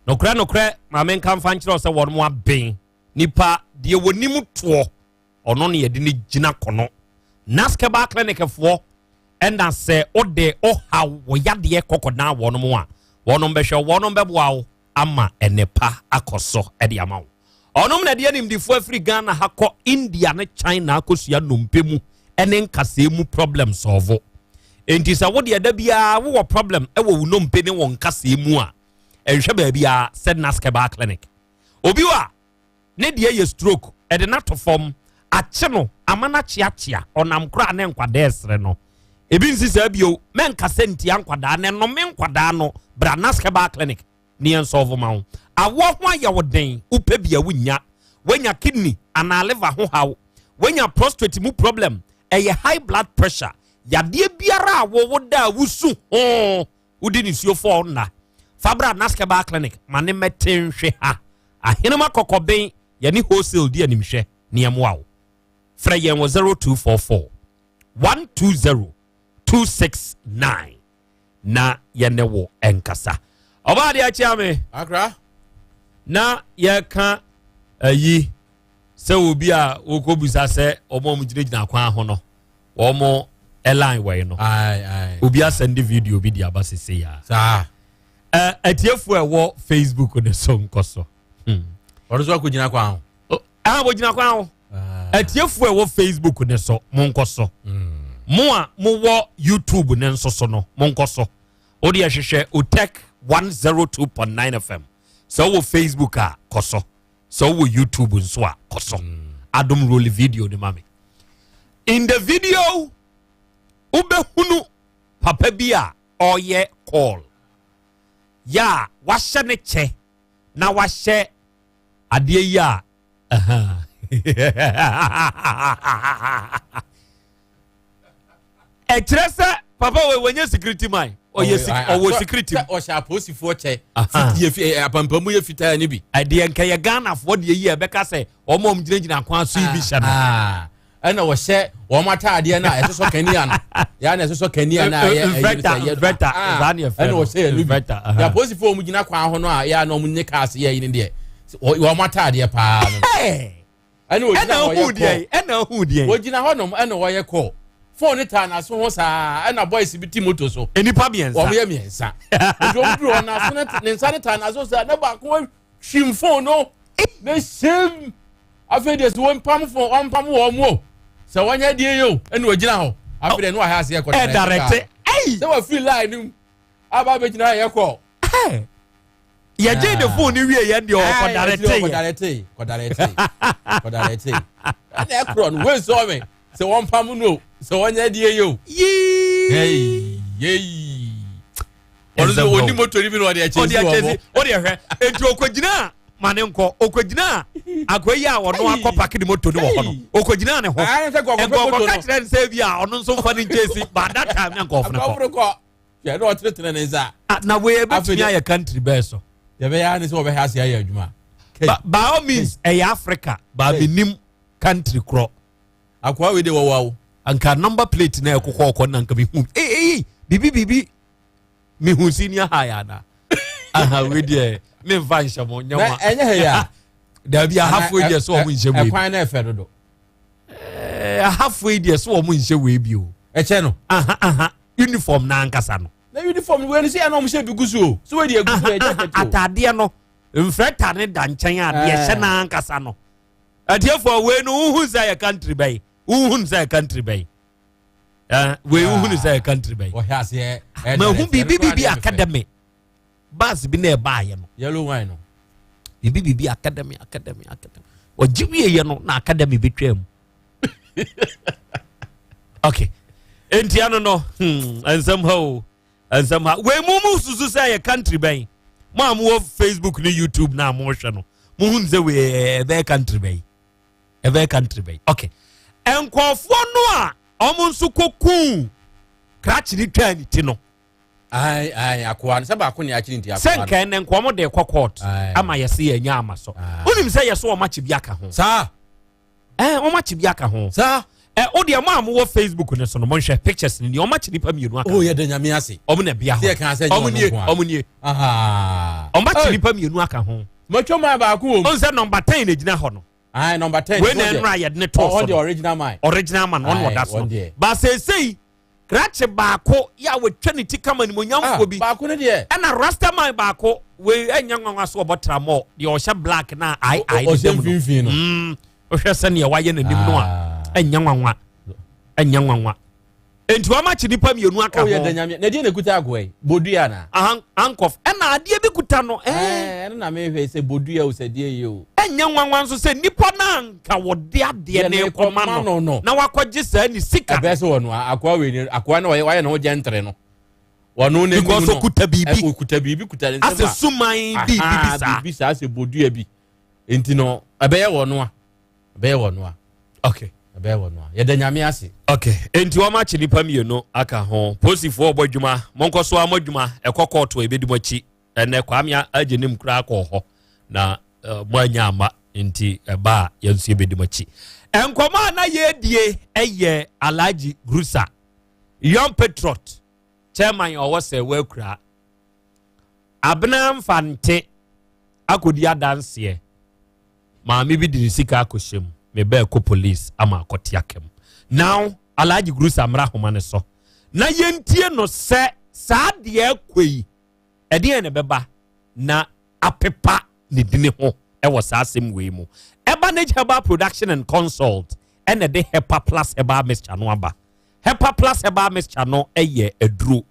Nokorɛ nokorɛ maame nka mfa nkyerɛ sɛ wɔn aben nipa deɛ wɔnim toɔ ɔno ne yɛde no gyina kɔnɔ. Nask Herbal Clinic foɔ ɛna sɛ wode ɔhaw wɔ yadeɛ kɔkɔdan wɔn mu a, wɔn bɛhwɛ, wɔn bɛboa wo ama ɛnɛpa akɔ so ɛde ama wo. Ɔnom na ɛde animdifoɔ afiri Ghana ha kɔ India ne China akɔsua nnompe mu ɛne nkasɛɛ mu problem solve. Enti sɛ wode ɛda biara wowɔ problem ɛwɔ wo nnompe ne wɔ nkasɛɛ mu a, ɛnhwɛ baabiara sɛ Nask Herbal Clinic. Obi wɔ a ne deɛ yɛ stroke, ɛde no ato fam, akye no ama no akyeakyea, ɔnam koraa ne nkwadaa ɛsrɛ no. Ebi nsi saa bio, mɛnkasa ntia nkwadaa na ɛnome nkwadaa no, bra Nask Herbal Clinic ne yɛn sɔɔfo ma wo. Awoɔ ho ayɛ wo den, wopɛ bi a wonnya. Woanya kidney anaa liver ho haw, woanya prostate mu problem, ɛyɛ high blood pressure, yadeɛ biara a wɔwo da a wusu ho, wodi nisuo fɔɔ nna. Fa bra Nask Herbal Clinic ma ne mmɛte nhwe ha. Ahenema Kɔkɔben, yɛne wholesale di animhwɛ ne yɛmmoa wo. Frɛ yɛn wɔ 0244 120 269 na yɛne wo nkasa. Ɔbaa deɛ akyia me. Akra. Na yɛka ayi sɛ obi a wɔkɔbisa sɛ wɔn a wɔgyinagyina kwan ho no wɔn line wɔ no. Obi asɛnde video bi de aba sese ya. Saa. Atiefoɔ a ɛwɔ Facebook ne so nkɔ so. Ɔno nso akɔgyina kwan ho. Ah, wɔgyina kwan ho. Atiefoɔ a ɛwɔ Facebook ne so mo nkɔ so. Mo a mowɔ YouTube ne nso so no mo nkɔ so. Wode ɛhwehwɛ Otec 102.9 FM. Sɛ wowɔ Facebook a kɔ so. Sɛ wowɔ YouTube nso a kɔ so. Adom roll video ne ma me. In the video wobɛhunu papa bi a ɔyɛ call. Yɛ a wahyɛ ne kyɛ na wahyɛ adeɛ yi a ɛkyerɛ sɛ papa wei wɔnyɛ security man, ɔyɛ ɔwɔ security mu. Ɔhyɛ apolisifoɔ kyɛ apampamu yɛ fitaa ne bi. Ɛdeɛ nka yɛ Ghanafoɔ deɛ yi a ɛbɛka sɛ wɔn a wɔgyinagyina kwan so yi bi hyɛ no. Ɛna wɔhyɛ wɔn ataadeɛ no a ɛsosɔ kanea no yɛa na ɛsosɔ kanea no a ɛyɛ ɛyɛ inverter saa ne yɛfrɛ ɛna wɔhyɛ yɛ no bi yɛ apolisifoɔ wɔn gyina kwan ho no a yɛa na wɔn nye cars yɛ yi ne deɛ wɔn ataadeɛ paa no. Ɛna wɔgyina hɔ yɛ kɔɔ ɛna ohun deɛ wɔgyina hɔ nom ɛna wɔyɛ kɔɔ fone taa n'aso ho saa ɛna boys bi ti moto so. Nnipa mmiɛnsa wɔn yɛ mmiɛnsa nti wɔn duru hɔ n'aso ne ne nsa ne taa n'aso saa na baako hwim fone no ne hyɛm. Afei deɛ sɛ wɔmpam fo wɔmpam wɔn mu o sɛ wɔnyɛ deɛ yɛ o ɛna wɔgyina hɔ afei deɛ ne wahɛ aseɛ kɔ ɛdarɛte ɛyi sɛ wɔfiri line no mu aba abɛgyina yɛ kɔ. Yɛgye ne fon no wie yɛn deɛ ɔkɔdarɛte yɛ kɔdarɛte kɔdarɛte kɔdarɛte ɛna ɛkorɔ no wei sɔɔ me sɛ wɔmpam no o sɛ wɔnyɛ deɛ yɛ o. Yii yei ɔno sɛ ɔni moto no bi na ɔde akyɛ si wɔ mo ɔde ɛhwɛ eti okogyina ma ne nkɔ okogyina akɔ yi a ɔno akɔ paki ne moto no wɔ hɔ no okogyina ne ho nkɔkɔ ka kyerɛ ne sɛ bi a ɔno nso nfa ne nkyɛn si but that time ne nkɔfo no kɔ hwɛ na ɔtenetene ne nsa. Na wei ebetumi ayɛ country bɛɛ so. Yɛbɛyɛ ara ne sɛ wɔbɛhɛ ase ayɛ adwuma. By all means ɛyɛ Africa ba mi nim country korɔ. Akoa wei de wɔwa o. Anka number plate na ɛkokɔ ɔkɔ na nka mi hu ee ee bibi bibi mi hu senior high ana aha wei deɛ mi nfa nhyɛ mo nyɛ ma. Ɛnyɛ hɛ ya. Dabi ahafo yi deɛ so wɔn nhyɛ wei. Ɛkwan na ɛfɛ dodo. Ɛɛ ahafo yi deɛ so wɔn nhyɛ wei bi o. Ɛkyɛ no. Aha aha uniform n'ankasa no. Na uniform wei no sɛ yɛn na wɔn hyɛ bi gu so o so wei deɛ egu so yɛ jacket o. Ataadeɛ no. Mfrɛta ne da nkyɛn a deɛ ɛhyɛ no ankasa no. Atiefoɔ wei no wohu sɛ yɛ country bɛyi. Wohu sɛ yɛ country bɛyi. Wei wohu sɛ yɛ country bɛyi. Mahu biribi biribi academy. Bus bi na ɛbaayɛ no. Yellow wine no. Biribi biribi academy academy academy. Ɔgye wieɛ no na academy bɛtwa mu. Okay. Enti ano no, nsɛm ha o. Nsɛm ha. Wei mu mu susu sɛ yɛ country bɛn. Mo a mowɔ Facebook ne YouTube na mohwɛ no. Mo hu sɛ wei ɛbɛyɛ country bɛn. Ɛbɛyɛ country bɛn. Okay. Nkurɔfoɔ no a wɔn nso kɔkuu krakye ne twaa ne ti no. Ayi ayi akoa no sɛ baako ne akyiri nti akoa no. Sɛ nka ɛnɛ nka wɔn de kɔ court ama yɛse yɛnya ama so. Wonim sɛ yɛso wɔn akyi bi aka ho. Saa. Ɛɛ wɔn akyi bi aka ho. Saa. Ɛ o deɛ mo a mo wɔ Facebook ne so no mo nhwɛ pictures ni wɔn akyi nipa mmienu aka ho. O yɛ de nyame ase. Wɔn na bia hɔ. Wɔn nie wɔn nie. Wɔn akyi nipa mmienu aka ho. Mɔtwa maa baako wɔ mu. Ɔn sɛ number 10 na gyina hɔ no. Ayi number 10. Wei na ɛnura yɛ de ne to so. Ɔn de original man. Original man ɔn ɔda so. Ba seesei krakye baako yɛ a wɔatwa ne ti kama nimonyamfoɔ ah, bi. Baako no deɛ. Ɛna rastaman baako wei ɛnyɛ nwanwa so ɔbɔ tramɔ deɛ ɔhyɛ black na ayi ayi ne dɛm no. Ɔhyɛ mfimfini no. Wohwɛ sɛdeɛ wayɛ n'anim no a ah. ɛnyɛ nwanwa ɛnyɛ nwanwa nti wɔn akyi nipa mmienu aka ho. Oyɛ danyame na deɛ na ekuta agoa yi bodua na. Ahan ankɔf ɛna adeɛ bi kuta no. Ɛɛ ɛno na mehwɛ sɛ bodua o sɛ deɛ yɛ o. Ɛnyɛ nwanwa nso sɛ nipa na nka wɔde adeɛ na ɛkɔma no na wakɔgye saa ne sika. Ɛbɛyɛ sɛ wɔn akoa wei ni akoa na wayɛ ne ho gɛntere no. Wɔn n'anim no because okuta biribi. Okuta biribi kuta ne nsam a. Asɛ suman bi bibi saa. Biribi saa asɛ bodua bi. Nti no ɛbɛyɛ wɔn a ɛbɛyɛ wɔn a. Okay. Ɛbɛyɛ wɔn a yɛda nyame ase. Okay. Nti wɔn akyi nipa mmienu aka ho. Polisifoɔ ɔbɔ adwuma. Monkɔ so ara mo adwuma. Ɛkɔ kɔɔto a ebedi mo akyi. Ɛnɛ Kwame agye ne mu koraa kɔɔ hɔ na uh, mo anya ama nti ɛba a yɛn nso yɛbɛdi mo akyi. Nkɔmɔ a na yɛredie ɛyɛ Alhaji Grusa Young Patriot chairman ɔwɔ sɛ wɔakura Abena Mfante akɔdi adanseɛ. Maame bi de ne sika akɔhyɛ mu. Me ba ɛkɔ police ama akɔte aka mu. Now Alhaji Grusa mmra ahoma no so na yɛntie no sɛ saa deɛ ɛkɔ yi ɛdeɛn na ɛbɛba na apepa ne dini ho ɛwɔ saa asɛm wei mu. Ebanage Herbal Production and Consult ɛna ɛde Hepa Plus Herbal Mixture no aba. Hepa Plus Herbal Mixture no ɛyɛ aduro.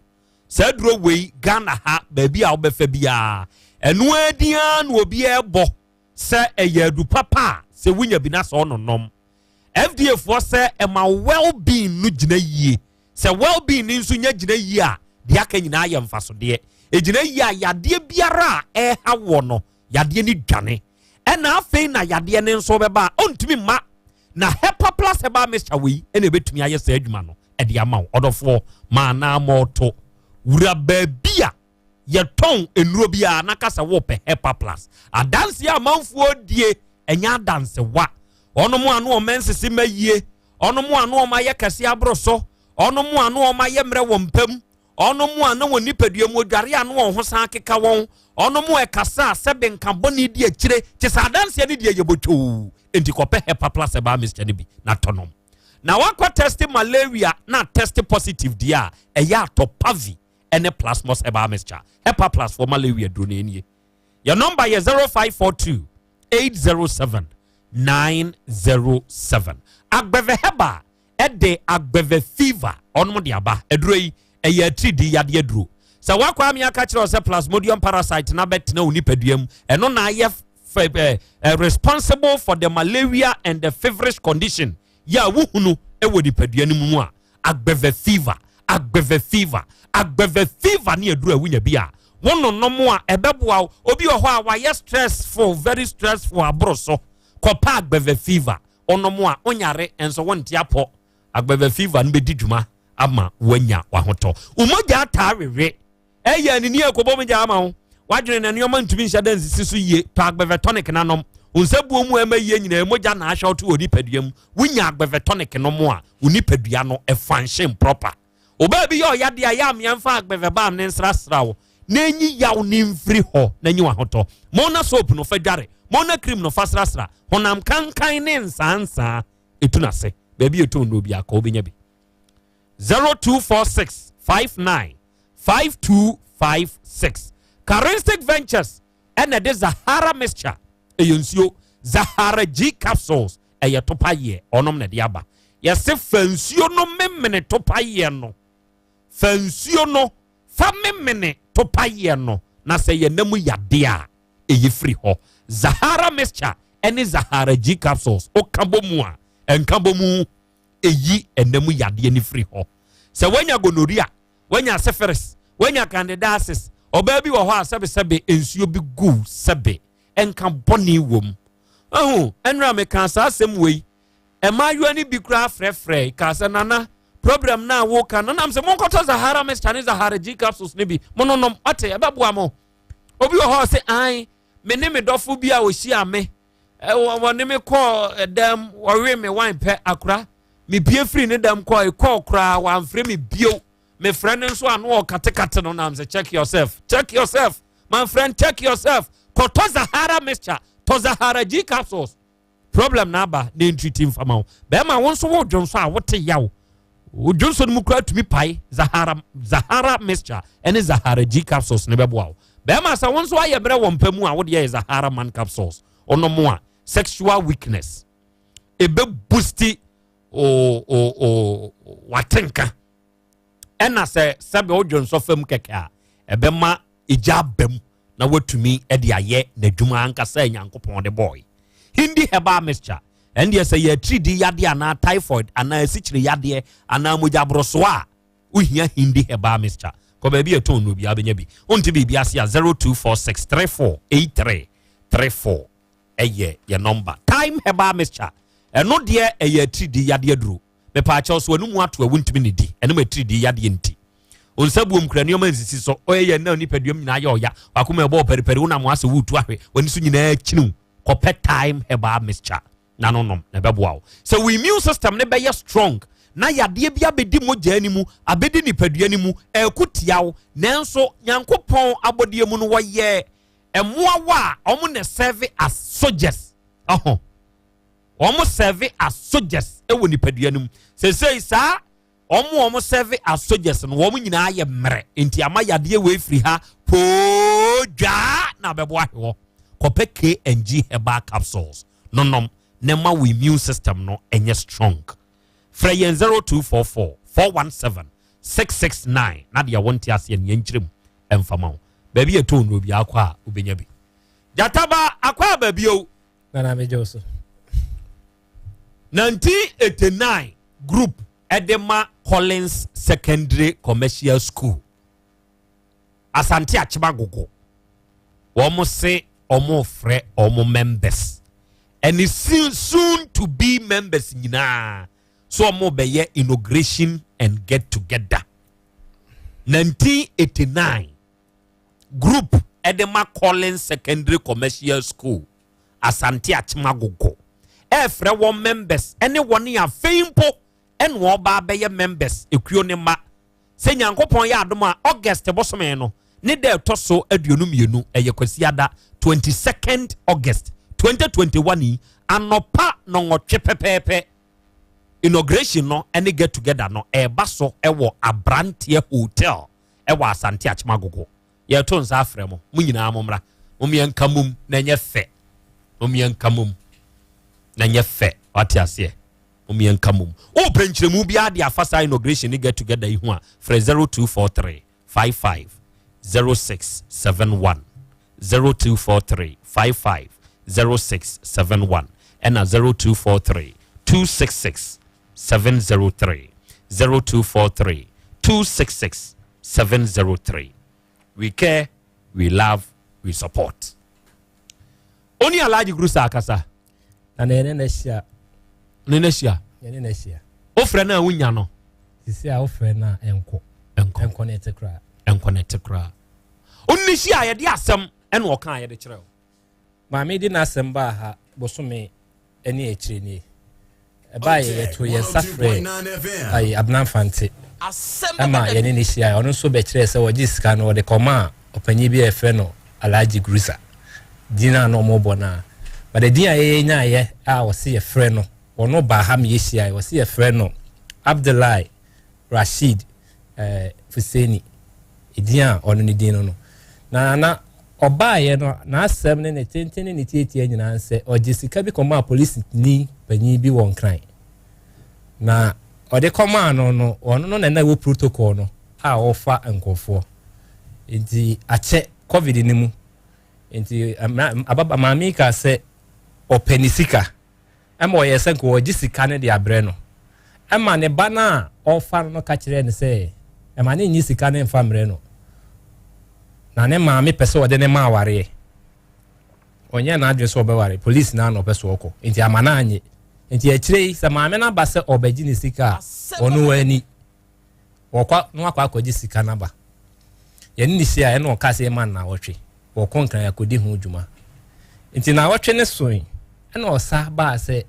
Saa aduro wei Ghana ha baabi a wobɛfa biara ɛno ara din ara na obiara bɔ sɛ ɛyɛ adu papa a sɛ wonya bi na sɛ ɔnonom. FDA foɔ sɛ ɛma well being no gyina yie. Sɛ well being no nso nya gyina yie a, deɛ aka nyinaa yɛ mfasodeɛ. Ɛgyina yie a, yadeɛ biara a ɛreha woɔ no, yadeɛ no dwane. Ɛna afei na yadeɛ no nso bɛba a, ɔntumi mma. Na Hepa Plus Herbal Mixture wei ɛna ɛbɛtumi ayɛ saa adwuma no ɛde ama wo. Ɔdɔfoɔ, maa na mɔɔto. Wura baabi a yɛtɔn nnuro biara na ka sɛ wopɛ Hepa Plus. Adanseɛ a amanfoɔ die ɛnyɛ adansewa. Ɔnom a no ɔma nsese ma yie, ɔnom a no ɔma yɛ kɛse aboro so, ɔnom a no ɔma yɛ mmerɛ wɔ mpam, ɔnom a na wɔn nipadua mu odware a no wɔn ho san keka wɔn, ɔnom a ɛkasa a sɛbe nka bɔne di akyire, kye sɛ adanseɛ no deɛ yɛ botwoo. Enti kɔpɛ Hepa Plus herbal mixture no bi na tɔ nom. Na wakɔ test malaria na test positive deɛ a, ɛyɛ atɔ Pavi ne Plasmos herbal mixture. Hepa Plus for malaria duro no nie. Yɛ nɔmba yɛ 0542 807 907. Agbɛvɛ herbal ɛde agbɛvɛ fever ɔnom de aba. Aduro yi ɛyɛ atiridii yadeɛ aduro. Sɛ wakɔ ame aka kyerɛ sɛ plasmodium parasite na bɛtena wo nipadua mu, ɛno na ayɛ responsible for the malaria and the feverish condition yɛ a wohunu wɔ nipadua no mu a, agbɛvɛ fever, agbɛvɛ fever, agbɛvɛ fever ne aduru a wonya bi a wononom a ɛbɛboa wo. Obi wɔ hɔ a wayɛ stressful, very stressful aboro so, kɔpɛ agbɛvɛ fever wonom a wonyare nso wonte apɔ. Agbɛvɛ fever no bɛdi dwuma ama woanya wahotɔ. Wo mogya ataa wewe. Ɛyɛ anini a ɛkɔbɔ mogya ama wo. W'adwene na nneɛma ntumi nhyɛ da nsisi so yie. Tɔ agbɛvɛ tonic na nom. Wo nsa buo mu a ɛma yie nyinaa mogya na ahyɛ wo to wɔ nipadua mu. Wonya agbɛvɛ tonic nom a, wo nipadua no function proper. Wo baabi yɛ ɔyadeɛ a, yɛ amea mfa agbɛvɛ balm ne nsrasra wo na enyi yaw ne mfiri hɔ na nyi w'ahotɔ. Mona soap no fa dware. Mona cream no fa srasra. Honam kankan ne nsaansaa etu n'ase. Baabi a ɛtɔn nnuro biara kɔ wobɛnya bi. 0246 59 5256. Charistic Ventures ɛna ɛde Zahara mixture, ɛyɛ nsuo, Zahara G capsules, ɛyɛ topayeɛ, ɔnom na ɛde aba. Yɛse fa nsuo no memene topayeɛ no, fa nsuo no fa memene topayeɛ no, na sɛ yɛ nam yadeɛ a, ɛyi firi hɔ. Zahara mixture ɛne Zahara G capsules, woka bɔ mu a, ɛnka bɔ mu, ɛyi ɛnam yadeɛ no firi hɔ. Sɛ woanya gonorrhea, woanya syphilis, woanya candidiasis, ɔbaa bi wɔ hɔ a sɛbesɛbe nsuo bi gu sɛbe ɛnka bɔne wom. Ahu, ɛnora mekaa saa asɛm wei, mmaayewa no bi koraa frɛfrɛ kaa sɛ nana problem no a woka no nam sɛ monkɔtɔ Zahara mixture ne Zahara G capsules no bi mononom, ɔte ɛbɛboa mo. Obi wɔ hɔ sɛ an me ne me dɔfo bi a ɔhyia me, wɔne me kɔɔ dɛm, wɔwe me wine pɛ akora mepie firi ne dɛm kɔɔ kɔɔ koraa wamfrɛ me bio, mefrɛ no nso ano ɔkatekate no, nam sɛ check yourself, check yourself my friend, check yourself. Kɔtɔ Zahara mixture, tɔ Zahara G capsules, problem na aba na ntriti mfama wo. Bɛrima wo nso wo dwonso a wote yaw, wo dwonso no mu koraa tumi pae, Zahara mixture ɛne Zahara G capsules ne bɛboa wo. Bɛrima sɛ wo nso ayɛ mmerɛ wɔ mpa mu a, wode yɛ Zahara man capsules ɔnom a, sexual weakness ebe boost o o o watenka, ɛna sɛ sɛbe wodwo nsɔ fam kɛkɛ a, ɛbɛma egya aba mu na watumi de ayɛ n'adwuma ankasa a Nyankopɔn de bɔɔe. Hindi herbal mixture ɛndeɛ sɛ yɛ atiridi yadeɛ anaa typhoid anaa asikyire yadeɛ anaa mogyaborosoɔ a, wohia Hindi herbal mixture. Kɔ baabi a ɛtɔn no obiara bɛnya bi. Wonte biribi ase a, 0246348334 ɛyɛ yɛ number. Time herbal mixture, ɛno deɛ ɛyɛ atiridi yadeɛ duro. Mepaakyɛw so ɛno mu ato a wontumi ne di ɛno ma atiridi yadeɛ nti onsa buom kura nneɛma nsisi so ɔyɛ yɛn na nipaduam nyinaa yɛ ɔya wakoma ɛbɔ ɔpɛripɛri wonam asɛ wotu ahwɛ w'ani so nyinaa kyiniw. Kɔpɛ Time herbal mixture na no nom na ɛbɛboa wo sɛ wo immune system ne bɛyɛ strong na yadeɛ bi abɛdi mogya no mu, abɛdi nipadua no mu, ɛko tia wo. Nanso Nyankopɔn abɔdeɛ mu no, wɔyɛ mmoawa a wɔn na serve as soldiers, ɔho wɔn serve as soldiers wɔ nipadua no mu. Sesei saa wɔn serve as soldiers no, wɔn nyinaa yɛ mmerɛ, nti ama yadeɛ wɔ efiri ha poo dwaa na abɛbɔ ahwɛ. Kɔpɛ KNG herbal capsules nonom na ma wo immune system no ɛnyɛ strong. Frɛ yɛn 0244 417 669 na deɛ wɔnte aseɛ no yɛnkyerɛ mu ɛmfama wo. Baabi yɛ tɔn no obi akɔ a wobɛnya bi. Gyataba akɔ aba bio. Nana, megye wo so. 1989 group ɛde ma Collins Secondary Commercial School, Asante Akyemagogo, wɔn se wɔn frɛ wɔn members ɛne soon to be members nyinaa so wɔn bɛyɛ inauguration and get together. 1989 group ɛde ma Collins Secondary Commercial School, Asante Akyemagogo, ɛɛfrɛ wɔn members ɛne wɔn afei mpo ɛna wɔba abɛyɛ members ekuo ne ma sɛ Nyankopɔn yɛ adom a, August bosome no ne da ɛtɔ so 22, ɛyɛ Kwasiada, 22nd August 2021 yi, anɔpa 8 pɛpɛɛpɛ, inauguration no ɛne get together no ɛɛba so ɛwɔ Aberanteɛ Hotel ɛwɔ Asante Akyemagogo. Yɛto nsa afrɛ mo, mo nyinaa mo mmra, mo yɛnka mom na ɛnyɛ fɛ, mo yɛnka mom na ɛnyɛ fɛ. Wate aseɛ? Mo yɛnka mom. Wopɛ nkyerɛmu biara de afa saa inauguration ne get together yi ho a, frɛ 0243 55 0671, 0243 55 0671, ɛna 0243 266 703, 0243 266 703. We care, we love, we support. Oni Alhaji Grusa akasa. Na yɛne no ahyia. Ne no ahyia. Yɛne no ahyia. Wofrɛ no a wonya no? Sisi a wofrɛ no a, ɛnkɔ. Ɛnkɔ. Ɛnkɔ ne ɛte koraa. Ɛnkɔ ne ɛte koraa. Onni hyia a yɛde asɛm ɛna ɔka a yɛde kyerɛ wo. Maame di n'asɛm baa ha bosome ne akyire nie. Ɛbaa yɛ yɛto yɛn nsa frɛ ayi Abena Mfante ɛma yɛne ne hyia. Ɔno nso bɛkyerɛ sɛ wɔgye sika no wɔde kɔma a ɔpanyin bi a yɛfrɛ no Alhaji Grusa, din a na ɔmɔbɔ no a, but din a yɛyɛ nyaayɛ a wɔse yɛfrɛ no, ɔno baa ha ma yɛhyia, wɔse yɛfrɛ no Abdullahi Rashid Fuseni, edin a ɔno ne din no na na Ɔbaeɛ no, n'asɛm ne ne tenten ne ne tiatia nyinaa ne sɛ ɔgye sika bi kɔmaa polisini panyin bi wɔ Nkran. Na ɔde kɔmaa no no, ɔno no na na ɛwɔ protocol no a ɔfa nkurɔfoɔ. Nti akyɛ covid no mu. Nti ababa maame yi kaa sɛ ɔpɛ ne sika. Ɛma ɔyɛɛ sɛ nka ɔregye sika no de abrɛ no. Ɛma ne ba no a ɔrefa no no ka kyerɛɛ no sɛ ɛma no nnye sika no mfa mmrɛ no. Na ne maame pɛ sɛ ɔde no ma awareɛ. Ɔnyɛɛ n'adwene sɛ ɔbɛware, polisi no ara na ɔpɛ sɛ ɔkɔ. Nti ama no annye. Nti akyire yi, sɛ maame no aba sɛ ɔrebɛgye ne sika a, ɔno anni. Wɔkɔ na wakɔ akɔgye sika no aba. Yɛne no hyia ɛna ɔka sɛ yɛma no naawɔtwe. Wɔkɔ Nkran akɔdi ho dwuma. Nti naawɔtwe no soe ɛna ɔsa baa sɛ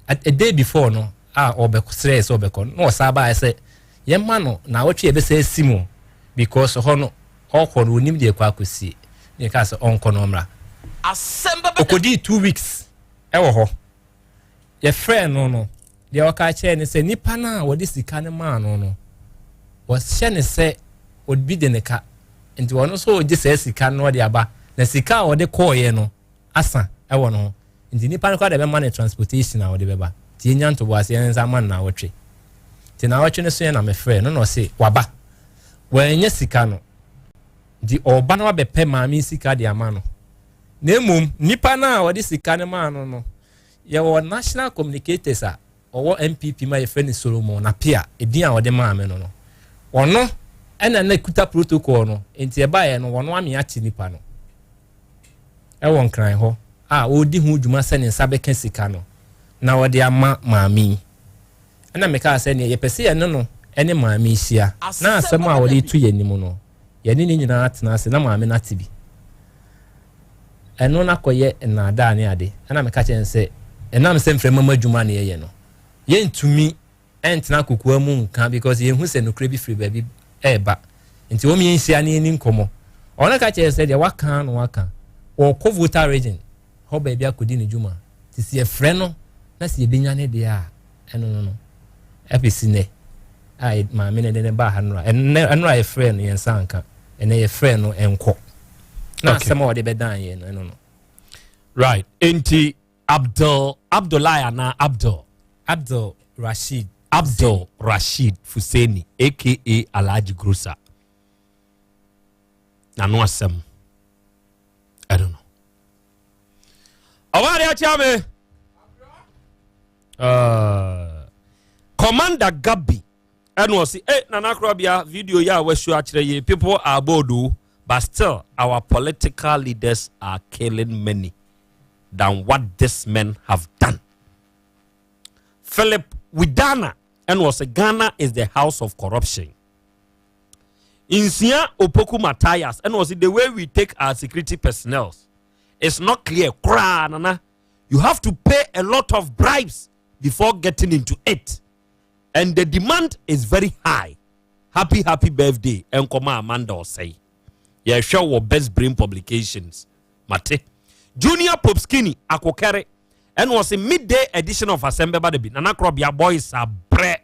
a day before no a ɔbɛsrɛɛ sɛ ɔbɛkɔ na ɔsa baa sɛ yɛma no naawɔtwe yɛbɛsɛ asi mu because hɔ no ɔkɔ no onim deɛ ɛkɔ akɔsie. Ne yɛkaa sɛ ɔnkɔ no ɔmmra. Ɔkɔdii 2 weeks ɛwɔ hɔ. Yɛfrɛɛ no no, deɛ ɔka kyerɛɛ ne sɛ nipa no a wɔde sika no maa no no, wɔhyɛ ne sɛ obi de ne ka. Nti ɔno nso ɔgye saa sika no ɔde aba. Na sika a ɔde kɔɔeɛ no asa ɛwɔ no ho. Nti nipa no koraa de bɛma no transportation a ɔde bɛba. Nti yɛnya ntoboase yɛn nsa ama no naawɔtwe. Nti naawɔtwe no so yɛ na mefrɛ no na ɔse waba. Wɔanya sika no. Nti ɔba no abɛpɛ maame sika de ama no. Na mmom nipa no a ɔde sika no maa no no, yɛwɔ national communicators a ɔwɔ NPP ma yɛfrɛ no Solomon Apia, edin a ɔde maa me no no. Ɔno ɛna na kuta protocol no, nti ɛbaeɛ no wɔno ame akye nipa no ɛwɔ Nkran hɔ a ɔredi ho dwuma sɛ ne nsa bɛka sika no na ɔde ama maame yi. Ɛna mekaa sɛ neɛ yɛpɛ sɛ yɛne no ɛne maame yi hyia na asɛm a wɔde to yɛn anim no, yɛne ne nyinaa atena ase na maame no ate bi. Ɛno no akɔyɛ nnaadaa ne ade. Ɛna meka kyerɛ no sɛ ɛnam sɛ mframa mu adwuma na yɛyɛ no, yɛntumi ɛntena kokoa mu nka because yɛnhu sɛ nokorɛ bi firi baabi ɛreba. Nti wɔn yɛnhyia ne yɛni nkɔmmɔ. Ɔno ka kyerɛ sɛ deɛ waka no waka. Ɔkɔ Volta Region hɔ baabi akɔdi ne dwuma. Nti sɛ yɛfrɛ no na sɛ yɛbɛnya ne deɛ a, ɛno no no ɛbɛsi nnɛ a maame no de ne baa ha nnora. Ɛnora yɛfrɛ no yɛn nsa anka. Ɛnɛ yɛfrɛ no ɛnkɔ. Na asɛm a ɔde bɛdan yɛn no ɛno no. Right. Enti Abdul Abdullahi anaa Abdul? Abdul Rashid. Abdul Rashid Fuseni aka Alhaji Grusa. N'ano asɛm ɛno no. Ɔbaa de akyia me. Commander Gabi ɛna ɔsi eh Nana Akorabea video yi a wasu akyerɛ yi, people are bold o, but still our political leaders are killing many than what these men have done. Philip Widana ɛna ɔsɛ Ghana is the house of corruption. Nsia Opoku Matthias ɛna ɔsɛ the way we take our security personnel is not clear koraa. Nana, you have to pay a lot of bribes before getting into it and the demand is very high. Happy happy birthday nkɔmɔ Amanda Ɔsɛe, yɛhwɛ wɔ Best Brain Publications. Mate Junior Pope Skinny Akokɛre ɛna ɔsɛ midday edition of Asɛm Bɛba da bi. Nana Korɔbea boys abrɛ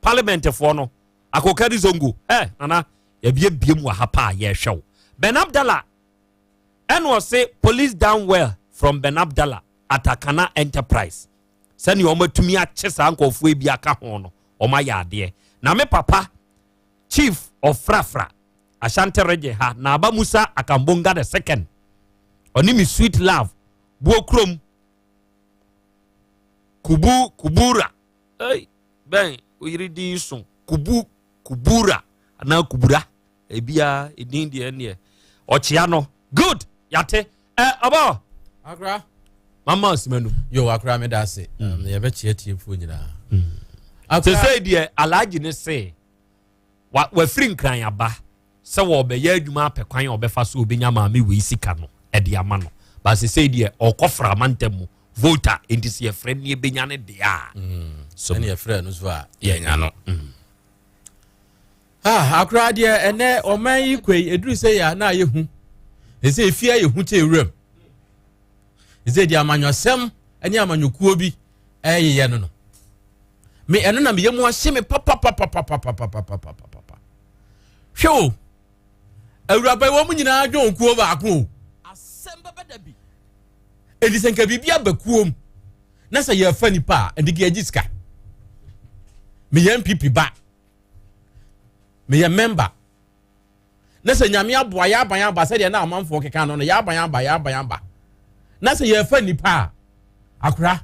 parliamentfoɔ no Akokɛre Zongo ɛ nana yɛbiebie mu wɔ ha paa, yɛhwɛ wo. Ben Abdallah ɛna ɔsɛ police done well from Ben Abdallah Atakana Enterprise, sɛnea wɔn atumi akye saa nkurɔfoɔ yi bi aka ho no, wɔn ayɛ adeɛ. Na me papa Chief Ɔfrafra Ashanti Region ha na aba Musa Akambonga the second, ɔne me sweet love buo kurom kubu kubura. Ei bɛn oyiri din so kubu kubura anaa kubura ebia edin deɛ neɛ ɔkyea no. Good, yate ɛ ɔbɔ. Akra. Mama osimanu. Yo, akra, me da ase. Yɛbɛkyea tiefoɔ nyinaa. Sese deɛ Alhaji ne se wa wafiri Nkran aba sɛ wɔbɛyɛ adwuma apɛ kwan a ɔbɛfa so obɛnya maame wei sika no ɛde ama no ba. Sese deɛ ɔkɔ frama ntam mu Volta, nti sɛ yɛfrɛ ne yɛbɛnya ne deɛ a. So ɛne yɛfrɛ no so a yɛnya no. Ah, akora deɛ ɛnɛ ɔman yi kɔ yi ɛduru sɛ yɛ a na ayɛ hu ɛsɛ efie ayɛ hu kyɛ ewuram ɛsɛ deɛ amanyɔsɛm ne amanyɔkuo bi ɛyeyɛ no no me ɛno na meyɛ mu ahye me papapapapapapapapapa. Hwɛ o. Awuraba yi wɔn nyinaa dwon kuo baako o. Enti sɛ nka biribi aba kuom na sɛ yɛfa nipa a, ɛnde yɛgye sika. Meyɛ NPP ba. Meyɛ member. Na sɛ Nyame aboa yɛ aban aba sɛdeɛ na amanfoɔ keka no no, yɛ aban aba, yɛ aban aba. Na sɛ yɛfa nipa a, akora,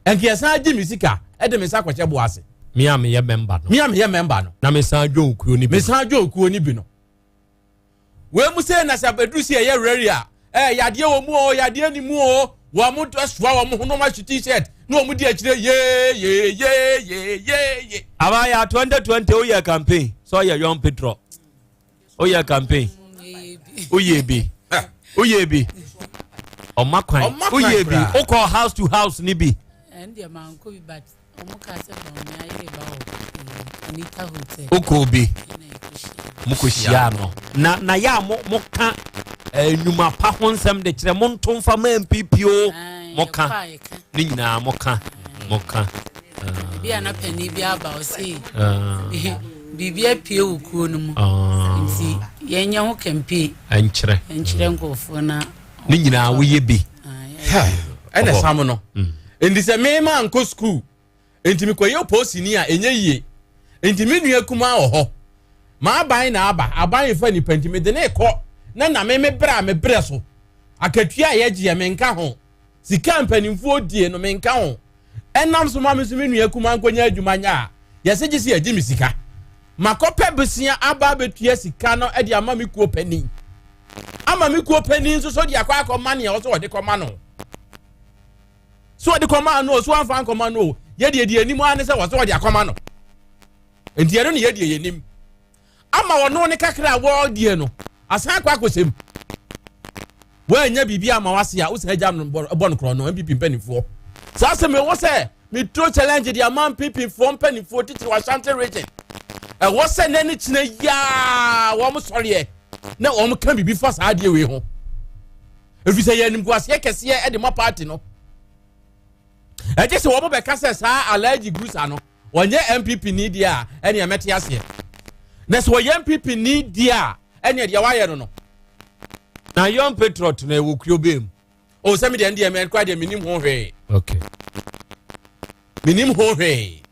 ɛnka yɛsan agye me sika ɛde me nsa akɔhyɛ bo ase. Me a meyɛ member no. Me a meyɛ member no. Na mesan dwon kuo no bi. Mesan dwon kuo no bi no. Wei mu sɛ na sɛ ɛduru sɛ yɛyɛ rally a, ɛɛ yadeɛ wɔ mu o, yadeɛ ni mu o, wɔn mo soa wɔn ho na wɔn ahyɛ t-shirt na wɔn di akyire yee yee yee yee yee yee. Abaya 2020 woyɛ campaign sɛ ɔyɛ young patriot woyɛ campaign woyɛ bi woyɛ bi ɔma kwan woyɛ bi wokɔ house to house ni bi. ɛndeɛ mankɔ bi but Ɔmo kaa sɛ Bawumia yere ba wɔ eh, Anita Hotel. Wokɔɔ bi? Mokɔ hyiaa no. Na na yɛ a mo moka eh, nnwuma pa ho nsɛm de kyerɛ mo nto mfa ma MPP o. Moka ne nyinaa moka moka. Ebi a na panin bi aba ɔse biribi apue wɔ kuo no mu nti yɛnyɛ ho campaign. Ɛnkyerɛ. Ɛnkyerɛ nkurɔfoɔ na. Ne nyinaa woyɛ bi. ɛna sam no mm. nti sɛ mema nkɔ sukuu nti mekɔyɛ posini a ɛnyɛ yie nti me nua kumaa wɔ hɔ m'aban na aba aban fa nipa nti mede ne kɔ na na me me brɛ a me brɛ so akatua a yɛgyeɛ menka ho sika mpanimfoɔ die no menka ho ɛnam so ma me so me nua kumaa nkɔnya adwuma nyɛ a yɛsɛ gye sɛ yɛgye me sika makɔpɛ besia aba abɛtua sika no de ama me kuo panin ama me kuo panin nso so de akɔ akɔma nea ɔsɛ ɔde kɔma no so ɔde kɔma no so amfa nkɔma no yɛdeɛ deɛ anim ara ne sɛ wɔsɛ ɔde akɔma no nti ɛno ne yɛdeɛ yɛnim ama ɔno ne kakra a wɔdeɛ no asan akɔ akɔsɛm wɔanya biribi ama wase a wosan agya no bɔ no korɔ no npp mpanimfoɔ saa asɛm ɛwɔ sɛ Meturo challenge de ama NPP foɔ mpanimfoɔ titiri wɔ Ashanti region. Ɛwɔ sɛ nɛ ne kyena yiaa wɔn sɔreɛ na wɔn ka biribi fa saa adeɛ wei ho. Ɛfiri sɛ yɛ animguaseɛ kɛseɛ de ma party no. Ɛgye sɛ wɔn bɛka sɛ saa Alhaji Grusa no wɔnyɛ NPP ni deɛ a ɛneɛ mɛte aseɛ. Na sɛ wɔyɛ NPP ni deɛ a ɛneɛ deɛ wayɛ no no. Na Young Patriot na ɛwɔ kuo bɛn mu? o sɛ me deɛ ndeɛ mɛ kora deɛ menim ho hwee okay menim ho hwee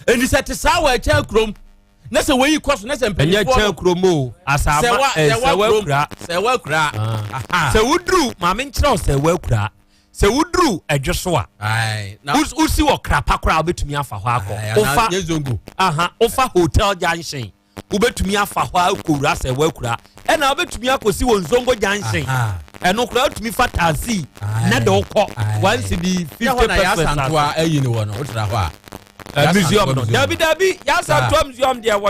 ɛnti sɛ te saa wɔ ɛkyɛn kurom na sɛ wɔyi kɔ so na sɛ mpanimfoɔ ɛnyɛ kyɛn kurom o asaama sɛwa kura sɛwa kura ah. sɛ woduru maame nkyerɛ wo sɛwa kura sɛ woduru ɛdwo so a wosi wɔ krapa koraa wobɛtumi afa hɔ akɔ wofa wofa hotel junction Wobɛtumi afa hɔ akɔwura sɛ woakura ɛna wobɛtumi akɔsi wɔ Nzongo junction ɛno koraa wotumi fa taxi na de wokɔ one cedi 50 pesos asantoa ayi ne wɔ no wotra hɔ a museum no dabi dabi yɛasantoa museum deɛ wɔ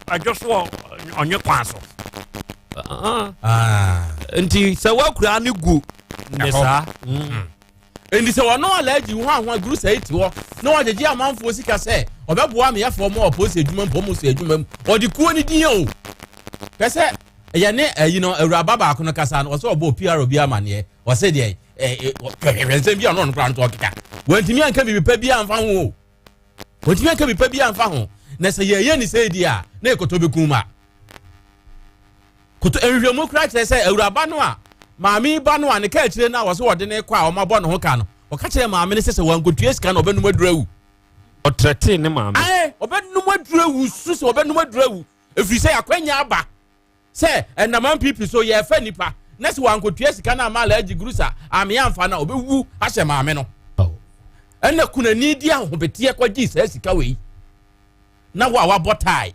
ɛdwo so ɔnwe kwan so nti sɛ woakura ne gu ne saa mm. Enti sɛ wɔno Alhaji ho ahoa guru sɛe te hɔ na wɔgyegye amanfoɔ sika sɛ ɔbɛboa ameyɛfoɔ ma wɔapolisi adwuma mu pɔmɔsi adwuma mu ɔde kuo no din o pɛ sɛ yɛne ayi no awuraba baako no kasa no ɔsɛ ɔbɔ PR bi amaneɛ ɔsɛ deɛ hwɛhwɛhwɛ nsɛm bi a ɔno ɔno koraa nto ɔkeka wɔntumi anka biribi pa bi amfa ho o wɔntumi anka biribi pa bi amfa ho na sɛ yɛyɛ ne sɛ di a na yɛkɔtɔ bɛkum a Koto nhwehwɛmu koraa kyerɛ sɛ awuraba no a maame yi ba no a ne kaakyire no a wɔsɛ wɔde no kɔ a wɔabɔ ne ho ka no, ɔka kyerɛɛ maame no sɛ sɛ wankotua sika no ɔbɛnom aduru awu. Ɔtrɛtee ne maame. Ae, ɔbɛnom aduru awu, su sɛ ɔbɛnom aduru awu, ɛfiri sɛ akwanya aba sɛ ɛnam NPP so yɛrefa nnipa na sɛ wankotua sika no amma Alhaji Grusa Amee amfa no a ɔbɛwu ahyɛ maame no. Ɛna kunani di ahobeteɛ kɔgyee saa sika wei na wo a wabɔ tae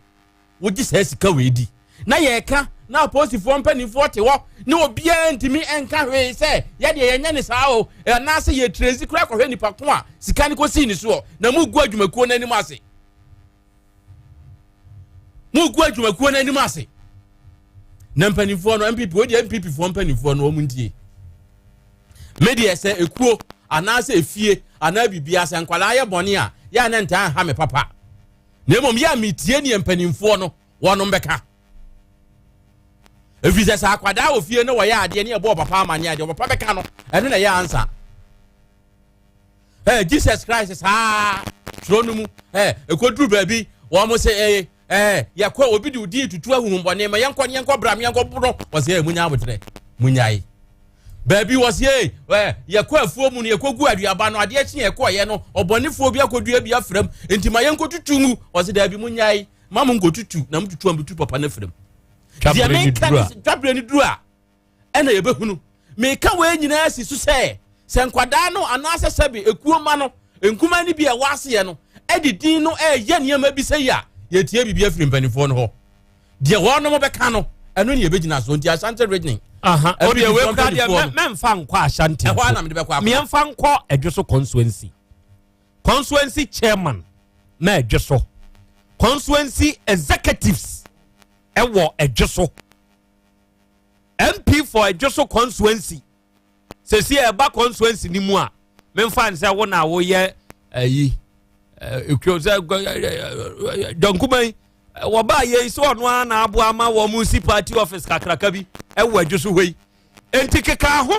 wogye saa sika wei di na yɛreka na apolisifoɔ mpanimfoɔ te hɔ ne obiara ntumi nka hwee sɛ yɛdeɛ yɛnyɛ ne saa o anaasɛ yɛtrɛsi koraa kɔhwɛ nipa ko a sika no kɔsii ne soɔ na mugu adwumakuo no anim ase mugu adwumakuo no anim ase na mpanimfoɔ no npp wodeɛ npp foɔ mpanimfoɔ no wɔn ntie me deɛ sɛ ekuo anaasɛ efie anaa biribiara sɛ nkwadaa yɛ bɔne a yɛ a na ntaa nha me papa na mmom yɛ a metie neɛ mpanimfoɔ no wɔnom bɛka ɛfiri sɛ sɛ akwadaa wɔ fie no wɔyɛ adeɛ ne ɛbɔ ɔpapa amanneɛ adeɛ ɔpapa bɛka no ɛno na ɛyɛ ansa eh, jesus christ saa twerɛ no mu eh, ɛkɔduru baabi wɔn sɛ eh, Ɛɛ yɛkɔ obi de odi tutu ahuhumbɔne ma yɛnkɔ ne yɛnkɔ bram yɛnkɔ bono. Wɔsɛ ɛɛ munya abotrɛ munyae. Baabi wɔsɛ ee ɛɛ yɛkɔ afuo mu no yɛkɔ gu aduaba no adeɛ kye yɛkɔ yɛ no ɔbɔnefoɔ bi akɔdua bi afram nti ma yɛnkɔ tutu ngu. Wɔsɛ daabi munyae ma mo nkɔ tutu na mo tutu a mo tutu papa no afram. Deɛ menka ne twabere ne duru a ɛna yɛbɛhunu. Meka wei nyinaa si so sɛ, sɛ nkwadaa no anaasɛ sɛbe ekuo mma no nkumaa no bi a ɛwɔ aseɛ no de din no ɛreyɛ nneɛma bi sɛyi a, yɛtie biribi afiri mpanimfoɔ no hɔ. Deɛ wɔnom bɛka no, ɛno ne yɛbɛgyina so. Nti Ashanti Region. Aha, odeɛ wei kura deɛ mɛmfa nkɔ Ashanti. Ɛhɔ ara na mede bɛkɔ akɔ. Mɛmfa nkɔ Adwoso constituency. Constituency chairman na Adwoso. Constituency executives ɛwɔ Adwoso. MP for Adwoso constituency sɛsi ɛba constituency ni mu a memfa n sɛ wo na woyɛ ayi ekuo sɛ dɔnkuma yi wɔbaa yɛ yi sɛ ɔno ara na aboa ama wɔn si party office kakraka bi ɛwɔ Adwoso hɔ yi nti keka ho.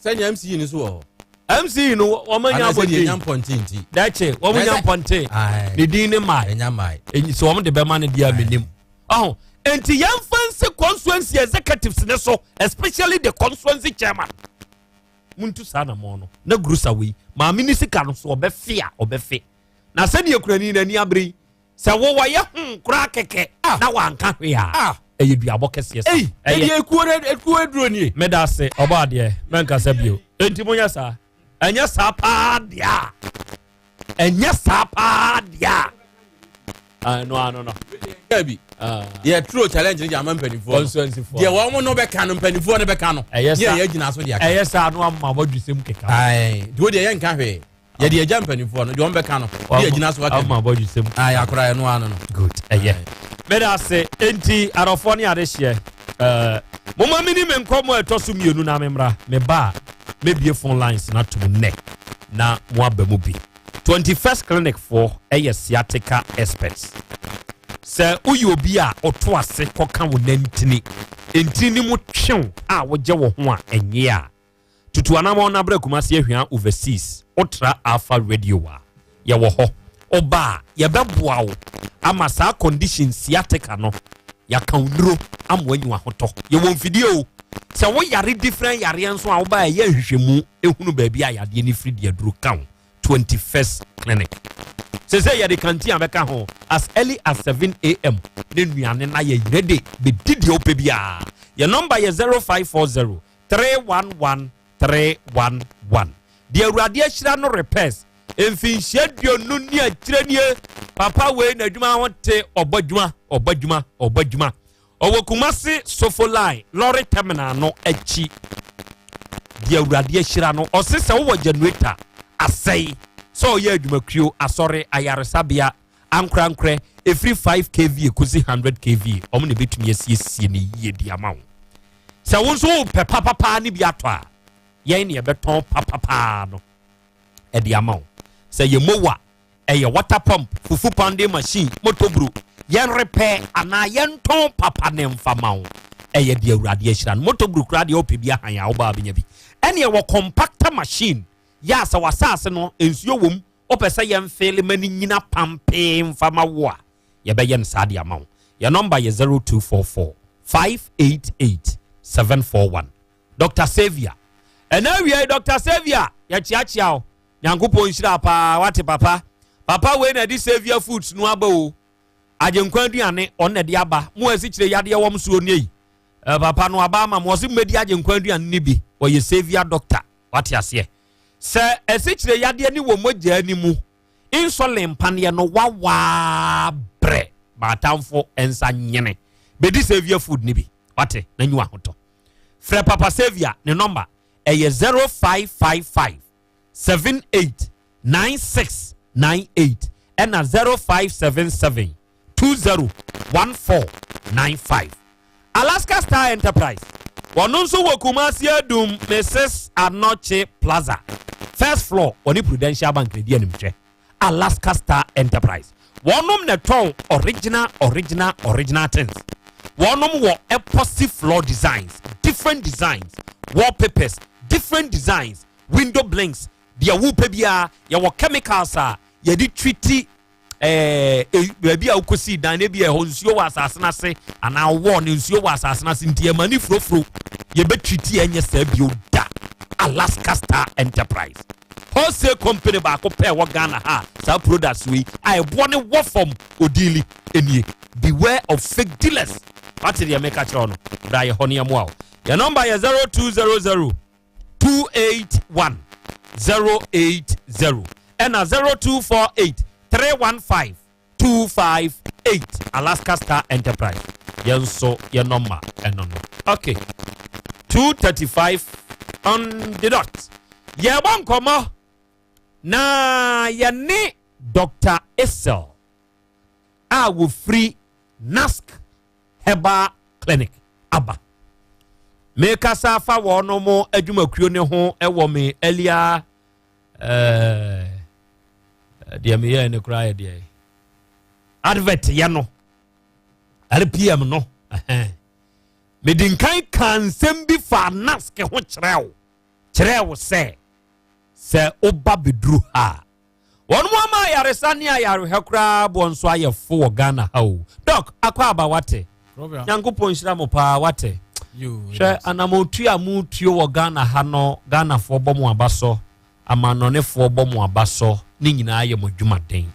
Sɛnea MC no so wɔ hɔ. MC no wɔn anya abɔnten dɛkye wɔn nya mpɔnten ne din ne maa sɛ wɔn de bɛma no deɛ menim. Ɔho nti yɛmfa nsi constituency executives ne so especially the constituency chairman. Muntu saa na mo no na gurusa wei maame ne sika no so ɔbɛfe a ɔbɛfe. Na sɛdeɛ kurani n'ani abere yi sɛ wo wɔyɛ ho koraa kɛkɛ ah. na wanka hwee a ah. ɛyɛ duabɔ kɛseɛ sa. Ɛyɛ ekuo ekuo aduro nie. Meda ase ɔbɔ adeɛ mɛnkasa bio. Enti monyɛ saa. Ɛnyɛ saa paa deɛ a. Ɛnyɛ saa paa deɛ a. Ɛno ano no. Dabi. Yɛ turo challenge ne de ama mpanimfoɔ. Constituency Deɛ wɔn no bɛka no mpanimfoɔ no bɛka no. Ɛyɛ saa. Yɛ gyina so deɛ aka. Ɛyɛ saa no ama wɔdwesɛm keka. Ayi. Deɛ deɛ yɛnka hwee. Yɛde agya mpanimfoɔ no deɛ wɔn bɛka no. Deɛ gyina so aka. Ama wɔdwesɛm. Ayi akora ɛno ano no. Good. Ɛyɛ. Meda ase. Enti arɔfoɔ ne adehyeɛ. Ɛɛ moma mini me nkɔmmɔ a ɛtɔ so mmienu na memmra. Meba a mebie phone lines no atom nnɛ na mo aba mu bi. 21st Clinic foɔ yɛ sciatica experts. Sɛ woyɛ obi a woto ase kɔka wo nantini, ntini no mu twew a wogye wo ho a ɛnye a, tutu anamɔn na bra Kumasi Ahwea Overseas, wotra Alpha Radio a, yɛwɔ hɔ. Woba a, yɛbɛboa wo ama saa condition sciatica no, yɛaka wo nnuro ama woanya w'ahotɔ. Yɛwɔ mfidie o. Sɛ woyare different yareɛ nso a, woba a yɛyɛ nhwehwɛmu hunu baabi a yadeɛ no firi de aduro ka wo. 21st Clinic. Sese yɛde kantin a bɛka ho as early as 7am ne nnuane na yɛ ready bɛdi deɛ wopɛ biara. Yɛ nɔmba yɛ 0540 311 311. Deɛ Awurade ahyira no repairs mfinhyia aduonu ne akyire nie. Papa wei n'adwuma ho te ɔbɔ adwuma ɔbɔ adwuma ɔbɔ adwuma. Ɔwɔ Kumasi Sofo Line lorry terminal no akyi. Deɛ Awurade ahyira no, ɔse sɛ wowɔ generator asɛe sɛ ɔyɛ adwumakuo, asɔre, ayaresabea, ankorankorɛ, ɛfiri 5 kva kɔsi 100 kva, wɔn na ɛbɛtumi asiesie no yie de ama wo. Sɛ wo nso wopɛ papapaa no bi atɔ a, yɛn na yɛbɛtɔn papapaa no de ama wo. Sɛ yɛ mowa ɛyɛ water pump, fufu pounding machine, motobro, yɛn repɛ anaa yɛntɔn papa ne mfa ma wo. Ɛyɛ deɛ Awurade ahyira no. Motobro koraa deɛ wopɛ bi ahan a wobaa bɛnya bi. Ɛne ɛwɔ compactor machine yɛ a sɛ w'asaase no nsuo wom wopɛ sɛ yɛmfeele ma no nyina pampee mfa ma wo a yɛbɛyɛ no saa de ama wo. Yɛn nɔmba yɛ 0244 588 741. Dr. Saviour. Ɛna awia yi Dr. Saviour yɛkyeakyea wo. Nyankopɔn nhyira paa wate papa. Papa wei na ɛde Saviour Foods no aba o. Agyenkwa aduane ɔno na ɛde aba. Mo asikyire yadeɛ wɔm soɔ nie yi. Eh, papa no aba ama mo ɔse mmɛdi agyenkwa aduane no bi. Ɔyɛ Saviour doctor. Wate aseɛ. Sɛ asikyire yadeɛ ne wɔ mogyaa ni mu insulin mpaneɛ no wawaa brɛ maatamfo nsa nyene. Bɛdi Saviour food no bi. Wate na nyi wahotɔ. Frɛ Papa Saviour ne nɔmba ɛyɛ 0555 78 96 98 ɛna 0577 20 14 95. Alaska Star Enterprise wɔn nso wɔ Kumasi Adum Mrs Anokye Plaza first floor wɔne Prudential Bank na di animhwɛ. Alaska Star Enterprise wɔnom na ɛtɔn original original original things. Wɔnom wɔ epoxy floor designs, different designs, wallpapers, different designs, window blinks, deɛ wopɛ biara. Yɛwɔ chemicals a yɛde treat ɛɛ eh, baabi a wokɔsii dan no bi ɛhɔ nsuo wɔ asase no ase anaa wɔɔ no nsuo wɔ asase no ase nti ɛma ne furofuro yɛbɛtriti ɛnyɛ saa bio da. Alaska Star Enterprise wholesale company baako pɛ wɔ Ghana ha saa products wei a ɛboɔ ne wɔ fam odili nie. Beware of fake dealers. Wate deɛ meka kyerɛ wo no? Bra yɛ hɔ ne yɛmmoa wo. Yɛ nɔmba yɛ 0200 281 080 ɛna 0248 315 258. Alaska Star Enterprise yɛn nso yɛ nɔmba ɛno no. Okay, 2:35 on the dot. Yɛbɔ nkɔmmɔ na yɛne Dr. Esel a wɔfiri Nask Herbal Clinic aba. Mekasa afa wɔn mo adwumakuo no ho wɔ me earlier eh, deɛ meyɛɛ no koraa yɛ deɛ advert yɛ no rpm no. Mede nkan ka nsɛm bi fa Nask ho kyerɛ wo kyerɛ wo sɛ sɛ woba bɛduru ha a wɔn mu ama ayaresa ne ayarehwɛ koraa boɔ nso ayɛ fo wɔ Ghana ha o. Doc, akɔ aba wate. Nyankopɔn nhyira mo paa wate. Hwɛ anamotu a motuo wɔ Ghana ha no, Ghanafoɔ bɔ mo aba sɔ, amannɔnefoɔ bɔ mo aba sɔ, ne nyinaa yɛ mo adwumaden.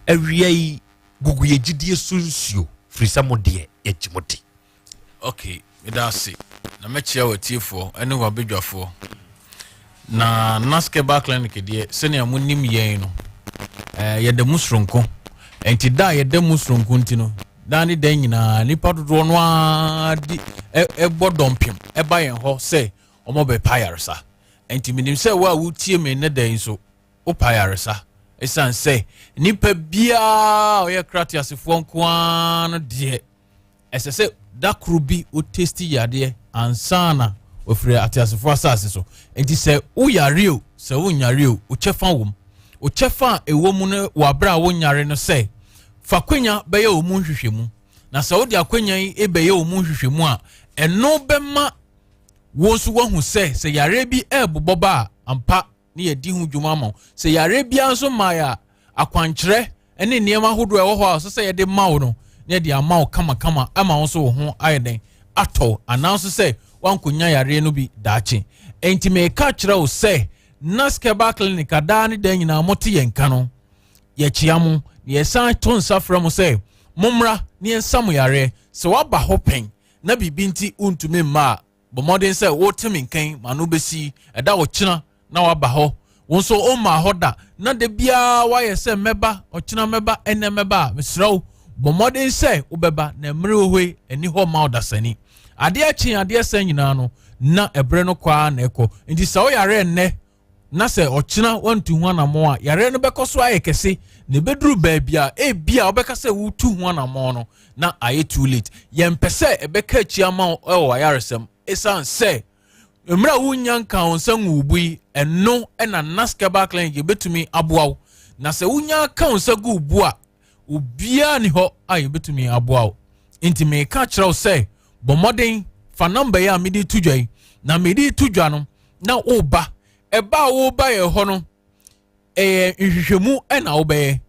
Awia yi gugu yɛ gyidie so nsuo, firi sɛ mo deɛ yɛgye mo di. Ok, meda ase na mɛkyia w'atiefoɔ ne w'abadwafoɔ. Na Naskeba Clinic deɛ, sɛnea monim yɛn no, eh, yɛda mu soronko. Nti da a yɛda mu soronko nti no, daa ne da nyinaa nnipa dodoɔ no ara di ɛbɔ dɔmpem ɛba yɛn hɔ sɛ wɔbɛpa ayaresa. Nti menim sɛ wo a wotie me nnɛ da yi nso, wopa ayaresa. Ɛsiane sɛ nnipa biara a ɔyɛ krateasefoɔ nko ara no deɛ, Ɛsɛ sɛ da koro bi wo testi yadeɛ ansa na wafiri ateasefoɔ asase so. Nti sɛ wo yare o, sɛ wo nyare o, wo kyɛfa wɔ mu. Wo kyɛfa a ɛwɔ mu no wɔ aberɛ a wo nyare no sɛ, fa akwanya bɛyɛ wɔ mu nhwehwɛmu. Na sɛ wode akwanya yi bɛyɛ wɔ mu nhwehwɛmu a, ɛno bɛma wo nso woahu sɛ sɛ yareɛ bi ɛrebobɔ ba a, ampa ne yɛadi ho dwuma ama wo. Sɛ yareɛ biara nso mmaeɛ a, akwankyerɛ ne nneɛma ahodoɔ a ɛwɔ hɔ a ɛsɛ sɛ yɛde ma wo no, na yɛde ama wo kamakama ama wo nso wo ho ayɛ dɛn atɔ wo, anaa nso sɛ woankɔnya yareɛ no bi daakye. Enti meka kyerɛ wo sɛ Naskeba Clinic a daa ne daa nyinaa mote yɛn nka no, yɛkyea mo na yɛsan to nsa frɛ mo sɛ mommra na yɛnsa mo yareɛ. Sɛ woaba hɔ pɛn na biribi nti wontumi mma a, Bɔ mmɔden sɛ wote me nka yi ma no bɛsi ɛda ɔkyena na waba hɔ. Wo nso wommaa hɔ da na da biara woayɛ sɛ mɛba ɔkyena mɛba ɛnnɛ mɛba a, mesrɛ wo bɔ mmɔden sɛ wobɛba na mmere wɔ hɔ yi ɛni hɔ mma ɔdasani. Adeɛ kye adeɛ sa nyinaa no na ɛberɛ no kɔ ara na ɛkɔ. Nti sɛ woyare ɛnnɛ na sɛ ɔkyena wantu ho anammɔn a, yareɛ no bɛkɔ so ayɛ kɛse na ɛbɛduru baabi a ebia wobɛka sɛ wotu ho anammɔn no na ayɛ too late. Yɛmpɛ sɛ ɛbɛka akyi ama wo wɔ w'ayaresɛm ɛsiane sɛ mmerɛ a wonnya nka wo nsa ngu wo bo yi, ɛno na Naskeba Clinic yɛbɛtumi aboa wo. Na sɛ wonya ka wo nsa gu wo bo a, obiara ni hɔ a yɛbɛtumi aboa wo. Nti meka kyerɛ wo sɛ bɔ mmɔden fa namba yi a mede to dwa yi, na mede to dwa no na woba. Ɛba a woba yɛ hɔ no, ɛyɛ nhwehwɛmu na wobɛyɛ.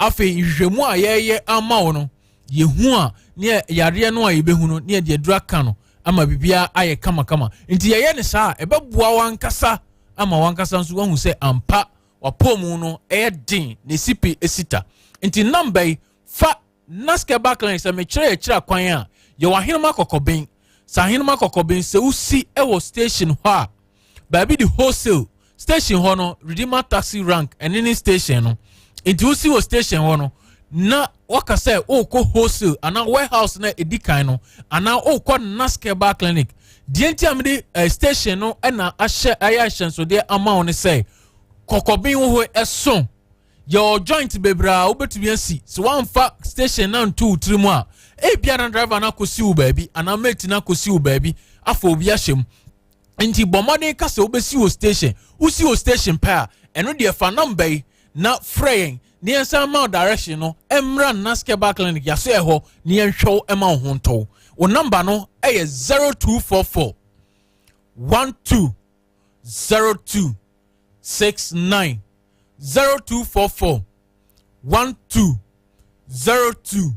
Afei nhwehwɛmu a yɛyɛ ama wo no, yɛhu a ne yareɛ no a yɛbɛhu no ne yɛde aduru aka no ama biribiara ayɛ kamakama. Nti yɛyɛ no saa a, ɛbɛboa w'ankasa ama w'ankasa nso woahu sɛ ampa w'apɔmu no ɛyɛ den na ɛsi pi ɛsi ta. Nti namba yi fa Naskeba Clinic sɛ mekyerɛ yɛkyerɛ kwan a, yɛwɔ Ahenema Kɔkɔben. Sɛ Ahenema Kɔkɔben, sɛ wosi wɔ station hɔ a, baabi de wholesale station hɔ no, Redeemer Taxi Rank ɛne ne station no. Nti wosi wɔ station hɔ no, na wɔka sɛ wokɔ wholesale anaa warehouse na ɛdi kan no, anaa wokɔ Naskeba Clinic. Deɛ nti a mede eh, station no na ahyɛ ayɛ ahyɛnsodeɛ ama wo ne sɛ, Kɔkɔben wo hɔ ɛso. Yɛwɔ joint bebree a wobɛtumi asi. Sɛ woamfa station no anto wo tiri mu a, ebia na driver no akɔsi wo baabi anaa mate no akɔsi wo baabi afa obi ahyɛ mu. Nti bɔ mmɔden ka sɛ wobɛsi wɔ station. Wosi wɔ station pɛ a, ɛno deɛ fa nɔmba yi na frɛ yɛn na yɛnsan ma wo direction no mmra Naskeba Clinic yɛaso yɛ hɔ na yɛnhwɛ wo ma wo ho ntɔ wo. Wo nɔmba no yɛ 0244 12 02 69 0244 12. 02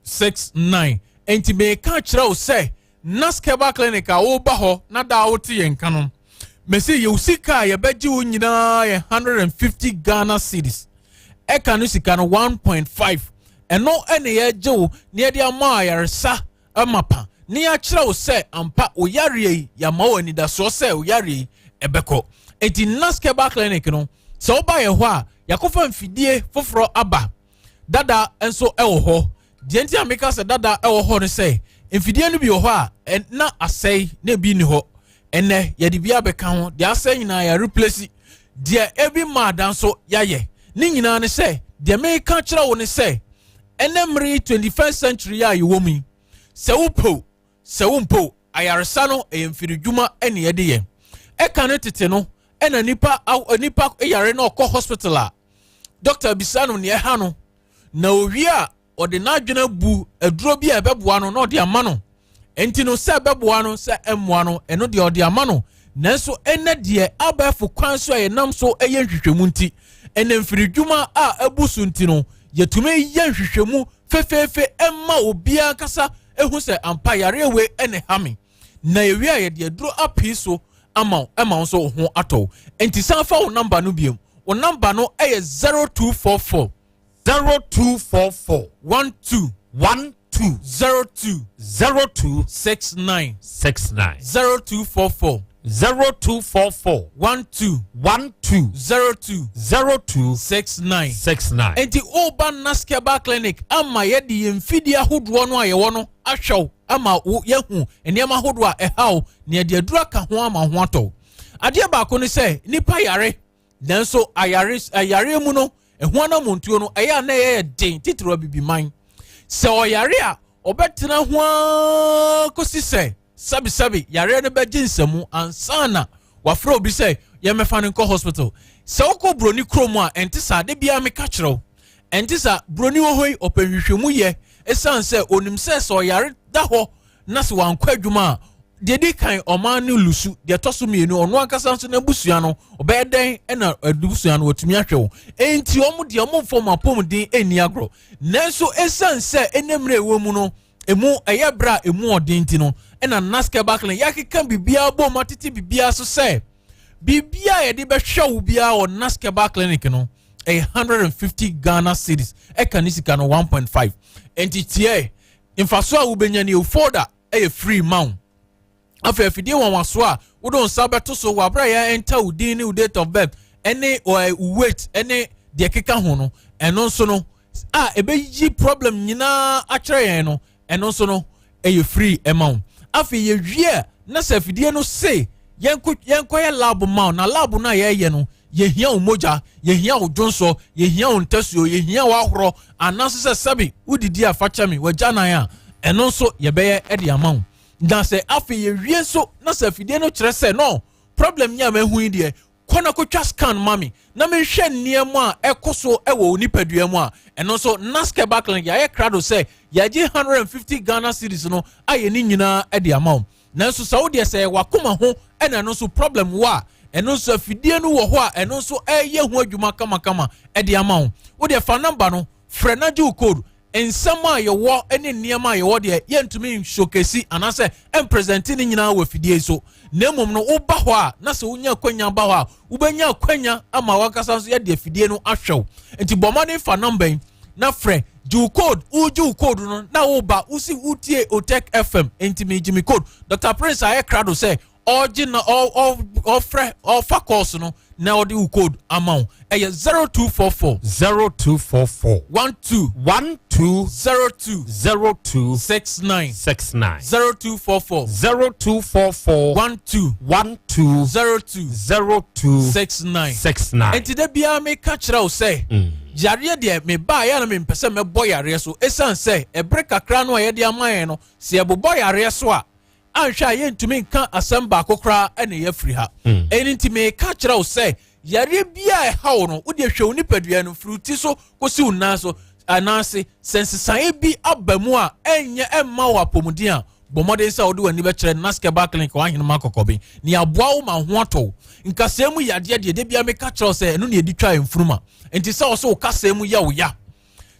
69. Enti meka kyerɛ wo sɛ Naskeba Clinic a woba hɔ na daa wote yɛn nka no, mese yɛwo sika a yɛbɛgye wo nyinaa yɛ 150 Ghana cedis. Ɛka no sika no 1.5. Ɛno ɛne yɛgye wo na yɛde ama ayaresa mapa na yɛakyerɛ wo sɛ ampa wo yareɛ yi yɛama wo anidasoɔ sɛ wo yareɛ yi ɛbɛkɔ. Enti Naskeba Clinic no, sɛ woba yɛ hɔ a, yɛakɔfa mfidie foforɔ aba. Dada nso wɔ hɔ. Deɛ nti a meka sɛ dada wɔ hɔ no sɛ mfidie no bi wɔ hɔ a na asɛe na ebi nni hɔ. Ɛnɛ yɛde bi abɛka ho, deɛ asɛe nyinaa yɛareplesi, deɛ ebi mmaa da nso yɛayɛ. Ne nyinaa ne sɛ deɛ meka kyerɛ wo ne sɛ ɛnɛ mmere yi 21st century a yɛwɔ mu yi, sɛ wopɛ o sɛ wompɛ o, ayaresa no ɛyɛ mfiridwuma ɛne yɛde yɛ. Ɛka ne tete no ɛna nipa nipa yare na ɔkɔ hospital a dɔkta bisa no nea ɛha no, na owie a ɔde n'adwene bu aduro bi a ɛbɛboa no na ɔde ama no. Nti no sɛ ɛbɛboa no sɛ ɛmmoa no, ɛno deɛ ɔde ama no. Nanso ɛnɛ deɛ abɛɛfo kwan so a yɛnam so ɛyɛ nhwehwɛmu nti, ɛnɛ mfiridwuma a abu so nti no, yɛtumi yɛ nhwehwɛmu fefeefe ɛma obiara kasa ehu sɛ ampa yareɛ wei ɛna ɛha me, na yɛwie a yɛde aduro apii so ama wo ɛma wo nso wo ho atɔ wo. Nti san fa wo namba no biom. Wo namba no ɛyɛ 0244 0244 12 12 02 02 69 69 0244 0244 12 12 02 02 69 69. Nti woba Naskeba Clinic ama yɛde yɛn mfidie ahodoɔ no a yɛwɔ no ahwɛ wo ama wo yɛhu nneɛma ahodoɔ a ɛha wo na yɛde aduru aka ho ama ho atɔ wo. Adeɛ baako ne sɛ nipa yare, nanso ayare ayareɛ mu no ɛho anamontuo no ɛyɛ a na ɛyɛ den, titiri abibiman. Sɛ ɔyare a ɔbɛtena ho ara kɔsi sɛ sɛbisɛbi yareɛ no bɛgye nsamu ansa na wafrɛ obi sɛ yɛmɛfa no nkɔ hospital. Sɛ wokɔ buroni kurom a ɛnte saa. De biara meka kyerɛ wo, ɛnte saa. Buroni wɔ hɔ yi ɔpɛ nhwehwɛmu yɛ, ɛsiane sɛ onim sɛ sɛ ɔyare da hɔ na sɛ wankɔ adwuma a, deɛ di kan ɔman no lose, deɛ ɛtɔ so mmienu ɔno ankasa nso n'abusua no ɔbɛyɛ dɛn ɛna abusua no watumi ahwɛ wo. Enti wɔn deɛ wɔn mfa wɔn apɔmuden ɛnni agorɔ. Nanso ɛsiane sɛ ɛnɛ mmerɛ ɛwɔ mu no emu ɛyɛ berɛ a emu ɔden ti no, ɛna Naskeba Clinic yɛakeka biribiara bɔ mu atete biribiara so sɛ biribiara yɛde bɛhwɛ wo biara wɔ Naskeba Clinic no ɛyɛ 150 Ghana cedis, ɛka ne sika no 1.5. Enti tie mfaso a wobɛnya ne folder ɛyɛ free ma wo. Afei afidie nwanwaso a wode wo nsa bɛto so wɔ abere a yɛn enter wo din ne wo date of birth ɛne wo weight ɛne deɛ keka ho no, ɛno nso no a ɛbɛyi problem nyinaa akyerɛ yɛn no, ɛno nso no ɛyɛ free ɛma wo. Afei yɛwie na sɛ afidie no se yɛnkɔyɛ lab ma wo, na lab no a yɛyɛ no yɛhia wo mogya, yɛhia wo dwonsɔ, yɛhia wo ntasuo, yɛhia wo ahorɔ, anaasɛ sɛ sɛbi wodidi a fakyɛ me wagya nan a, ɛno nso yɛbɛyɛ ɛde ama wo. Na sɛ afei yɛwie nso na sɛ afidie no kyerɛ sɛ no problem yi a mahu yi deɛ, kɔ na kɔtwa scan ma me na menhwɛ nneɛma a ɛkɔ so ɛwɔ wo nipadua mu a, ɛno nso Naskeba Clinic yɛayɛ krado sɛ yɛagye 150 Ghana cedis no ayɛ ne nyinaa ɛde ama wo. Nanso sɛ wodeɛ sɛ wakoma ho ɛna ɛno nso problem wɔ a, ɛno nso afidie no wɔ hɔ a ɛno nso ɛyɛ ho adwuma kamakama ɛde ama wo. Wodeɛ fa number no frɛ na gye wo code. Nsɛm a yɛwɔ ne nneɛma a yɛwɔ deɛ yɛntumi nshowcase anaasɛ mpresent ne nyinaa wɔ afidie so, na mmom no woba hɔ a na sɛ wonya akwanya ba hɔ a wobɛnya akwanya ama wankasa nso yɛde afidie no ahwɛ wo. Nti bɔ mmɔden fa number yi na frɛ gye wo code. Wogye wo code no na woba wosi wotie Otec FM nti megye me code. Dr Prince ayɛ krado sɛ ɔgye na ɔfrɛ ɔfa calls no na ɔde wo code ama wo. Ɛyɛ 0244 0244 12 12 02 02 69 69 0244 0244 12 12 02 02 69 69. Nti da biara meka kyerɛ wo sɛ yareɛ deɛ mebaa yɛ na mempɛ sɛ mɛbɔ yareɛ so, ɛsiane sɛ ɛberɛ kakra no a yɛde ama yɛn no, sɛ yɛbobɔ yareɛ so a anhwɛ a yɛntumi nka asɛm baako koraa ɛna yɛafiri ha. Ɛno nti meka kyerɛ wo sɛ yareɛ biara ɛha wo no, wode hwɛ wo nipadua no firi wo ti so kɔsi wo nan so anaase sɛ nsesaeɛ bi aba mu a ɛnyɛ ɛmma wo apɔmuden a, bɔ mmɔden sɛ wode w'ani bɛkyerɛ Naskeba Clinic wɔ Ahenema Kɔkɔbe ne aboa wo ma ho atɔ wo. Nkasɛɛ mu yadeɛ deɛ, da biara meka kyerɛ wo sɛ ɛno ne yɛde twa mfunuma. Nti sɛ wo sɛ wo kasɛɛ mu yɛ wo ya.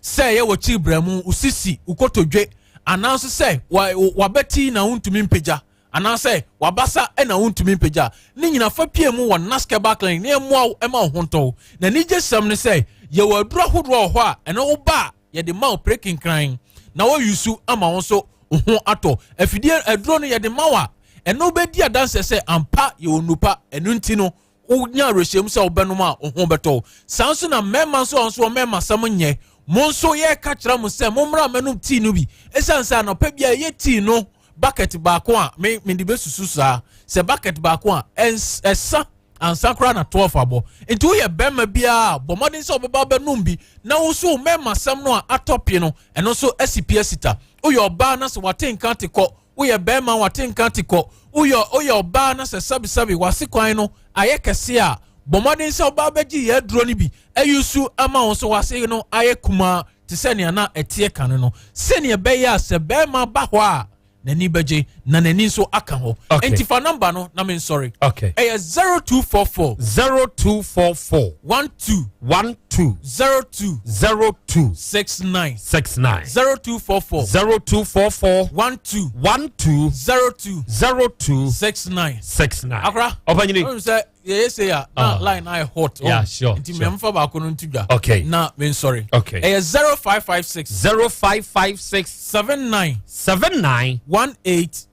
Sɛ ɛyɛ w'akyiri brɛmu, wo sisi, wo kotodwe, anaa nso sɛ w'abati na wontumi mpagya, anaasɛ w'abasa na wontumi mpagya, ne nyina fa pie mu wɔ Naskeba Clinic na yɛmmoa wo ma wo ho ntɔ wo. Na anigyesɛm ne sɛ, yɛwɔ aduru ahodoɔ wɔ hɔ a ɛno wo ba a yɛde ma wo prekenkran na woayusu ama wo nso wo ho atɔ. Afidie aduro no yɛde ma wo a, ɛno bɛdi adanseɛ sɛ ampa yɛwɔ nnupa, ɛno nti no wonya awerɛhyɛmu sɛ wobɛnom a wo ho bɛtɔ wo. Saa nso na mmarima nso a wɔn nso wɔn mmarimasɛm nyɛ, mo nso yɛreka kyerɛ mo sɛ mommra mmɛnom tii no bi. Ɛsiane sɛ anɔpa biara yɛyɛ tii no bucket baako a, me mede bɛsusu saa sɛ bucket baako a ɛsa ansa koraa na 12 abɔ. Nti woyɛ bɛrima biara a, bɔ mmɔden sɛ wobɛba bɛnom bi na wo nso wo mmarimasɛm no a atɔ pie no, ɛno nso asi pie asita. Woyɛ ɔbaa na sɛ wate nka te kɔ, woyɛ bɛrima wate nka te kɔ, woyɛ woyɛ ɔbaa na sɛ sɛbesɛbe wase kwan no ayɛ kɛse a, bɔ mmɔden sɛ wobaa bɛgye yɛ aduro no bi ayi so ama wo nso wase no ayɛ kumaa te sɛ nea na ɛteɛ kane no, sɛnea ɛbɛyɛ a sɛ bɛrima ba hɔ a n'ani bɛgye na n'ani nso aka hɔ. Okay. Nti fa nɔmba no na mensɔre. Okay. Ɛyɛ 0244. 0244. 12. 12. 02. 02. 69. 69. 0244. 0244. 12. 12. 02. 02. 69. 69. Akora. Ɔpanyini. Ɔnim sɛ yɛyɛ sei a na line ayɛ hot. Yeah, sure. Nti sure. mɛmfa baako no nto dwa. Okay. Na mensɔre. Okay. Ɛyɛ 0556. 0556. 79. 79. 18.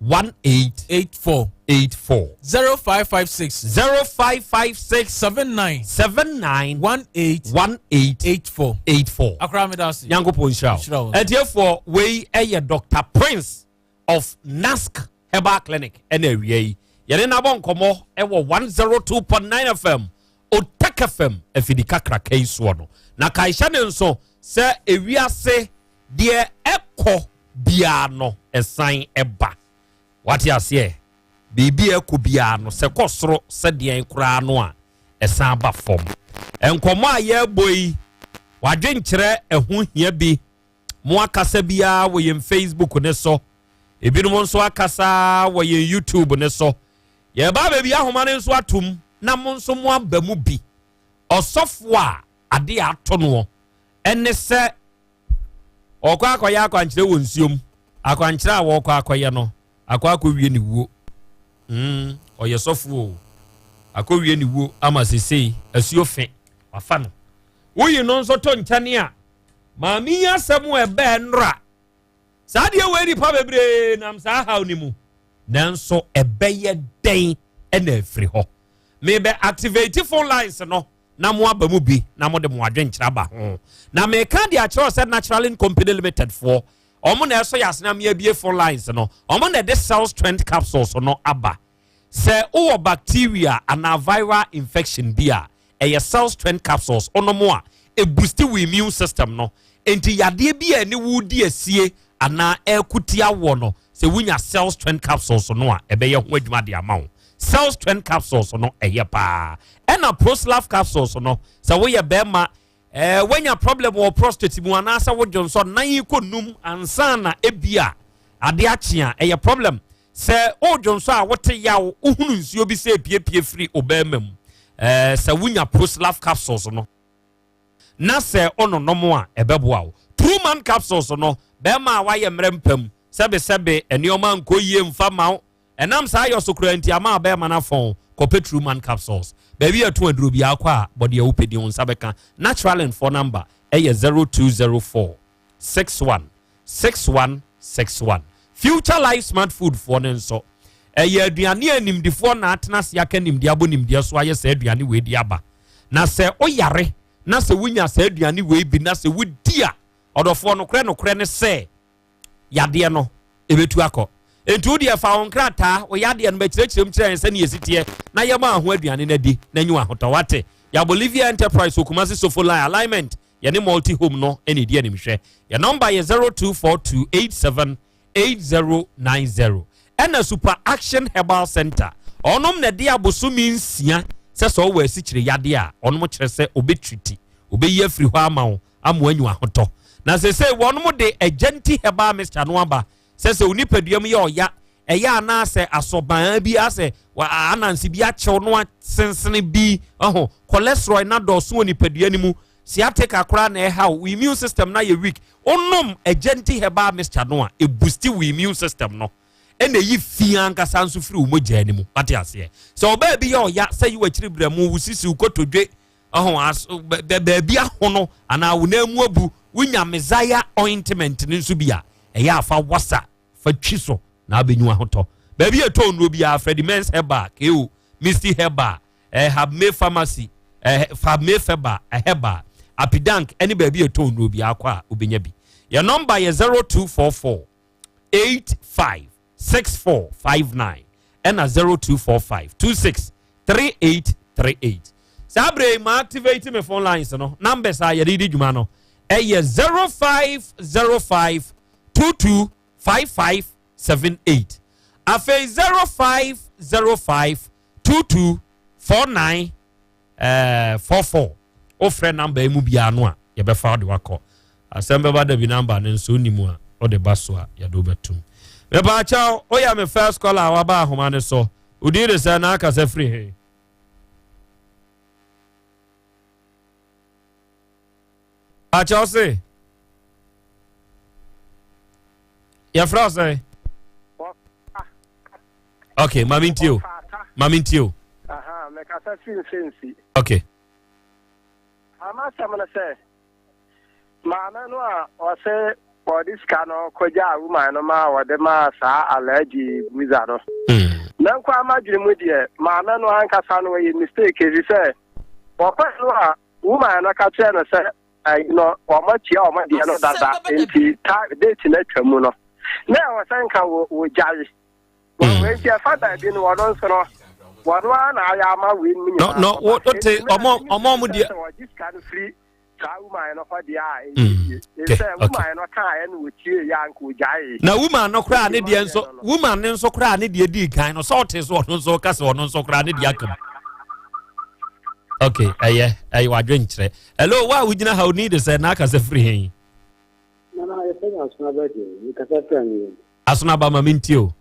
18. 84. 84. 0556. 0556. 79. 79. 18. 18. 84. 84. Akora meda ase. Nyankopɔn nhyira wo. Atiefoɔ, wei ɛyɛ Dr. Prince of Nask Herbal Clinic ɛna awia yi yɛne no abɔ nkɔmmɔ ɛwɔ 102.9 FM Otak FM afidi kakraka yi soɔ no. Na kaehyɛ ne nso sɛ ewiase deɛ ɛkɔ biara no ɛsan ɛba. Wate aseɛ? Biribi a ɛkɔ biara no sɛ kɔ soro sɛ deɛn koraa no a ɛsan ba fam. Nkɔmmɔ a yɛrebɔ yi wadwenkyerɛ ɛho hia bi. Mo akasa biara wɔ yɛn Facebook ne so. Ebinom nso akasa wɔ yɛn YouTube ne so. Yɛba baabi ahoma no nso atom na mo nso mo aba mu bi. Ɔsɔfo a ade a ato noɔ ɛne sɛ ɔkɔ akɔyɛ akwankyerɛ wɔ nsuom. Akwankyerɛ a wɔkɔ akɔyɛ no akɔ akɔwie ne wuo. Ɔyɛ sɔfo o. Akɔwie ne wuo ama sesei asuo fe wafa no. Woyi no nso to nkyɛne a maame yi asɛm a ɛbɛɛ nnora. Saa deɛ wei nipa bebree nam saa haw ne mu. Nanso ɛbɛyɛ dɛn ɛna afiri hɔ. Mebɛ activate phone lines no na mo aba mu bi na mo de mo adwenkyerɛ aba ho. Na meka de akyerɛ sɛ Naturalin Company Limited foɔ ɔmo na ɛsɔ yɛ asena me abie phone lines no. Ɔmo na ɛde cell strength capsules no aba. Sɛ wowɔ bacteria anaa viral infection bi a, ɛyɛ cell strength capsules ɔnom a ɛboosti wo immune system no. Enti yadeɛ bi a ɛne wo di asie anaa ɛkutia wɔ no, sɛ wonya cell strength capsules no a ɛbɛyɛ ho adwuma de ama wo. Cell strength capsules no ɛyɛ paa. Ɛna Proslav capsules no, sɛ woyɛ bɛrima wanya problem wɔ prostate mu anaasɛ wodwo nso nan yi kɔ num ansa na ebia ade akye a ɛyɛ problem. Sɛ wodwo nso a wote yaw, wohunu nsuo bi sɛ epiepie firi ɔbɛrima mu. Sɛ wonya Proslav capsules no na sɛ ɔnonom a ɛbɛboa wo. True Man capsules no, bɛrima a wayɛ mmerɛ mpam sɛbesɛbe nneɛma nkɔ yie mfa ma wo, ɛnam saa yɛ so koraa nti ama bɛrima no afɔn, kɔpɛ True Man capsules. Baabi a ɛto aduro biara kɔ a bɔde a wopɛ din wo nsa bɛka. Naturalin phone number ɛyɛ 0204 61 61 61. Future Life Smart Food foɔ no nso ɛyɛ aduane a nimdifoɔ na atena ase aka nimdeɛ abɔ nimdeɛ so ayɛ saa aduane wei de aba. Na sɛ woyare na sɛ wonya saa aduane wei bi na sɛ wodi a, ɔdɔfoɔ, nokorɛ nokorɛ ne sɛ yadeɛ no ɛbɛtu akɔ. Enti wo deɛ fa wo nkrataa, wo yadeɛ no bɛkyerɛkyerɛ mu kyerɛ yɛn sɛnea ɛsi teɛ na yɛma ho aduane no adi na nyi ahotɔ. Wate? Yɛ Bolivia Enterprise wɔ Kumasi Sofo Line alignment yɛne Multi Home no ɛna ɛdi animhwɛ. Yɛ nɔmba yɛ 0242878090. Ɛna Super Action Herbal Center, ɔnom na ɛde abosome 6 sɛ sɛ ɔwɔ asikyire yadeɛ a, ɔnom kyerɛ sɛ ɔbɛtriti, ɔbɛyi afiri hɔ ama wo ama wanyi ahotɔ. Na sɛsɛ wɔnom de Agyanti Herbal Mixture no aba sɛ sɛ onipadua mu yɛ ɔya ɛyɛ anaasɛ asɔbaa bi asɛ anansi bi akyɛw no asensene bi ɔho cholesterol na dɔɔso wɔ nipadua no mu. Sciatica koraa na ɛha wo, wo immune system no ayɛ weak. Wonom Agenti Herbal Mixture no a, ɛboosti wo immune system no ɛna ɛyi fi ankasa nso firi wo mogyaa no mu. Wate aseɛ? Sɛ ɔbaa bi yɛ ɔya sɛ yi w'akyiri brɛmo, wo sisi, wo kotodwe, ɔho aso, baabi ahono anaa wo nan mu abu, wonya Messiah ointment no nso bi a, ɛyɛ afa wasa fa twi so na abɛnyu ahotɔ. Baabi a ɛtɔ nnuro biara, Freddie Men's Herbal, KO, Misty Herbal, eh, Habme Pharmacy, eh, Habme Feba, eh, Herbal, Apidank, ɛne baabi a ɛtɔ nnuro biara kɔ a wobɛnya bi. Yɛn nɔmba yɛ 0244 85 6459 ɛna 0245 26 3838. Saa berɛ yi ma activate me phone lines no, numbers a yɛde di dwuma no ɛyɛ 0505 22 5578, afei 0505 22 49 44. Wofrɛ number yi mu biara no a, yɛbɛfa wode wakɔ asɛm bɛba da bi. Number no nso wonim a wode ba so a, yɛde wobɛtom. Mepaakyɛw, woyɛ me first caller a waba ahoma no so. Wodin de sɛ na akasa firi he? Paakyɛw, se yɛfrɛ wo sɛ? Ok, mame ntie o, mame ntie o. Mekasa firi mfɛnsi. Ok. Ama asɛm no sɛ maame no a ɔse ɔde sika no kɔgyaa woman no ma ɔde maa saa Alhaji Buza no, na nkɔ amadwene mu deɛ, maame no ankasa no ɔyɛ mistake, ɛfiri sɛ wɔkɔɛ no a woman no ka kyerɛ no sɛ ayi no wɔn atua wɔn deɛ no dada, nti ta date no atwa mu no, na ɛwɔ sɛ nka wɔ wɔgyae wɔn. Nti ɛfa baabi no, wɔn nso no wɔn ara na ayɛ ama wei mu nyinaa. No, wo te ɔmo ɔmo ɔmo deɛ. Wɔgye sika no firi saa woman no hɔ deɛ a, ɛyɛ yie, sɛ woman no kaa ɛna wɔtie yɛ anka ogyae. Na woman no koraa ne deɛ nso, woman no nso koraa ne deɛ dii kan no sɛ ɔte so, ɔno nso ka sɛ ɔno nso koraa ne deɛ aka mu. Ok, ɛyɛ ɛyɛ wadwenkyerɛ. Hello, wo a wogyina ha, oni de sɛ na akasa firi he? Nana, yɛfrɛ no Asonaba deɛ, mekasa firi Anwea mu. Asonaba, ma mentie o.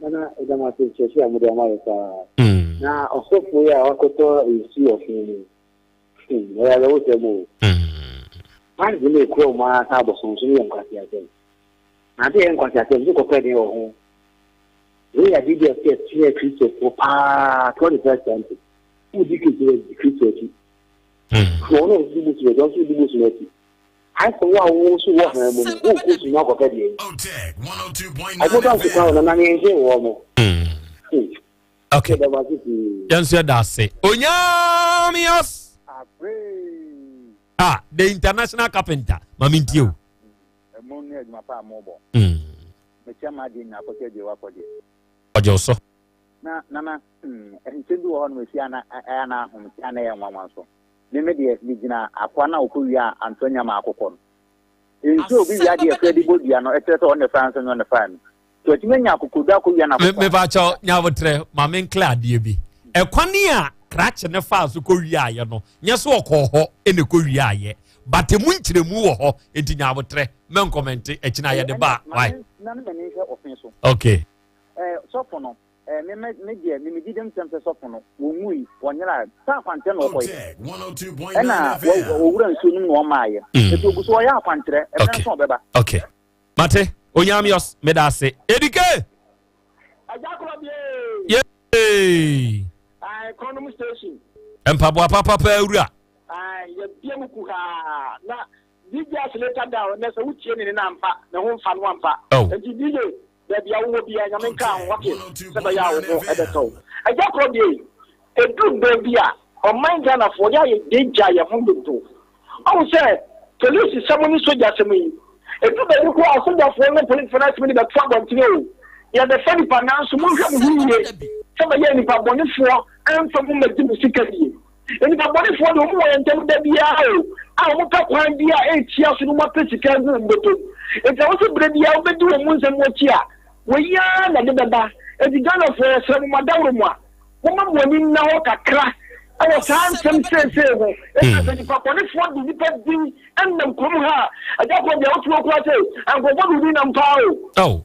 Nana, ɛda mo ase nkyerɛkyerɛ a mode ama yɛ paa. Na ɔsɔfo yi a wakɔtɔ nsu wɔ fi no, ɛyɛ awerɛhosɛm o. Bible no ekura wɔn ara sɛ abosonsom yɛ nkwaseasɛm. Na ade a ɛyɛ nkwaseasɛm nso kɔpɛ deɛ wɔ ho. Wei yɛ ade bi a ɛsɛ yɛsua Kristofo paa, 21st century. Wodi Kristo akyi, Kristo akyi. Wɔn a wɔdi bosom akyi, wɔn nso di bosom akyi. Ayɛ sɛ wo a wo nso wɔ han mu no, worekɔ sum akɔpɛ deɛ yi. Ɔmo da nso kwan wɔ nana ne yɛn wɔ mo. Okay. Yɛn nso yɛda ase. Onyamias. Ah, the international carpenter. Mami ntie o. Ɛmo ne adwuma pa a mobɔ. Mekyia m'adeɛ nyinaa kɔsɛ agye wakɔ deɛ. Ɔgye wo so. Na nana, nsɛm bi wɔ hɔ nom ɛsi ana ɛyɛ ana ahomte ana ɛyɛ nwanwa nso. Me me deɛ megyina akoa no a ɔkɔ wia anto anya ma akokɔ no. Nsuo obi wia deɛ ɛfrɛ de bɔ dua no ɛkyerɛ sɛ ɔno na ɛfaa nso nyɛ ɔno na ɛfaa no. Sɛ watumi anya akokodu akɔ wia no akokɔ a. Mepa kyɛw nyabotrɛ ma me nkle adeɛ bi. Ɛkwane a krakye no faa so kɔ wiaeɛ no nyɛ sɛ ɔkɔɔ hɔ ɛna ɛkɔ wiaeɛ, but emu nkyerɛmu wɔ hɔ, nti nyabotrɛ mɛnkɔmɛnte akyina yɛde ba a why. Nane m'ani nhwɛ ɔfe so. Okay. Eh, sɔfo no, eh, me, me, me deɛ, me, me gyidi nsɛm sɛ sɔfo no, wɔnwui, wɔnyerae, sɛ akwankyerɛ na ɔkɔyɛ. Ɛna wɔ, wɔwura nsuo no mu na ɔmaayɛ. Eti ogu so ɔyɛ akwankyerɛ, ɛberɛ nso ɔbɛba. Okay. Mate, Onyamios, meda ase. Edike! Agya korɔ bie! Yay! Ae, Kɔnom station. Mpaboa papapa awura. Ae, yɛbia mu kuhaa na DJ Aseleta down na sɛ wotie ne ne no ampa, ne ho mfa no ampa. Oh. Nti DJ, Baabi a wowɔ biara, Nyame nkaa ho, wate, sɛ ɛbɛyɛ a wo ho bɛtɔ wo. Agya korɔ deɛ yi, ɛduru berɛ bi a, ɔman Ghanafoɔ, yɛ a yɛgyaagyaa yɛn ho dodo. Ɔhu sɛ, polisi sɛm ne sogya sɛm yi, ɛduru baabi koraa a, sogyafoɔ ne polisifoɔ no atumi de bɛto abɔntene o, yɛbɛfa nipa nanso monhwɛ mo ho yie sɛ ɛbɛyɛ a nipa bɔnefoɔ amfa mo mmɛgye mo sika die. Nnipa bɔnefoɔ deɛ, wɔn wɔ yɛn ntam da biara o, a wɔpɛ kwan bi a ɛretia so na wɔapɛ sika agu wɔn bɔtɔ mu. Enti ɛwɔ sɛ berɛ biara wobɛdi wɔn mu nsɛm akyi a, wei ara na ɛde bɛba. Enti Ghanafoɔ, yɛsrɛ mo, mo adaworo mo a, momma mo ani nna hɔ kakra wɔ saa nsɛm seesei ho. Ɛsiane sɛ nnipa bɔnefoɔ de nnipa din nam kurom ha a, agya korɔ deɛ wote hɔ koraa sɛ, nkurɔfoɔ de wo din nam paa o. Oh.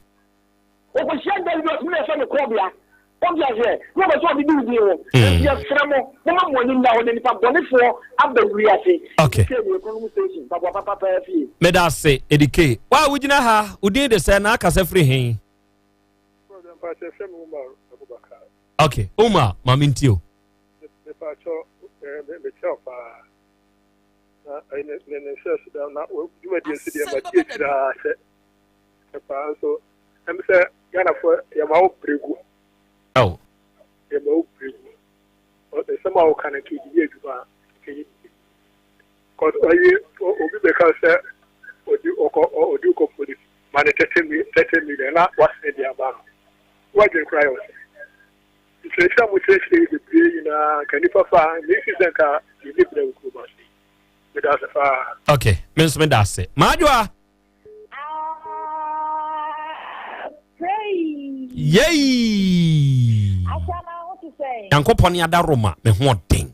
Wɔkɔhyia David ɔtumi na ɛsɛ ne korɔbea. Wonte aseɛ? Na wɔpɛ sɛ wɔde di wo din ho. Enti yɛsrɛ mo, momma mo ani nna hɔ na nnipa bɔnefoɔ aba wiase. Okay. Edike wɔ Ekuronom Station, mpaboa papa paa fie. Meda ase, Edike. Wo a wogyina ha, wo din de sɛn na akasa firi he? Mpakyɛ frɛ me Umar Abubakar. Okay, Umar, ma mentie o. Mepakyɛ mekyɛ wo paa. Na ne ne ne nhyɛ so da na dwumadie nso deɛ ma tie kyerɛ sɛ paa nso ɛm sɛ Ghanafoɔ yɛma wo bregu. Oh. Yɛma wo bregu. Nsɛm a woka no nka ɛdi yɛ adwuma a nka yɛ Cause ɔyi obi bɛka sɛ ɔdi ɔkɔ ɔdi kɔ polisi ma ne 30 million na wasene de aba no. Wadwene koraa yɛ ɔsɛ. Nkyerɛkyerɛ a mo kyerɛkyerɛ yi bebree nyinaa nka nipa fa ne si sɛ nka yɛni brɛ wɔ kurom ase. Meda ase paa. Okay, me nso meda ase. Maadwoa. Yei! Nyankopɔn ne adaworoma me ho ɔden.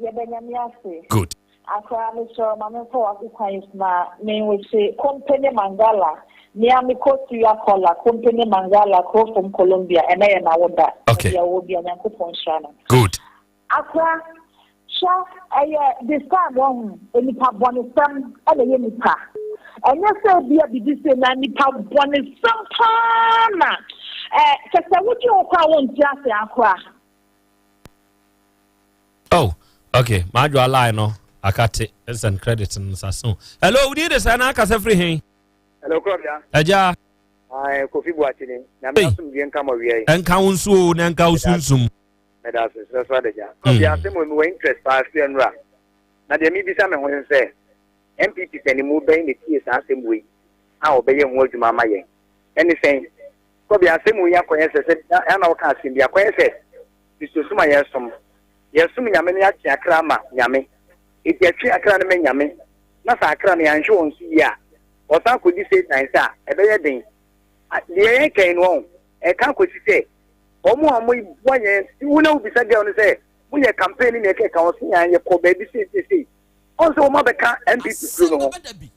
Yɛda Nyame ase. Good. Akora mesrɛ wo ma memfa w'ase kwan yi so na menwese Kompene Mangala nea mekɔ Syria Kola Kompene Mangala Kurofom Colombia ɛnɛ yɛ n'awoda. Okay. Baabi a ɔwɔ bia Nyankopɔn nhyira no. Good. Akora, hwɛ, ɛyɛ this time wahu, nnipa bɔnesɛm na ɛyɛ nnipa. Ɛnyɛ sɛ ebia biribi sei na nnipa bɔnesɛm paa na ɛ, kyɛ sɛ wodwen ho koraa wonte ase akora. Oh, okay, madwoa line no akate send credit no nsa so. Hello, wodi de sɛ na akasa firi he? Hello, Krɔbea. Agya. Ae, Kofi Boakye ni. Nyame asomdwie nka mo awia yi. Ɛnka wo nso o, na ɛnka wo sunsum. Meda ase serɛ so adagya. Ɔbi asɛm wɔ mewɔ interest paa firi nnora. Na deɛ mebisa me ho ne sɛ NPP panimu bɛn na tie saa asɛm wei a ɔbɛyɛ ho adwuma ama yɛn? Ɛne sɛn? Kɔbi asɛm wei akɔyɛ sɛ sɛ ɛna woka asɛm bi akɔyɛ sɛ Kristosom a yɛsom. Yɛsom Nyame no yɛatwe akra ama Nyame. Enti yɛtwe akra no ma Nyame na sɛ akra no yɛanhwɛ wɔn so yie a wɔsan kɔdi Satan nsa a ɛbɛyɛ den. Deɛ yɛka yi no ɔho ɛka akɔsi sɛ Wɔn a wɔboa yɛn, wo na wobisa girl no sɛ moyɛ campaign ne nea ɛkeka ho, ɔse yɛn yɛkɔ baabi sei sei sei. Ɔn sɛ wɔn abɛka NPP kuro no ho.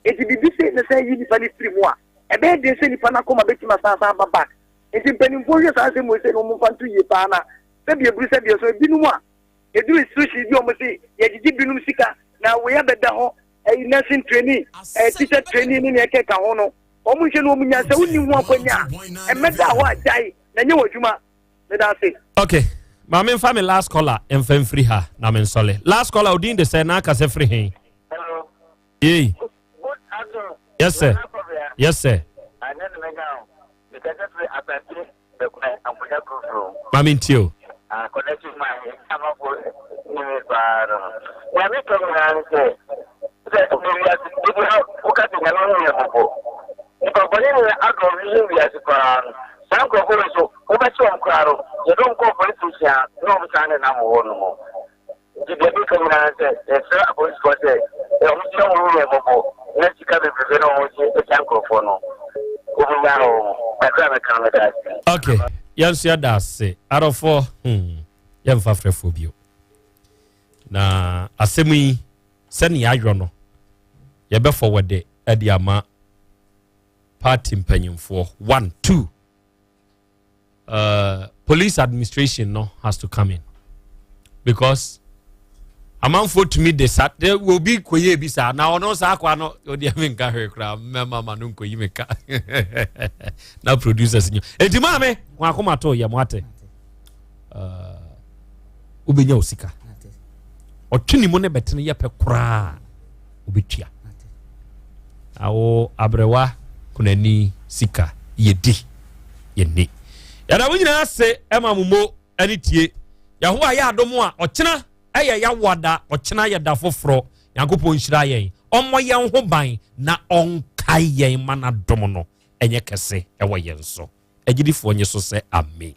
Enti biribi sei na sɛ yi nipa no firi mu a, ɛbɛyɛ den sɛ nipa no akoma bɛtumi asan asan aba back. Enti mpanimfoɔ nhwɛ saa nsɛm wei sei na wɔn mfa nto yie paa na sɛbi eburu sɛbi ɛso ebinom a ɛduru institution bi a wɔn se yɛgyegye binom sika na wei abɛda hɔ ɛyi nursing training ɛɛ teacher training ne nea ɛkeka ho no wɔn nhwɛ no wɔn nya sɛ wonni ho akwanya a ɛmɛda hɔ a gyae na nyɛ w'adwuma meda ase. Okay maame nfa mi last caller nfa nfiri ha na mi nsɔle last caller odin de sɛ n'akasa firi he. Hello. Yei. Good afternoon. Yes sir. Yes sir. Maame ntie o. Connection man amafo nimi paa no. Nea meka nyinaa ne sɛ sɛ ɛnɛ wiase ebi ha woka sɛ nyame hu yɛ mmɔbɔ. Nipa bɔne ne adɔ wiye wiase paa no. Saa nkurɔfoɔ no so wobɛkye wɔn koraa no yɛde wɔn kɔ police station a na wɔn saa nenam wɔ hɔ nom. Nti deɛ meka nyinaa ne sɛ yɛsrɛ apolisifoɔ sɛ wɔn nso wɔn hu yɛn mmɔbɔ na sika bebrebe na wɔn gye atia nkurɔfoɔ no wɔn nyaa wɔn. Kakra a meka no meda ase. Ok, yɛn nso yɛda ase. Adɔfoɔ, hmm, yɛmfa frɛfoɔ bio. Na asɛm yi, sɛnea ayɔ no, yɛbɛfɔ wɔde de ama party mpanyimfoɔ. One, two. Uh, police administration no has to come in because amanfoɔ tumi de sa de obi kɔyɛ bi saa na ɔno saa akwa no ɔde ɛmi nka hwee koraa mɛma ma no nkɔyi mi ka na producers nyi eti maame wɔn akoma to yɛ mo ate uh, wobɛnya wo sika ɔtwe ne mu ne bɛtene yɛ pɛ koraa wobɛtua awo aberewa kunani sika yɛdi yɛnni yɛda mo nyinaa ase ɛma mo mo ɛne tie Yahowa yɛ adom a ɔkyena ɛyɛ yawoada ɔkyena yɛ da foforɔ Nyankopɔn nhyira yɛn ɔmmɔ yɛn ho ban na ɔnkae yɛn ma n'adom no ɛnyɛ kɛse ɛwɔ yɛn so agyidifoɔ nye so sɛ amen.